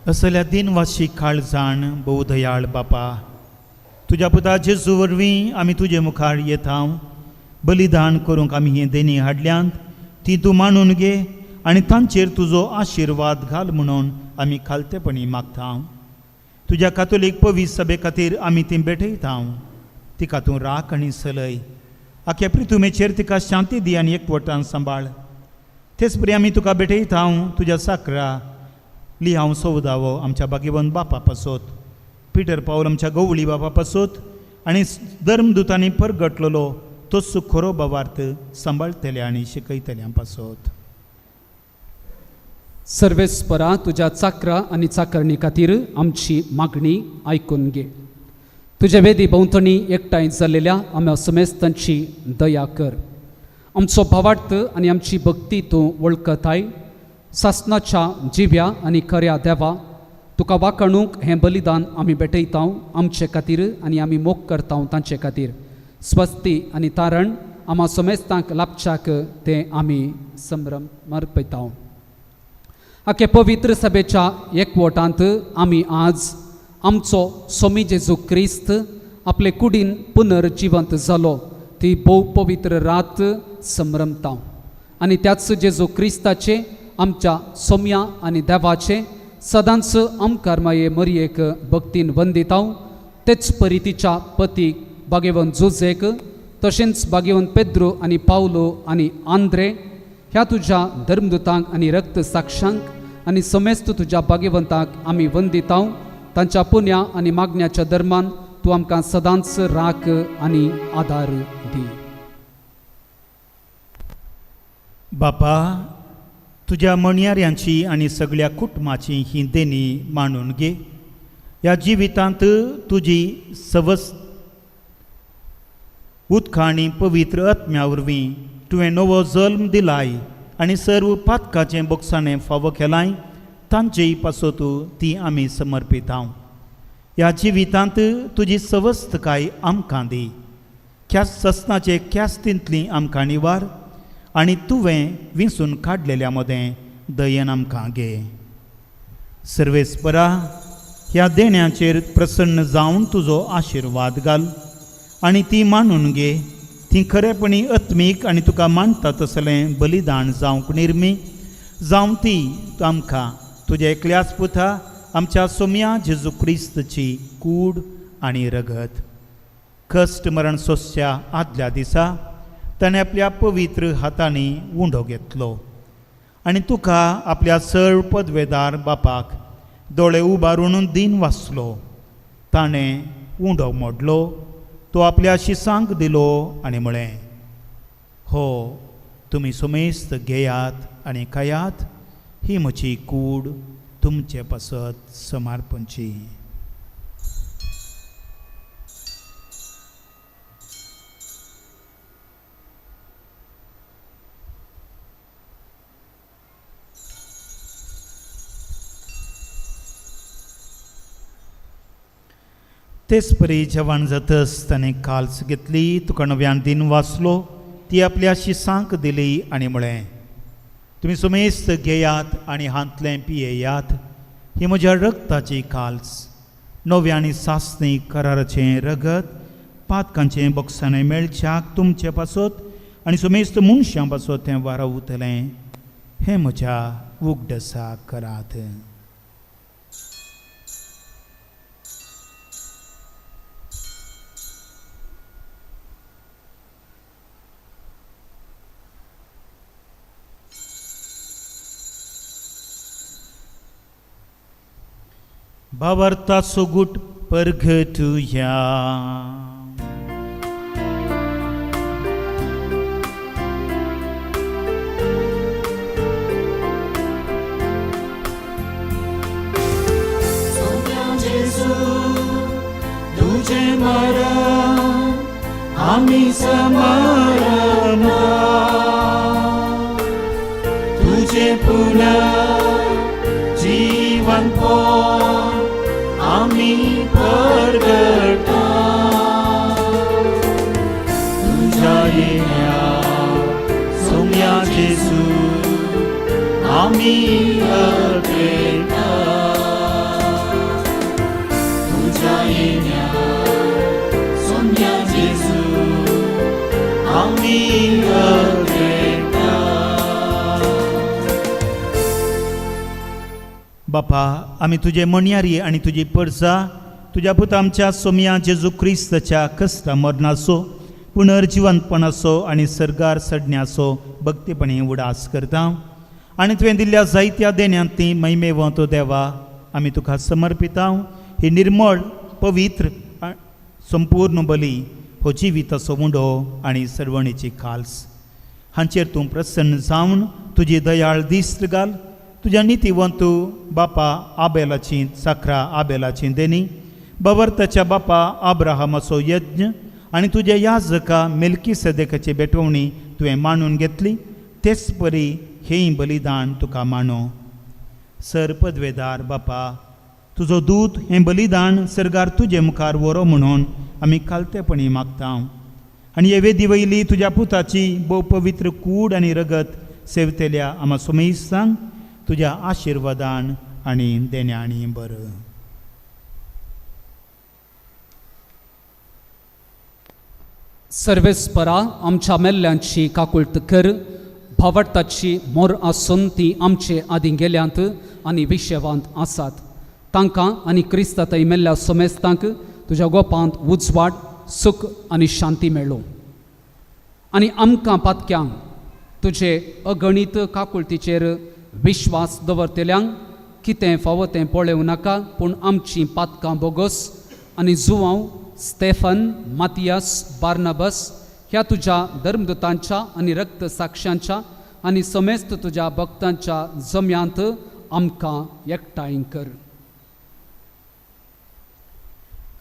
असल्या दिनवाशी काळजाण भोवदयाळ बापा, तुज्या पुता जेजू वरवीं आमी तुजे मुखार येता. बलिदान करूंक आमी हें देणी हाडल्यांत ती तूं मानून घे आनी तांचेर तुजो आशिर्वाद घाल म्हणून आमी खालतेपणी मागता. तुज्या कातोलीक पवीस सभे खातीर आमी ती भेटयता. तिका तूं राख आनी सलय. आख्या प्रितुमेचेर तिका शांती दी आनी एकवटान सांबाळ. तेच परी आमी तुका भेटयता तुज्या साकरा लिहांव सौदावो आमच्या भाग्यवंत बापा पासत, पिटर पावल आमच्या गवळी बापा पासत आनी धर्मदुतांनी परगटलेलो तोच खरो भावार्थ सांबाळटल्या आनी शिकयतल्या पासत. सर्वेस्परा तुज्या चाकरा आनी चाकरणी खातीर आमची मागणी आयकून घे. तुजे वेदी भोंवतणी एकठांय जाल्लेल्या आम्या समेस्तांची दया कर. आमचो भावार्थ आनी आमची भक्ती तूं वळखताय. सासनाच्या जिव्या आनी खऱ्या देवा, तुका वाखाणूंक हें बलिदान आमी भेटयता आमचे खातीर आनी आमी मोग करता तांचे खातीर. स्वस्ती आनी तारण आमा समेस्तांक लाभच्याक तें आमी संभ्रम मर्पयता. आखे पवित्र सभेच्या एकवटांत आमी आज आमचो स्वामी जेजू क्रिस्त आपले कुडीन पुनर्जिवंत जालो ती भोव पवित्र रात संभ्रमता आनी त्याच जेजू क्रिस्ताचे आमच्या सोम्या आनी देवाचे सदांच आमकार माये मरयेक भक्तीन वंदिताव. तेच परी तिच्या पतीक बागेवन जुजेक तशेंच बागेवन पेद्रो आनी पावलो आनी आंद्रे ह्या तुज्या धर्मदूतांक आनी रक्त साक्षांक आनी समेस्त तुज्या भाग्यवंतांक आमी वंदिताव. तांच्या पुण्या आनी मागण्याच्या धर्मान तूं आमकां सदांच राख आनी आदार दी. बापा, तुज्या म्हणयाऱ्यांची आनी सगळ्या कुटुंबाची ही देणी मांडून घे. ह्या जिवितांत तुजी सवस उदका आनी पवित्र आत्म्या वरवीं तुवें नवो जल्म दिलाय आनी सर्व पातकाचें बोगसाणें फावो केलाय तांचेय पासत ती आमी समर्पितां. ह्या जिवितांत तुजी सवस्तकाय आमकां दी. ख्यास ससनाचे ख्यास्तींतली आमकां निवार आनी तुवें विंचून काडलेल्या मदें दयेन आमकां घे. सर्वेस्परा, ह्या देण्याचेर प्रसन्न जावन तुजो आशिर्वाद घाल आनी ती मानून घे. ती खरेपणी आत्मीक आनी तुका मानता तसलें बलिदान जावंक निर्मी जावं ती आमकां तुज्या एकल्याच पुता आमच्या सोम्या जेजू क्रिस्तची कूड आनी रगत. कश्ट मरण सोंसच्या आदल्या दिसा ताणें आपल्या पवित्र हातांनी उंडो घेतलो आनी तुका आपल्या सर्व पदवेदार बापाक दोळे उबारून दीन वाचलो. ताणें उंडो मोडलो, तो आपल्या शिसांक दिलो आनी म्हळें, हो तुमी सुमेस्त घेयात आनी खायात, ही म्हजी कूड तुमचे पासत समर्पणची. तेच परी जेवण जातच ताणें काल्स घेतली, तुका नव्यान दिन वाचलो, ती आपल्या शिसांक दिली आनी म्हळें, तुमी सुमेस्त घेयात आनी हांतलें पियेयात, ही म्हज्या रगताची काल्स, नव्या आनी सासणी कराराचें रगत पातकांचें बोगसाणें मेळच्याक तुमचे पासत आनी सुमेस्त मनशां पासत तें वारावतलें. हें म्हज्या उगडसा करात. भावार्थाचो गुट परगटुया. सोम्या जेजू तुजें मरण आमी समरना, तुजें पुनर्जीवनपण आमी परगटा. तुज्या येण्या सोम्या जेजू आमी अपेटा. तुज्या येण्या सोम्या जेजू आमी अपेटा. बापा, आमी तुजे म्हणयारी आनी तुजी परजा तुज्या पुता आमच्या सोम्या जेजू क्रिस्तच्या कश्टा मरणाचो पुनर्जिवंतपणाचो आनी सर्गार सडण्याचो भक्तीपणी उडास करता आनी तुवें दिल्ल्या जायत्या देण्यांत ती महिमेवंत देवा आमी तुका समर्पिता. ही निर्मळ पवित्र संपूर्ण बली हो जिविताचो उंडो आनी सरवणेची खाल्स हांचेर तूं प्रसन्न जावन तुजी दयाळ दिस्त घाल. तुज्या नितीवंत बापा आबेलाची साखरा आबेलाची देणी, बवर्ताच्या बापा आब्राहामाचो यज्ञ आनी तुज्या याजका मेलकी सदेकाची भेटवणी तुवें मांडून घेतली, तेच परी हें बलिदान तुका मांडो. सर पदवेदार बापा, तुजो दूत हें बलिदान सर्गार तुजे मुखार व्हरो म्हणून आमी खालतेपणी मागता. आनी हे वेदी वयली तुज्या पुताची भोव पवित्र कूड आनी रगत सेवतेल्या आमा सोमेस्तांक तुज्या आशिर्वादान आनी देण्यांनी बरं. सर्वेस्परा आमच्या मेल्ल्यांची काकुळट कर, भावार्थाची मोर आसून ती आमचे आदीं गेल्यांत आनी विशेवांत आसात. तांकां आनी क्रिस्तांतय मेल्ल्या सोमेस्तांक तुज्या गोपांत उजवाड, सुख आनी शांती मेळो. आनी आमकां पातक्यांक तुजे अगणीत काकुळटीचेर विश्वास दवरतल्यांक कितें फावो तें पळोवं नाका, पूण आमचीं पातकां बोगस आनी जुवांव स्टेफन, मातियास, बार्नाबस ह्या तुज्या धर्मदूतांच्या आनी रक्त साक्षांच्या आनी समेस्त तुज्या भक्तांच्या जम्यांत आमकां एकठांय कर.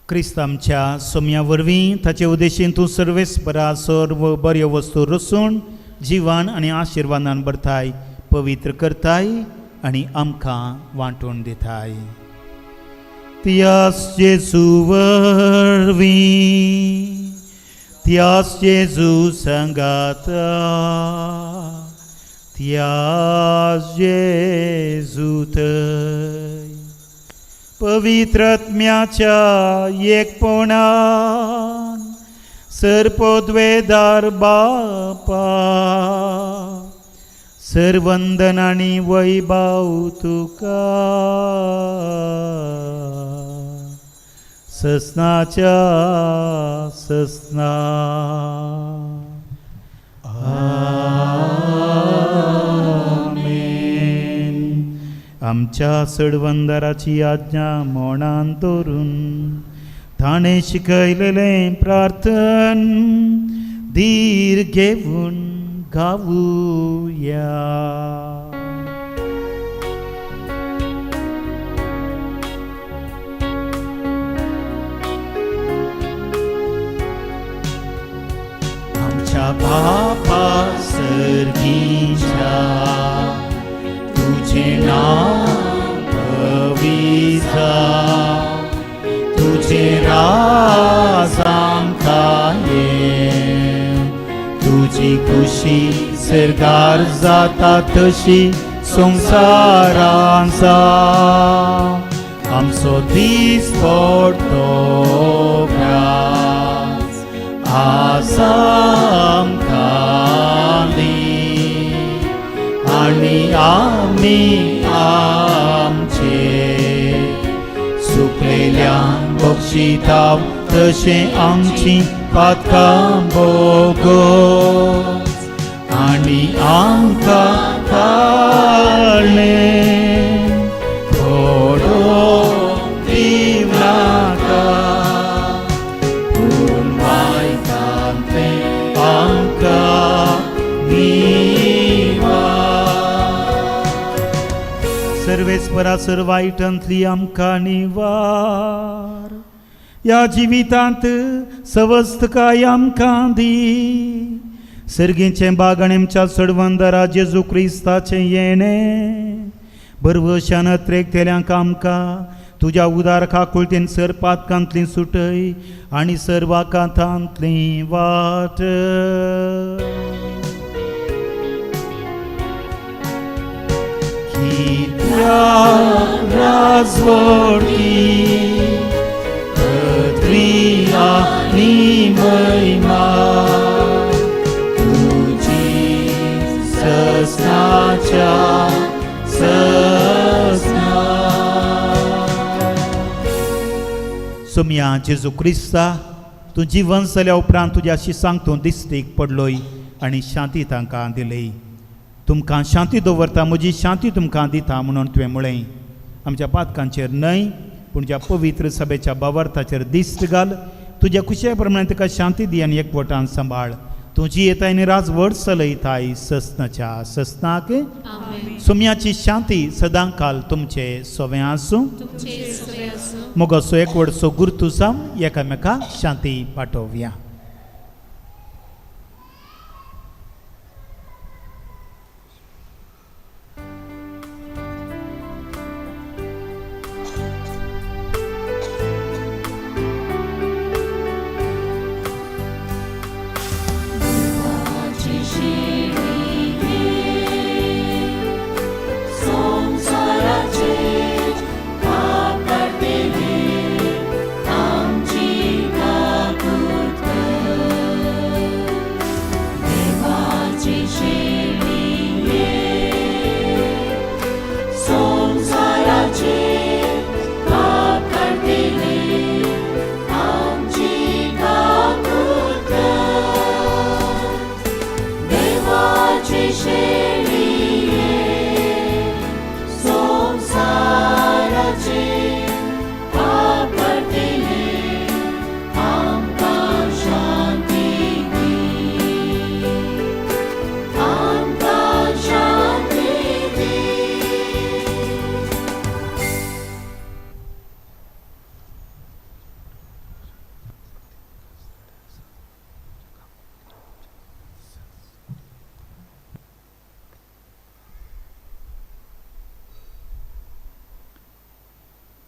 क्रिस्त आमच्या सोम्या वरवीं ताचे उद्देशीन तूं सर्वेस्परा सर्व बऱ्यो वस्तू रसून जिवन आनी आशिर्वादान भरताय, पवित्र करताय आनी आमकां वांटून दिताय. त्यास जेजू वरवीं, त्यास जेजू सांगाता, त्यास जेजू थंय पवित्रत्म्याच्या एकपणान सर्पोद्वेदार बापा सर्वंदन आनी वैभाव तुका ससनाच्या ससना. आमेन. आमच्या सडवंदराची आज्ञा मोणान दवरून ताणें शिकयलेलें प्रार्थन धीर घेवन गावुया. आमच्या बापा सर्गीच्या तुझें नांव पवित्र जावं, तुझें राज आमकां येवं, तुजी खुशी सर्गार जाता तशी संवसारान जावं. आमचो दीस पडटो ग्रास आज आमकां दी आनी आमी आमचे सुकलेल्यांक बक्षिता तशें आमची पातकां बोगोस आनी आमकां काडलें पडोवंक दिवनाका, पूण वायटांतलें आमकां निवार. सर्वेस्परा सर वायटांतली आमकां निवार, ह्या जिवितांत सवस्तकाय आमकां दी. सर्गीचें बागण आमच्या सडवंदरा जेजू क्रिस्ताचें येणें बरवशान अत्रेकतेल्यांक आमकां तुज्या उदार काकुळतेन सर पातकांतली सुटय आनी सर्वाकांतांतली वाट. कित्याक राजवटी पदवी आनी महिमा तुजी ससनाच्या ससना. सोम्या जेजू क्रिस्ता तूं जिवन जाल्या उपरांत तुज्या शिसांक तूं दिस्टीक पडलोय आनी शांती तांकां दिली. तुमकां शांती दवरता, म्हजी शांती तुमकां दिता म्हणून तुवें म्हळें. आमच्या पातकांचेर न्हय पूण ज्या पवित्र सभेच्या बावार्थाचेर दिश्ट घाल. तुज्या कुशे प्रमाणे तुका शांती दी आनी एकवटान सांबाळ. तुजी येताय आनी राजवट चलयताय ससनाच्या ससनाक. सोम्याची शांती सदां काल तुमचे सोवें आसूं. मोगाचो एकवटचो गुर्तू जावन एकामेका शांती पाठोवया.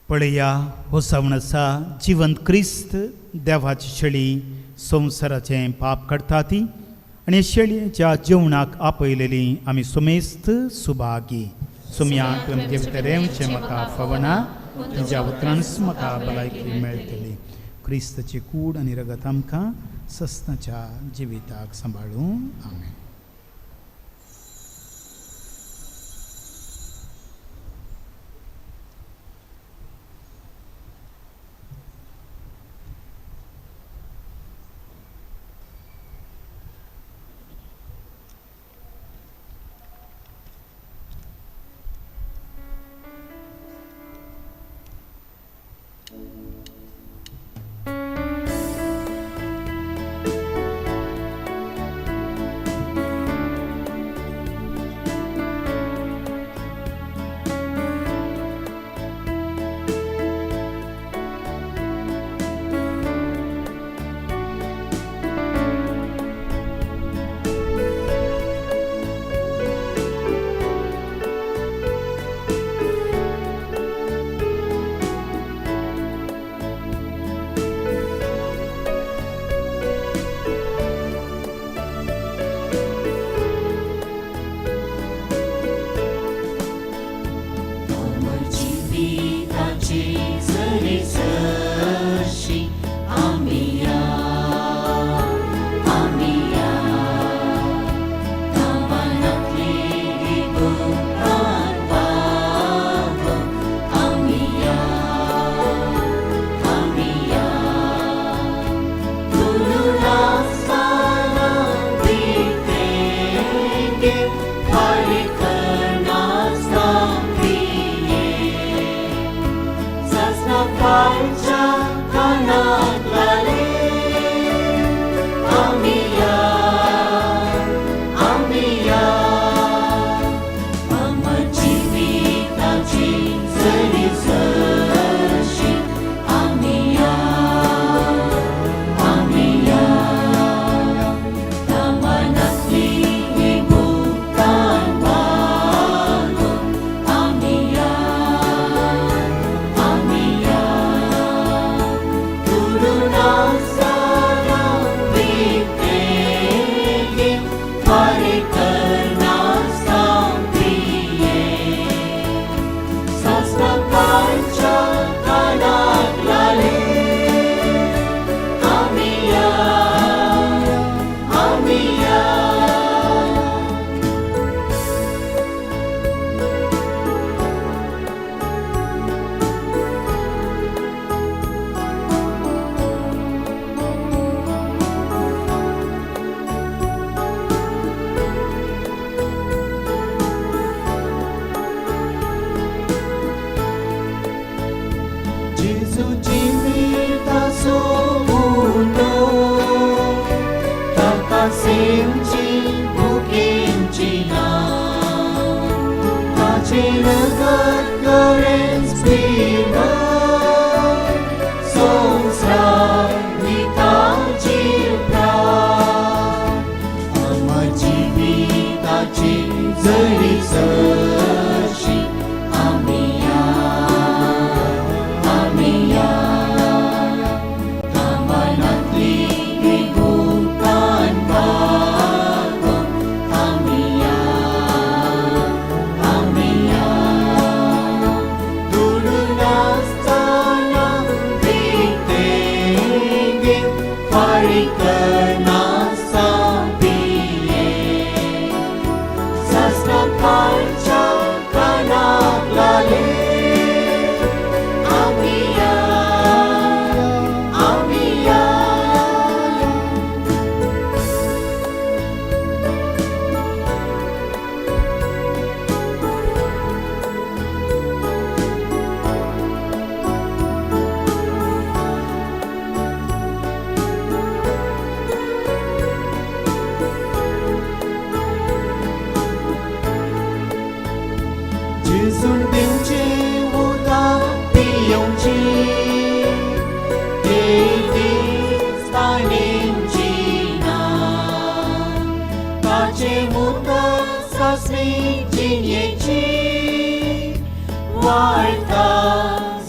पळया हो जावन आसा जिवंत क्रिस्त देवाची शेळी संवसाराचें पाप काडटा ती आनी शेळयेच्या जेवणाक आपयलेली आमी सुमेस्त सुभागी. सुम्या तुमचे भितर येवचें म्हाका फावना, तुज्या उतरानच म्हाका भलायकी मेळटली. क्रिस्ताची कूड आनी रगत आमकां सस्नाच्या जिविताक सांबाळूं. आमेन.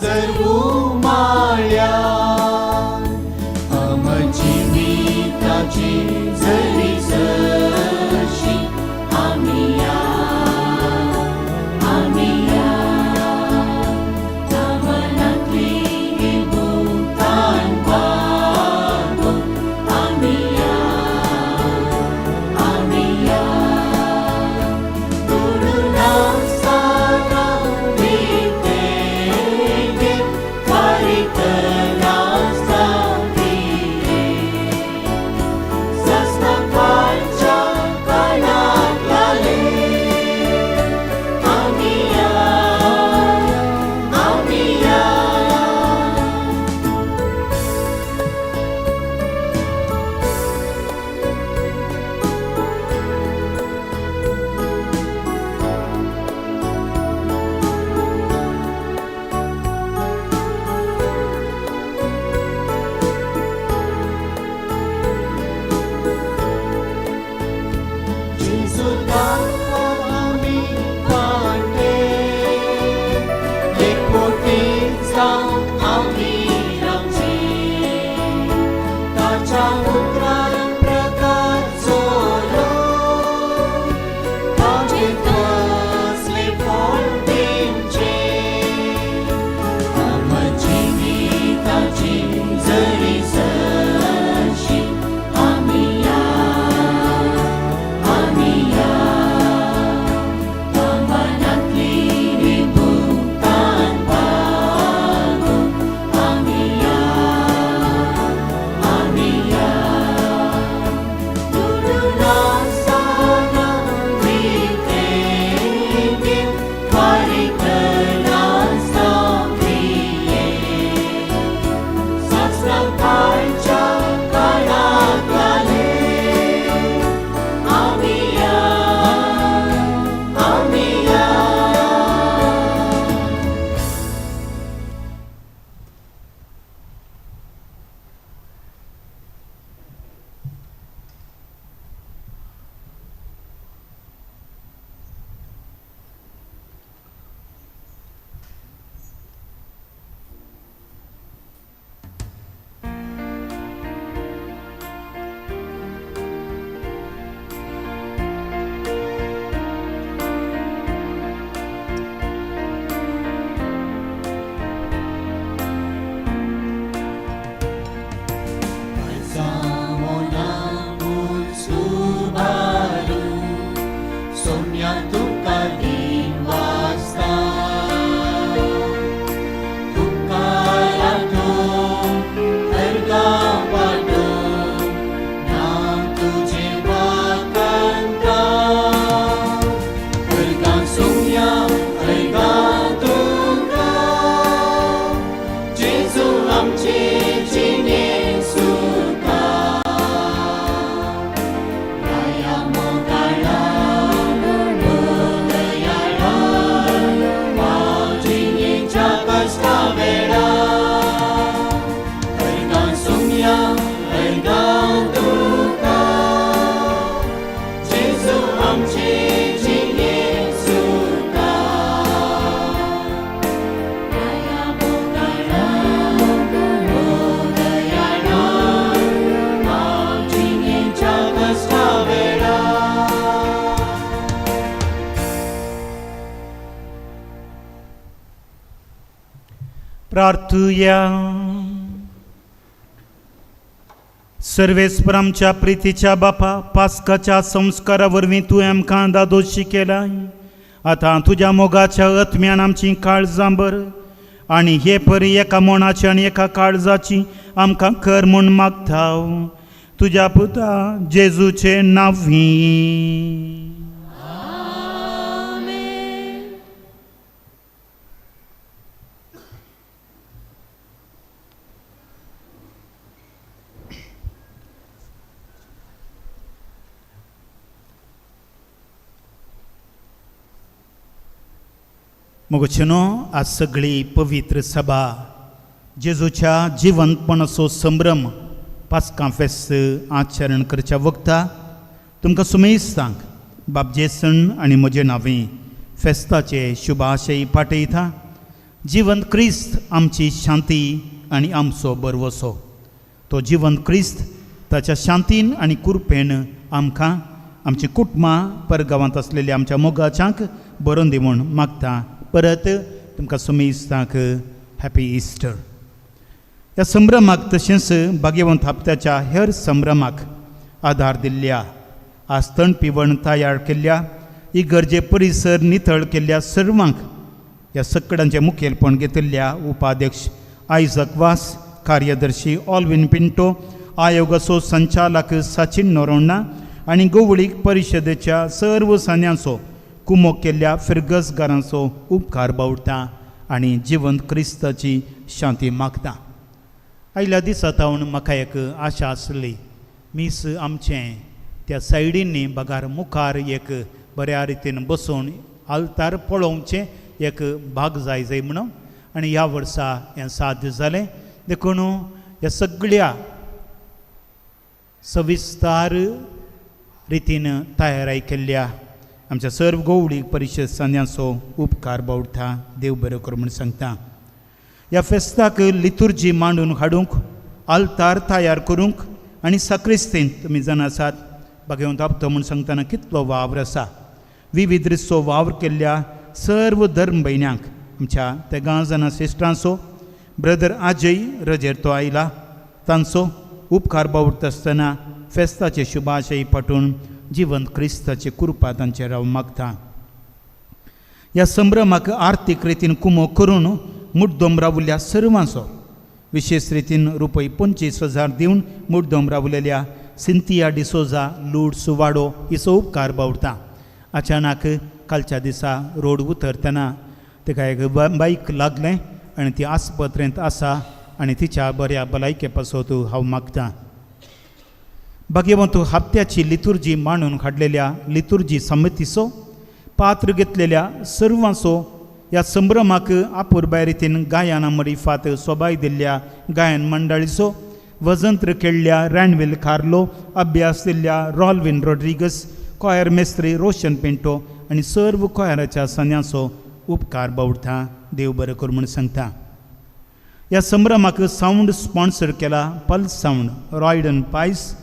जर उमाळ्या आम जिविताची जरी सरशी आमी या आमी या मनांतली ही भुतान बागोवन आमी या आमी या दुडू नासतना विकतें फारीक नासतना सासणाकाळच्या काळाक लाले आमी या आमी या. जेजू ताका आमी फाटे एकवटीत जावन आमी रावची ताच्या उतरान प्रकार चलोवन ताचें तसलें फळ दिवचें आम जिविताची जरी सरशी आमी या आमी या मनांतली ही भुतान बागोवन आमी या आमी या दुडू नासतना विकतें फारीक नासतना सासणाकाळच्या काळाक लाले आमी या आमी या. सुबारू सोम्या तुका दिन वाजता तुकारातो हरगा पाटो नाम तुझे वाकंता हरगा सोम्या हरगा तुका जेजू आमचे जिणे सुखा राया मोगाळा दयाळा जिणेच्या कश्टा वेळा हरगा सोम्या हरगा तुका जेजू आमचे जिणे सुखा राया मोगाळा दयाळा जिणेच्या कश्टा वेळा. प्रार्थुया. सर्वेस्पर आमच्या प्रितीच्या बापा, पास्काच्या संस्कारा वरवीं तूं आमकां दादोशी केलाय. आतां तुज्या मोगाच्या आत्म्यान आमची काळजां भर आनी हे परी एका मनाची आनी एका काळजाची आमकां कर म्हूण मागता तुज्या पुता जेजूचे नांवी. मोगचेनो, आज सगळी पवित्र सभा जेजूच्या जिवंतपणाचो संभ्रम पास्कां फेस्त आचरण करच्या वखता तुमकां सुमेस्तांक बाब जेसन आनी म्हजें नांवें फेस्ताचे शुभाशय पाठयता. जिवंत क्रिस्त आमची शांती आनी आमचो बरवसो. तो जिवंत क्रिस्त ताच्या शांतीन आनी कुरपेन आमकां आमची कुटुंबां परगांवांत आसलेल्या आमच्या मोगाच्यांक बरोवन दी म्हूण मागता. परत तुमकां सुमेस्तांक हॅपी इस्टर. ह्या संभ्रमाक तशेंच भाग्यवंत हप्त्याच्या हेर संभ्रमाक आदार दिल्ल्या, आज तण पिवण तयार केल्ल्या, इगर्जे परिसर नितळ केल्ल्या सर्वांक ह्या सकडांचें मुखेलपण घेतिल्ल्या उपाध्यक्ष आयजक वास, कार्यदर्शी ऑलविन पिंटो, आयोगाचो संचालक सचिन नोरोण्णा आनी गोवळीक परिशदेच्या सर्व सान्यांचो कुमोक केल्ल्या फिरगसगारांचो उपकार बावडटा आनी जिवंत क्रिस्ताची शांती मागता. आयल्या दिसा तावन म्हाका एक आशा आसली, मीस आमचें त्या सायडींनी बगार मुखार एक बऱ्या रितीन बसून आल्तार पळोवचें एक भाग जाय जाय म्हणून, आनी ह्या वर्सा हें साध्य जालें. देखून ह्या सगळ्या सविस्तार रितीन तयाराय केल्ल्या आमच्या सर्व गोवळी परिशद सांद्यांचो उपकार बावडटा. देव बरो कर म्हूण सांगता. ह्या फेस्ताक लितुर्जी मांडून हाडूंक, आल्तार तयार करूंक आनी साक्रिस्तीन तुमी जाणा आसात भाग्यवंत हप्तो म्हूण सांगतना कितलो वावर आसा. विविध रितचो वावर केल्ल्या सर्व धर्म भयण्यांक आमच्या तेगां जाणां सिस्टरांचो, ब्रदर आजय रजेर तो आयला तांचो उपकार बावडटा आसतना फेस्ताचे शुभाशय पाठोवन जिवंत क्रिस्ताचे कृपा तांचेर हांव मागता. ह्या संभ्रमाक आर्थीक रितीन कुमोक करून मुड्डोम रावल्ल्या सर्वांचो, विशेष रितीन रुपय 25,000 दिवन मुड्डोम रावलेल्या सिंथिया डिसोजा लूड सुवाडो हिचो उपकार बावडटा. अचानक कालच्या दिसा रोड उतरतना तिका एक बायक लागलें आनी ती आस्पत्रेंत आसा आनी तिच्या बऱ्या भलायके पासत हांव मागता. भाग्यवंत हप्त्याची लितुर्जी मांडून हाडलेल्या लितुर्जी समितीचो पात्र घेतलेल्या सर्वांचो ह्या संभ्रमाक आपुरबाय रितीन गायना मरिफात सोबाय दिल्ल्या गायन मंडळीचो, वजंत्र केल्ल्या रॅनविल कार्लो, अभ्यास दिल्ल्या रॉलविन रॉड्रिगस, कॉयर मेस्त्री रोशन पिंटो आनी सर्व कॉयराच्या सन्याचो उपकार बावडटा. देव बरो कर म्हूण सांगता. ह्या संभ्रमाक सावंड स्पॉन्सर केला पल्स सावंड रॉयडन पायस.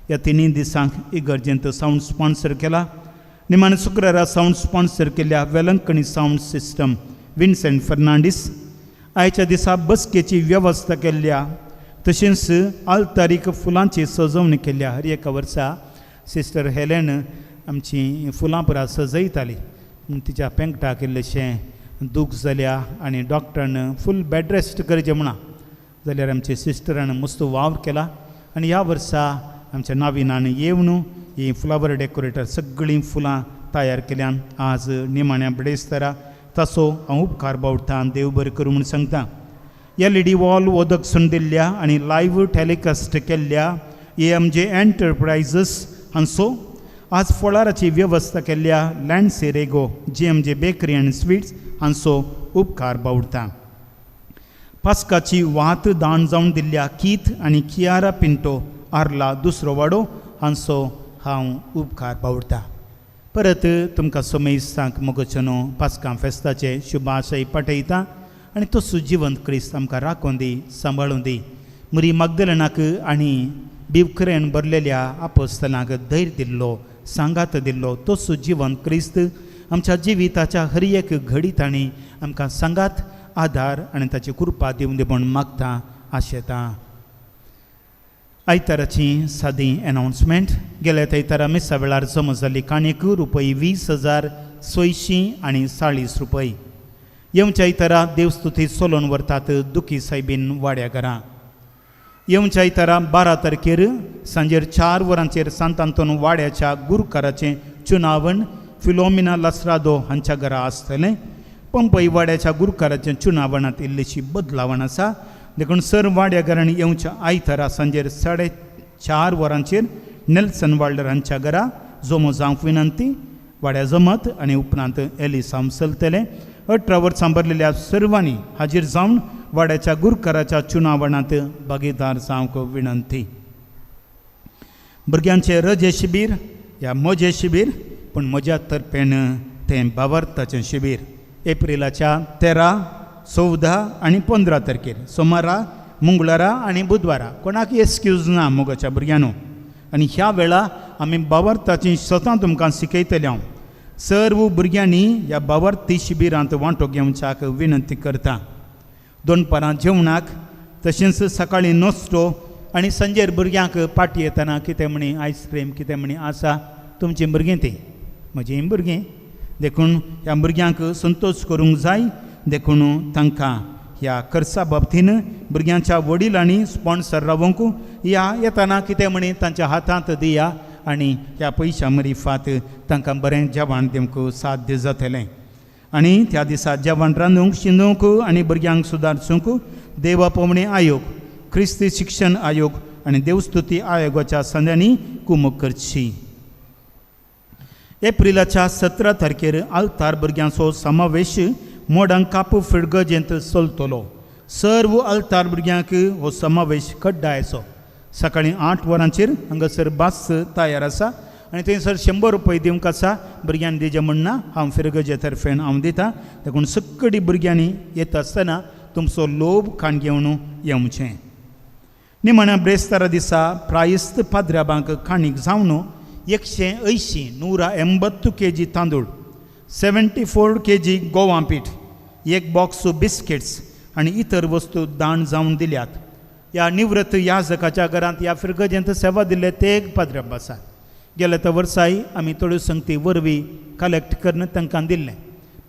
ह्या तिनूय दिसांक इगर्जेंत सावंड स्पॉन्सर केला. निमाणे शुक्रारा सावंड स्पॉन्सर केल्ल्या Velankanni sound system Vincent Fernandes. आयच्या दिसा बसकेची वेवस्था केल्ल्या तशेंच आल्तारीक फुलांची सजवणी केल्ल्या हर एका वर्सा सिस्टर हेलेन आमची फुलां पुरा सजयताली. तिच्या पेंकटाक इल्लेशें दूख जाल्या आनी डॉक्टरान फूल बेड रेस्ट करचें म्हणा, जाल्यार आमच्या सिस्टरान मस्त वावर केला आनी ह्या वर्सा आमच्या नाविनान येवन ही फ्लावर डेकोरेटर सगळीं फुलां तयार केल्यान. आज निमाण्या बिडेस्तारा ताचो हांव उपकार बावडटा. देव बरें करूं म्हूण सांगता. एलईडी वॉल वोदक सुंदिल्ल्या आनी लायव्ह टेलिकास्ट केल्ल्या AMJ enterprises हांचो आज फळाराची वेवस्था केल्ल्या लँडसी रेगो GMJ bakery आनी स्वीट्स हांचो उपकार बावडटा. पास्काची वात दान जावन दिल्ल्या कीत आनी कियारा पिंटो आर्ला दुसरो वाडो हांचो हांव उपकार बावडटा. परत तुमकां समेस्तांक मोगोचनो पास्कां फेस्ताचे शुभाशय पाठयता आनी तो सुजिवंत क्रिस्त आमकां राखून दी, सांबाळून दी. मुरी मागदलनाक आनी बिवखरेन भरलेल्या आपोस्तलांक धैर्य दिल्लो, सांगात दिल्लो तो सुजिवंत क्रिस्त आमच्या जिविताच्या हर एक घडी तांणी आमकां सांगात, आदार आनी ताची कृपा दिवन दी म्हूण मागता, आशेता. आयताराची सादी एनावन्समेंट. गेल्या आयतारा मिसा वेळार जमा जाल्ली काणीक रुपय 20,640 रुपय. येवच्या आयतारा देवस्तुती चलोवन व्हरतात दुखी सायबीन वाड्या घरां. येवच्या आयतारा 12 तारखेर सांजेर 4 वरांचेर सांत आंतोन वाड्याच्या गुरकाराचें चुनावण फिलोमिना लास्रादो हांच्या घरा आसतलें. पंपई वाड्याच्या गुरकाराचें चुनावणांत इल्लीशी बदलावण आसा, देखून सर वाड्या घरांनी येवच्या आयतारा सांजेर 4:30 वरांचेर नेल्सन वाल्डर हांच्या घरा जमो जावंक विनंती. वाड्या जमत आनी उपरांत एलिसांव चलतलें. 18 वर्सां भरलेल्या सर्वांनी हाजीर जावन वाड्याच्या गुरकाराच्या चुनावणांत भागीदार जावंक विनंती. भुरग्यांचे रजे शिबीर ह्या म्हजें शिबीर, पूण म्हज्या तर्फेन तें भावार्थाचें शिबीर एप्रिलाच्या 13, 14 आनी 15 तारखेर, सोमारा, मंगळारा आनी बुधवारा. कोणाक एक्सक्यूज ना मोगाच्या भुरग्यांनो. आनी ह्या वेळा आमी बावार्थाची सतां तुमकां शिकयतले. हांव सर्व भुरग्यांनी ह्या बावार्थी शिबिरांत वांटो घेवच्याक विनंती करता. दनपारां जेवणाक तशेंच सकाळीं नोस्टो आनी सांजेर भुरग्यांक पाटी येतना कितें म्हणी आयस्क्रीम कितें म्हणी आसा. तुमचीं भुरगीं तीं म्हजीं भुरगीं, देखून ह्या भुरग्यांक संतोश करूंक जाय. देखून तांकां ह्या खर्चा बाबतीन भुरग्यांच्या वडिलांनी स्पॉन्सर रावोंक ह्या येतना कितें म्हणी तांच्या हातांत दिया आनी ह्या पयशां मरिफात तांकां बरें जेवण दिवंक साध्य जातलें. आनी त्या दिसा जेवण रांदूंक शिंदूंक आनी भुरग्यांक सुदारसूंक देवा पोवणे आयोग, क्रिस्ती शिक्षण आयोग आनी देवस्तुती आयोगाच्या संद्यांनी कुमक करची. एप्रिलाच्या 17 तारखेर आल्तार भुरग्यांचो समावेश मोडांक कापू फिरगजेंत चलतलो. सर्व आल्तार भुरग्यांक हो समावेश कड्डायचो. सकाळीं 8 वरांचेर हांगासर बास तयार आसा आनी थंयसर 100 रुपये दिवंक आसा. भुरग्यांनी दिजे म्हण ना, हांव फिरगजे तर्फेन हांव दिता. देखून सगळीं भुरग्यांनी येता आसतना तुमचो लोभ खाण घेवन येवचें. निमाण्या ब्रेस्तारा दिसा प्रायस्त पाद्राबांक खाणीक जावन 180 180 केजी तांदूळ, 74 केजी गोवा पीठ, 1 बॉक्स बिस्किट्स आनी इतर वस्तू दान जावन दिल्यात. ह्या निवृत्त याजकाच्या घरांत ह्या फिरगजेंत सेवा दिल्ले ते एक पाद्राब आसात. गेल्या त्या वर्साय आमी थोड्यो संगती वरवीं कलेक्ट करून तांकां दिल्लें.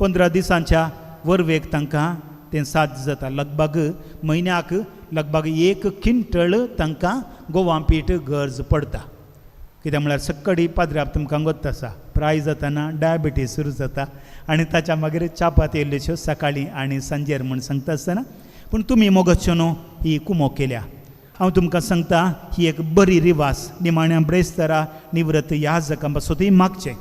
15 दिसांच्या वरवेक तांकां तें साध्य जाता. लगभग म्हयन्याक लगभग 1 क्विंटल तांकां गोवा पीठ गरज पडटा. कित्याक म्हळ्यार सकाळी पाद्राब तुमकां गोत्त आसा, प्राय जातना डायबिटीज सुरू जाता आनी ताच्या मागीर चापाती येयल्ल्यो सकाळीं आनी सांजेर म्हूण सांगता आसतना. पूण तुमी मोगच्यो न्हू ही कुमो केल्या. हांव तुमकां सांगता ही एक बरी रिवाज निमाण्या ब्रेस्तारा निवृत्त याजकां पासतूय मागचें.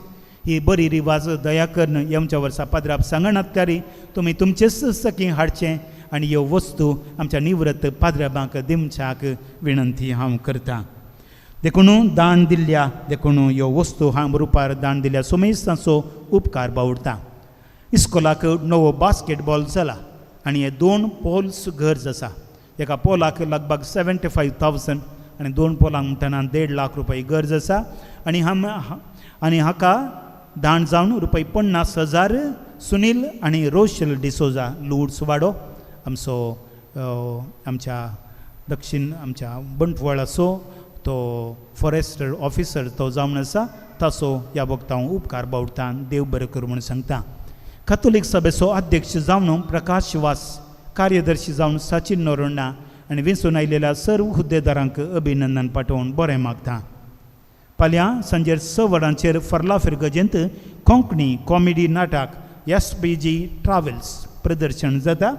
ही बरी रिवाज दया करून येवच्या वर्सा पाद्राब सांगनात तरी तुमी तुमचेच सखी हाडचें आनी ह्यो वस्तू आमच्या निवृत्त पाद्राबांक दिवच्याक विनंती हांव करतां. देखून दान दिल्ल्या, देखून ह्यो वस्तू हांव रुपार दान दिल्ल्या सुमेस्तांचो उपकार बावडटा. इस्कोलाक नवो बास्केटबॉल जाला आनी हे 2 पोल्स गरज आसा. एका पोलाक लगभग 75,000 आनी 2 पोलांक म्हणटना 1.5 लाख रुपये गरज आसा. आनी आनी हाका दान जावन रुपये 50,000 सुनील आनी रोशल डिसोजा लुड्स वाडो आमचो आमच्या दक्षिण आमच्या बंटवाळाचो तो फॉरेस्टर ऑफिसर तो जावन आसा ताचो ह्या वखदां हांव उपकार बावडटा. देव बरें करूं म्हूण सांगता. कातोलीक सभेचो अध्यक्ष जावन प्रकाश वास, कार्यदर्शी जावन सचिन नोरोण्णा आनी वेंचून आयिल्ल्या सर्व हुद्देदारांक अभिनंदन पाठोवन बरें मागता. फाल्यां सांजेर 6 वरांचेर फर्ला फिरगजेंत कोंकणी कॉमेडी नाटक SPG travels प्रदर्शन जाता.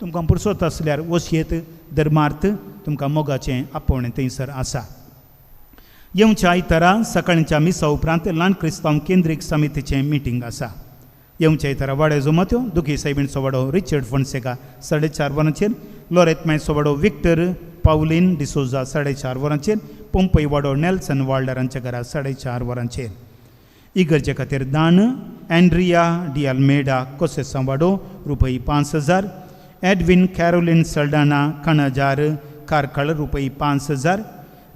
तुमकां पुरसोत आसल्यार वसयेत धर्मार्थ तुमकां मोगाचें आपोवणें थंयसर आसा. येवच्या आयतारा सकाळच्या मिसा उपरांत ल्हान क्रिस्तांव केंद्रीक समितीचें मिटींग आसा. येवच्या आयतारा वाड्या जोमात्यो दुखी सायबीणचो वाडो रिचर्ड फोन्सेका 4:30 वरांचेर, लोरेत मायचो वाडो विक्टर पावलीन डिसोजा 4:30 वरांचेर, पंपय वाडो नेल्सन वाल्डरांच्या घरा 4:30 वरांचेर. इगर्जे खातीर दान एन्ड्रिया डी अल्मेडा कोसेसां वाडो रुपये 5,000, एडविन कॅरोलिन सल्डाना कणजार कारकळ रुपये 5,000.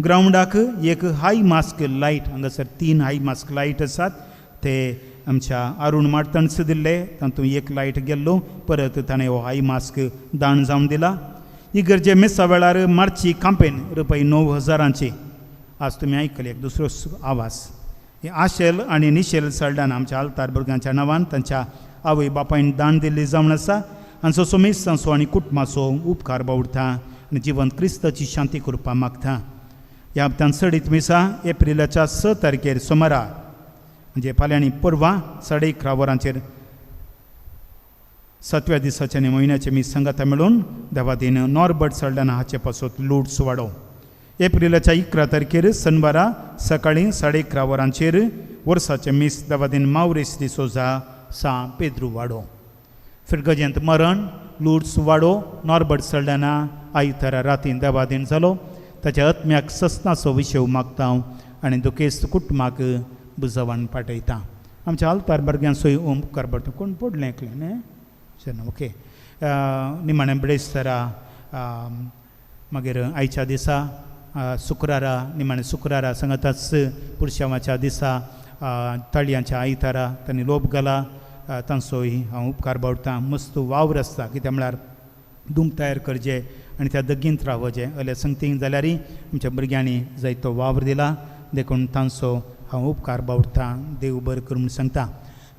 ग्रावंडाक एक हाय मास्क लायट, हांगासर 3 हाय मास्क लायट आसात ते आमच्या अरुण मार्तंड्स दिल्ले, तातूंत एक लायट गेल्लो परत ताणें हो हाय मास्क दान जावन दिला. इगर्जे मेसा वेळार मार्ची कांपेन रुपये 9,000. आज तुमी आयकले एक दुसरो आवाज. हे आशेल आनी निशेल सल्डान आमच्या आल्तार भुरग्यांच्या नांवान तांच्या आवय बापायन दान दिल्ली जावन आसा. हांचो सोमेस्तांचो आनी कुटुंबाचो उपकार बावडटा आनी जिवंत क्रिस्ताची शांती करपा मागता. ह्या हप्त्यान चडीत मिसा एप्रिलाच्या 6 तारखेर सोमारा म्हणजे फाल्यां आनी परवां 11:30 वरांचेर 7व्या दिसाचे आनी म्हयन्याचे मीस सांगाता मेळून देवादीन नॉर्बर्ट सल्डाना हाचे पासत लूट्स वाडो. एप्रिलाच्या 11 तारखेर शनवारा सकाळीं 11:30 वरांचेर वर्साचें मीस देवादीन मावरीस डिसोजा सां पेद्रू वाडो. फिरगजेंत मरण लुड्स वाडो नॉर्बर्ट सल्डाना आयतारा रातीन देवादीन जालो. ताच्या आत्म्याक सस्नाचो विशय मागता हांव आनी दुखेस्त कुटुंबाक बुजवान पाठयता. आमच्या आल्तार भुरग्यांचोय उपकार पडटा. कोण पडलें एकलें न्ही? ओके. निमाणें बिरेस्तारा मागीर आयच्या दिसा शुक्रारा निमाणें शुक्रारा सांगाताच पुरशांवाच्या दिसा ताळयांच्या आयतारा तांणी लोप घाला तांचोय हांव उपकार बावडटां. मस्त वावर आसता कित्याक म्हळ्यार धूम तयार करचे आनी त्या दगींत रावचें अले संगतींक जाल्यारय आमच्या भुरग्यांनी जायतो वावर दिला देखून तांचो हांव उपकार बावडटां. देव बरें करूं म्हूण सांगता.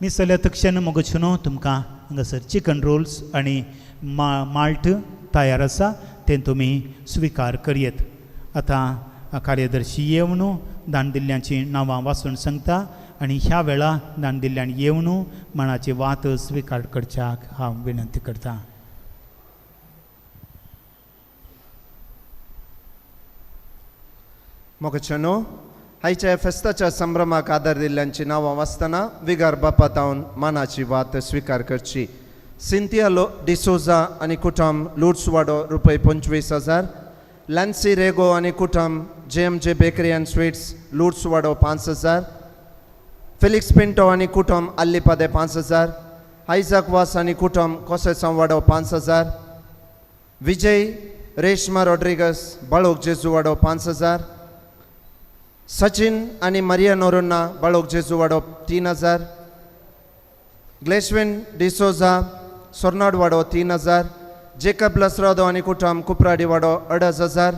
मी सगल्या तक्षण मोगोचो न्हू तुमकां हांगासर चिकन रोल्स आनी माल्ट तयार आसा तें तुमी स्विकार करयेत. आतां कार्यदर्शी येवन दान दिल्ल्यांचीं नांवां वाचून सांगता आनी ह्या वेळा दान दिल्ल्यान येवन मणाची वात स्विकार करच्याक हांव विनंती करतां. मोगचनो आयच्या फेस्ताच्या संभ्रमाक आदार दिल्ल्यांची नांवां वाचतना विगार बापातावन मानाची वात स्विकार करची. सिंथिया डिसोजा आनी कुटुंब लुट्सवाडो रुपये 25,000, लॅन्सी रेगो आनी कुटुंब JMJ bakery and sweets लुट्सवाडो 5,000, Felix Pinto आनी कुटुंब आल्लीपादे 5,000, आयझाक वास आनी कुटुंब कोसेसांवाडो 5,000, विजय रेश्मा रॉड्रिगस बाळोक जेजुवाडो 5,000, सचिन आनी मारिया नोरोन्ना बाळोक जेजुवाडो 3,000, ग्लेशविन डिसोजा सोर्नाडवाडो 3,000, जेकब लसरादो आनी कुटुंब कुपराडीवाडो 2,500,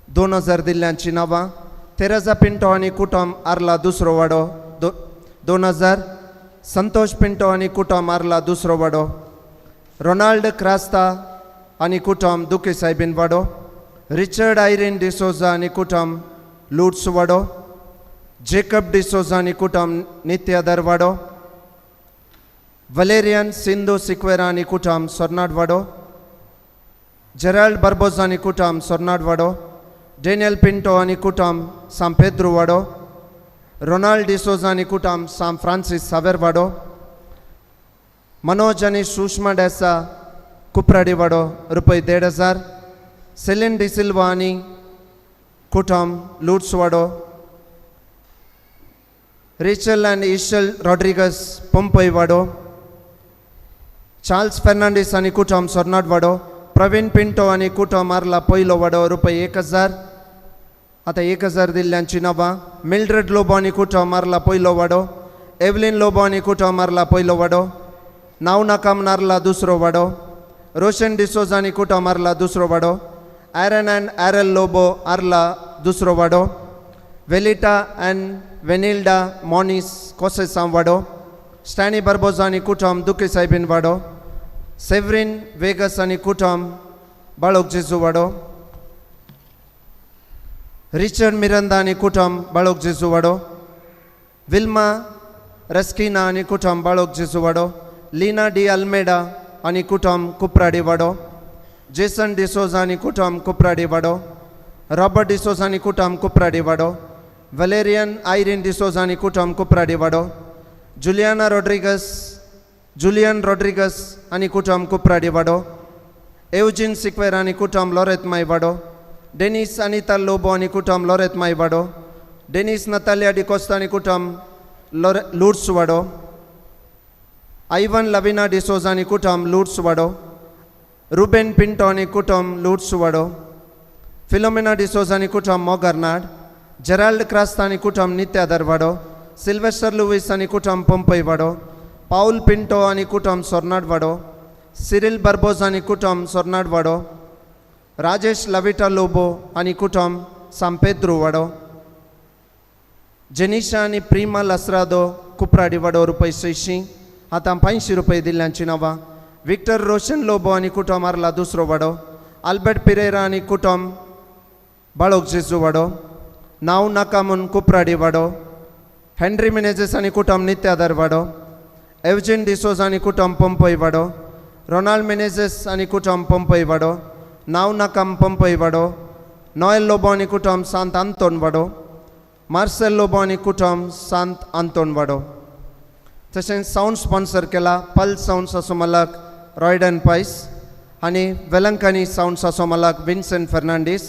2,000 दिल्ल्यांची नांवां. तेरेजा पिंटो आनी कुटुंब आर्ला दुसरो वाडो 2,000, संतोष पिंटो आनी कुटुंब आर्ला दुसरो वाडो, रोनाल्ड क्रास्ता आनी कुटुंब दुके सायबीन वाडो, रिचर्ड आयरीन डिसोजा आनी कुटुंब लुट्स वाडो, जेकब डिसोजा आनी कुटुंब नित्यादर वाडो, वलेरियन सिंधू सिक्वेरा आनी कुटुंब सोर्नाड वाडो, जेराल्ड बार्बोजा आनी कुटुंब सोर्नाड वाडो, डेनियल पिंटो आनी कुटुंब सांपेद्रू वाडो, रोनाल्ड डिसोजा आनी कुटुंब सांत फ्रांसीस सावेर वाडो, मनोज आनी सुषमा डेसा कुपराडी वाडो रुपये 1,500, सेलीन डिसिल्वा आनी कुटुंब लुट्स वाडो, रेचल आनी इशल रॉड्रिगस पंपय वाडो, चार्ल्स फेर्नांडीस आनी कुटुंब सोर्नाट वाडो, प्रवीण पिंटो आनी कुटुंब आर्ला पयलो वाडो रुपये 1,000, आतां 1,000 दिल्ल्यांची नांवां. मिल्ड्रेड लोबो आनी कुटुंब आर्ला पयलो वाडो, एवलीन लोबो आनी कुटुंब आर्ला पयलो वाडो, नांव नाकाम नार्ला दुसरो वाडो, रोशन डिसोजा आनी कुटुंब आर्ला दुसरो वाडो, एरन अँड एरल लोबो आर्ला दुसरो वाडो, वेलिटा अँड वेनिल्डा मॉनिस कोसेसांव वाडो, स्टॅनी बार्बोजा आनी कुटुंब दुके सायबीन वाडो, सेवरीन वेगस आनी कुटुंब बाळोक जेजू वाडो, रिचर्ड मिरंदा आनी कुटुंब बाळोक जेजू वाडो, विल्मा रस्किना आनी कुटुंब बाळोक जेजू वाडो, लीना डी अल्मेडा आनी कुटुंब कुपराडी वाडो, जेसन डिसोजा आनी कुटुंब कुपराडी वाडो, रॉबर्ट डिसोजा आनी कुटुंब कुपराडी वाडो, वलेरियन आयरीन डिसोजा आनी कुटुंब कुपराडी वाडो, जुलियाना रॉड्रिगस जुलियन रॉड्रिगस आनी कुटुंब कुपराडी वाडो, एवजीन सिक्वेर आनी कुटुंब लोरेत माय वाडो, डेनिस अनिता लोबो आनी कुटुंब लोरेत माय वाडो, डेनिस नतालिया डिकोस्ता आनी कुटुंब लुट्स वाडो, आयवन लविना डिसोजा आनी कुटुंब लुट्स वाडो, रुबेन पिंटो आनी कुटुंब लुट्स वाडो, फिलोमेना डिसोजा आनी कुटुंब मोगरनाड, जेराल्ड क्रास्ता आनी कुटुंब नित्यादर वाडो, सिल्वेस्टर लुवीस आनी कुटुंब पंपय वाडो, पाऊल पिंटो आनी कुटुंब सोर्नाड वाडो, सिरिल बार्बोजा आनी कुटुंब सोर्नाड वाडो, राजेश लविटा लोबो आनी कुटुंब सांपेद्रू वाडो, जेनिशा आनी प्रिमा लसरादो कुपराडी वाडो रुपये 600, आतां 500 रुपये दिल्ल्यांची नांवां. विक्टर रोशन लोबो आनी कुटुंब आर्ला दुसरो वाडो, आल्बर्ट पिरेरा आनी कुटुंब बाळोक जेजू वाडो, नांव नाका म्हूण कुपराडी वाडो, हेनरी मिनेझेस आनी कुटुंब नित्यादर वाडो, एवजीन डिसोजा आनी कुटुंब पंपय वाडो, रोनाल्ड मिनेझेस आनी कुटुंब पंपय वाडो, नांव नाकाम पंपय वाडो, नॉयल लोबो आनी कुटुंब सांत आंतोन वाडो, मार्सेल लोबो आनी कुटुंब सांत आंतोन वाडो. तशेंच सावंड स्पॉन्सर केला पल सावंड सासो मालक रॉयडन पायस आनी वेलंकनी सावंड सासो मालक विन्सन फर्नांडीस.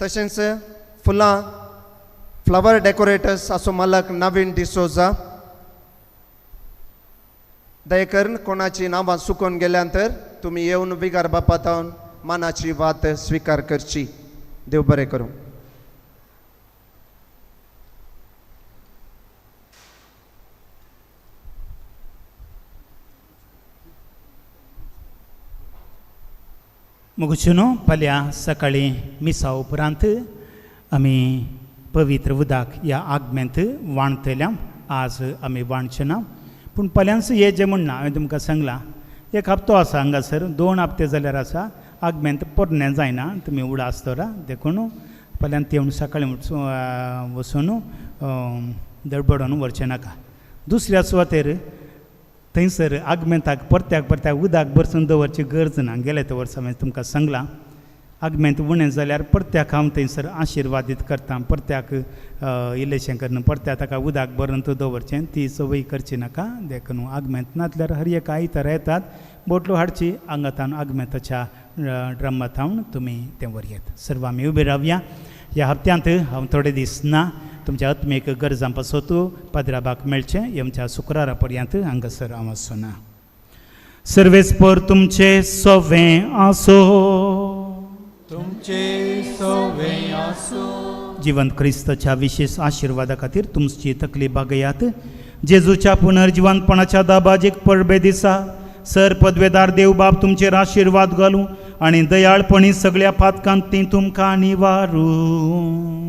तशेंच फुलां फ्लावर डेकोरेटर्स असो मालक नवीन डिसोजा. दयेकरून कोणाची नांवां चुकून गेल्यान तर तुमी येवन विगार बापातावन मानाची वात स्विकार करची. देव बरें करूं. मुगुचुनो फाल्यां सकाळीं मिसा उपरांत आमी पवित्र उदक ह्या आगमेंत वाणतल्या. आज आमी वाणचे ना, पूण फाल्यांच हे जें म्हणना हांवें तुमकां सांगलां, एक हप्तो आसा हांगासर, 2 हप्ते जाल्यार आसा. आगमेंत पोरणें जायना, तुमी उडास दवरा. देखून फाल्यां येवन सकाळीं वचून दडबडोन व्हरचें नाका. दुसऱ्या सुवातेर थंयसर आगमेंताक परत्याक परत्याक उदक भरसून दवरची गरज ना. गेले ते वर्सा हांवें तुमकां सांगलां, आगमेंत उणें जाल्यार परत्याक हांव थंयसर आशिर्वादीत करता, परत्याक इल्लेशें करून परत्याक ताका उदक भरून तूं दवरचें, ती संवय करची नाका. देखून आगमेंत नासल्यार हर एक आयतार येतात बोटलो हाडची, आंगातान आगमेंताच्या ड्रमातावन तुमी तें व्हरयेत. सर्व आमी उबे रावया. ह्या हप्त्यांत हांव थोडे दीस ना, तुमच्या आत्मीक गरजां पासत पाद्राबाक मेळचें येमच्या शुक्रारा पर्यंत हांगासर हांव आसना. सर्वेस्पर तुमचे सोवें आसो, तुमचे सोवें आसो. जिवंत क्रिस्ताच्या विशेष आशिर्वादा खातीर तुमची तकली बागयात. जेजूच्या पुनर्जिवंतपणाच्या दाबाजीक परबे दिसा सर पदवेदार देव बाप तुमचेर आशिर्वाद घालूं आनी दयाळपणी सगळ्या पातकांत ती तुमकां निवारूं.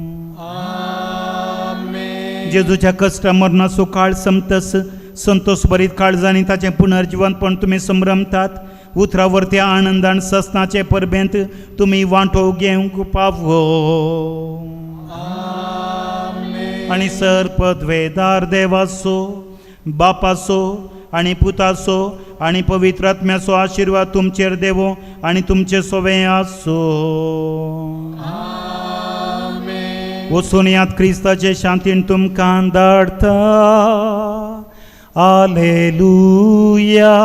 जेजूच्या कश्टा मरणाचो काळ समतस संतोष भरीत काळजांनी ताचें पुनर्जिवंतपण तुमी संभ्रमतात. उतरावरत्या आनंदान ससनाचे परबेंत तुमी वांटो घेवंक पावो. आनी सर पदवेदार देवाचो, बापाचो आनी पुताचो आनी पवित्र आत्म्याचो आशिर्वाद तुमचेर देवो आनी तुमचे सोवें आसो. वचून याद क्रिस्ताचे शांतीन तुमकां धाडटा. आलेलुया,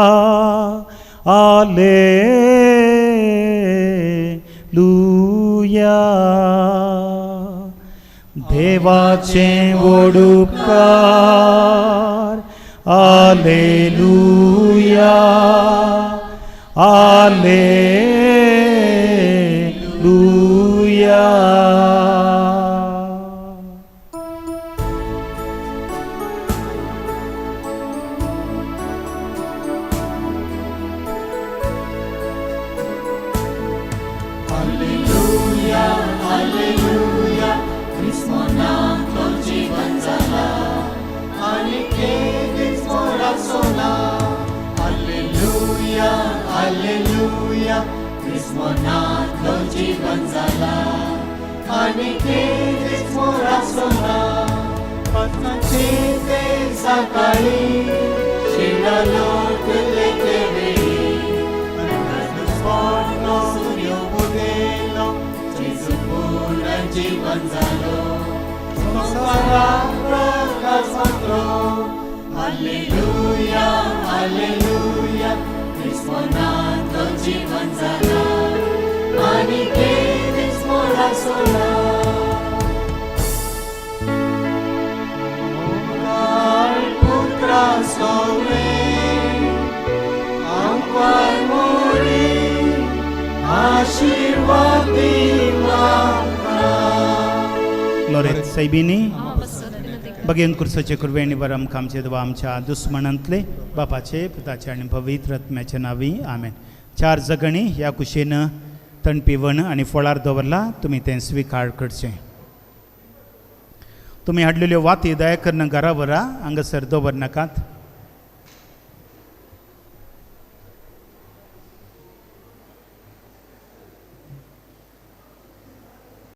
आलेलुया. देवाचें व्हड उपकार. आलेलुया, आलेलुया. आनी केदीच मोरासोना पत्राचे ते सकाळी शिळा लोटले ते वेळी पडलो सूर्य उदेलो जेजू पुनर्जीवन जालो संवसाराक प्रकाश मातलो. हालेलुया, हालेलुया, क्रिस्मनांत जीवन जाला आनी केदीच मोरासोना. पुत्रा सोवे आमकां मोरी आशिर्वाद लोरेत सायबिनी बगेन कुर्साचे कुर्वेणी बरम कामचे देवा आमच्या दुस्मणांतले बापाचे पुताचे आनी पवित्र आत्म्याचे नांवी आमेन. 4 जगणी ह्या कुशीन तण पिवन आनी फळार दवरला, तुमी तें स्विकार करचें. तुमी हाडलेल्यो वाती दया करून घरा व्हरा, हांगासर दवर नाकात.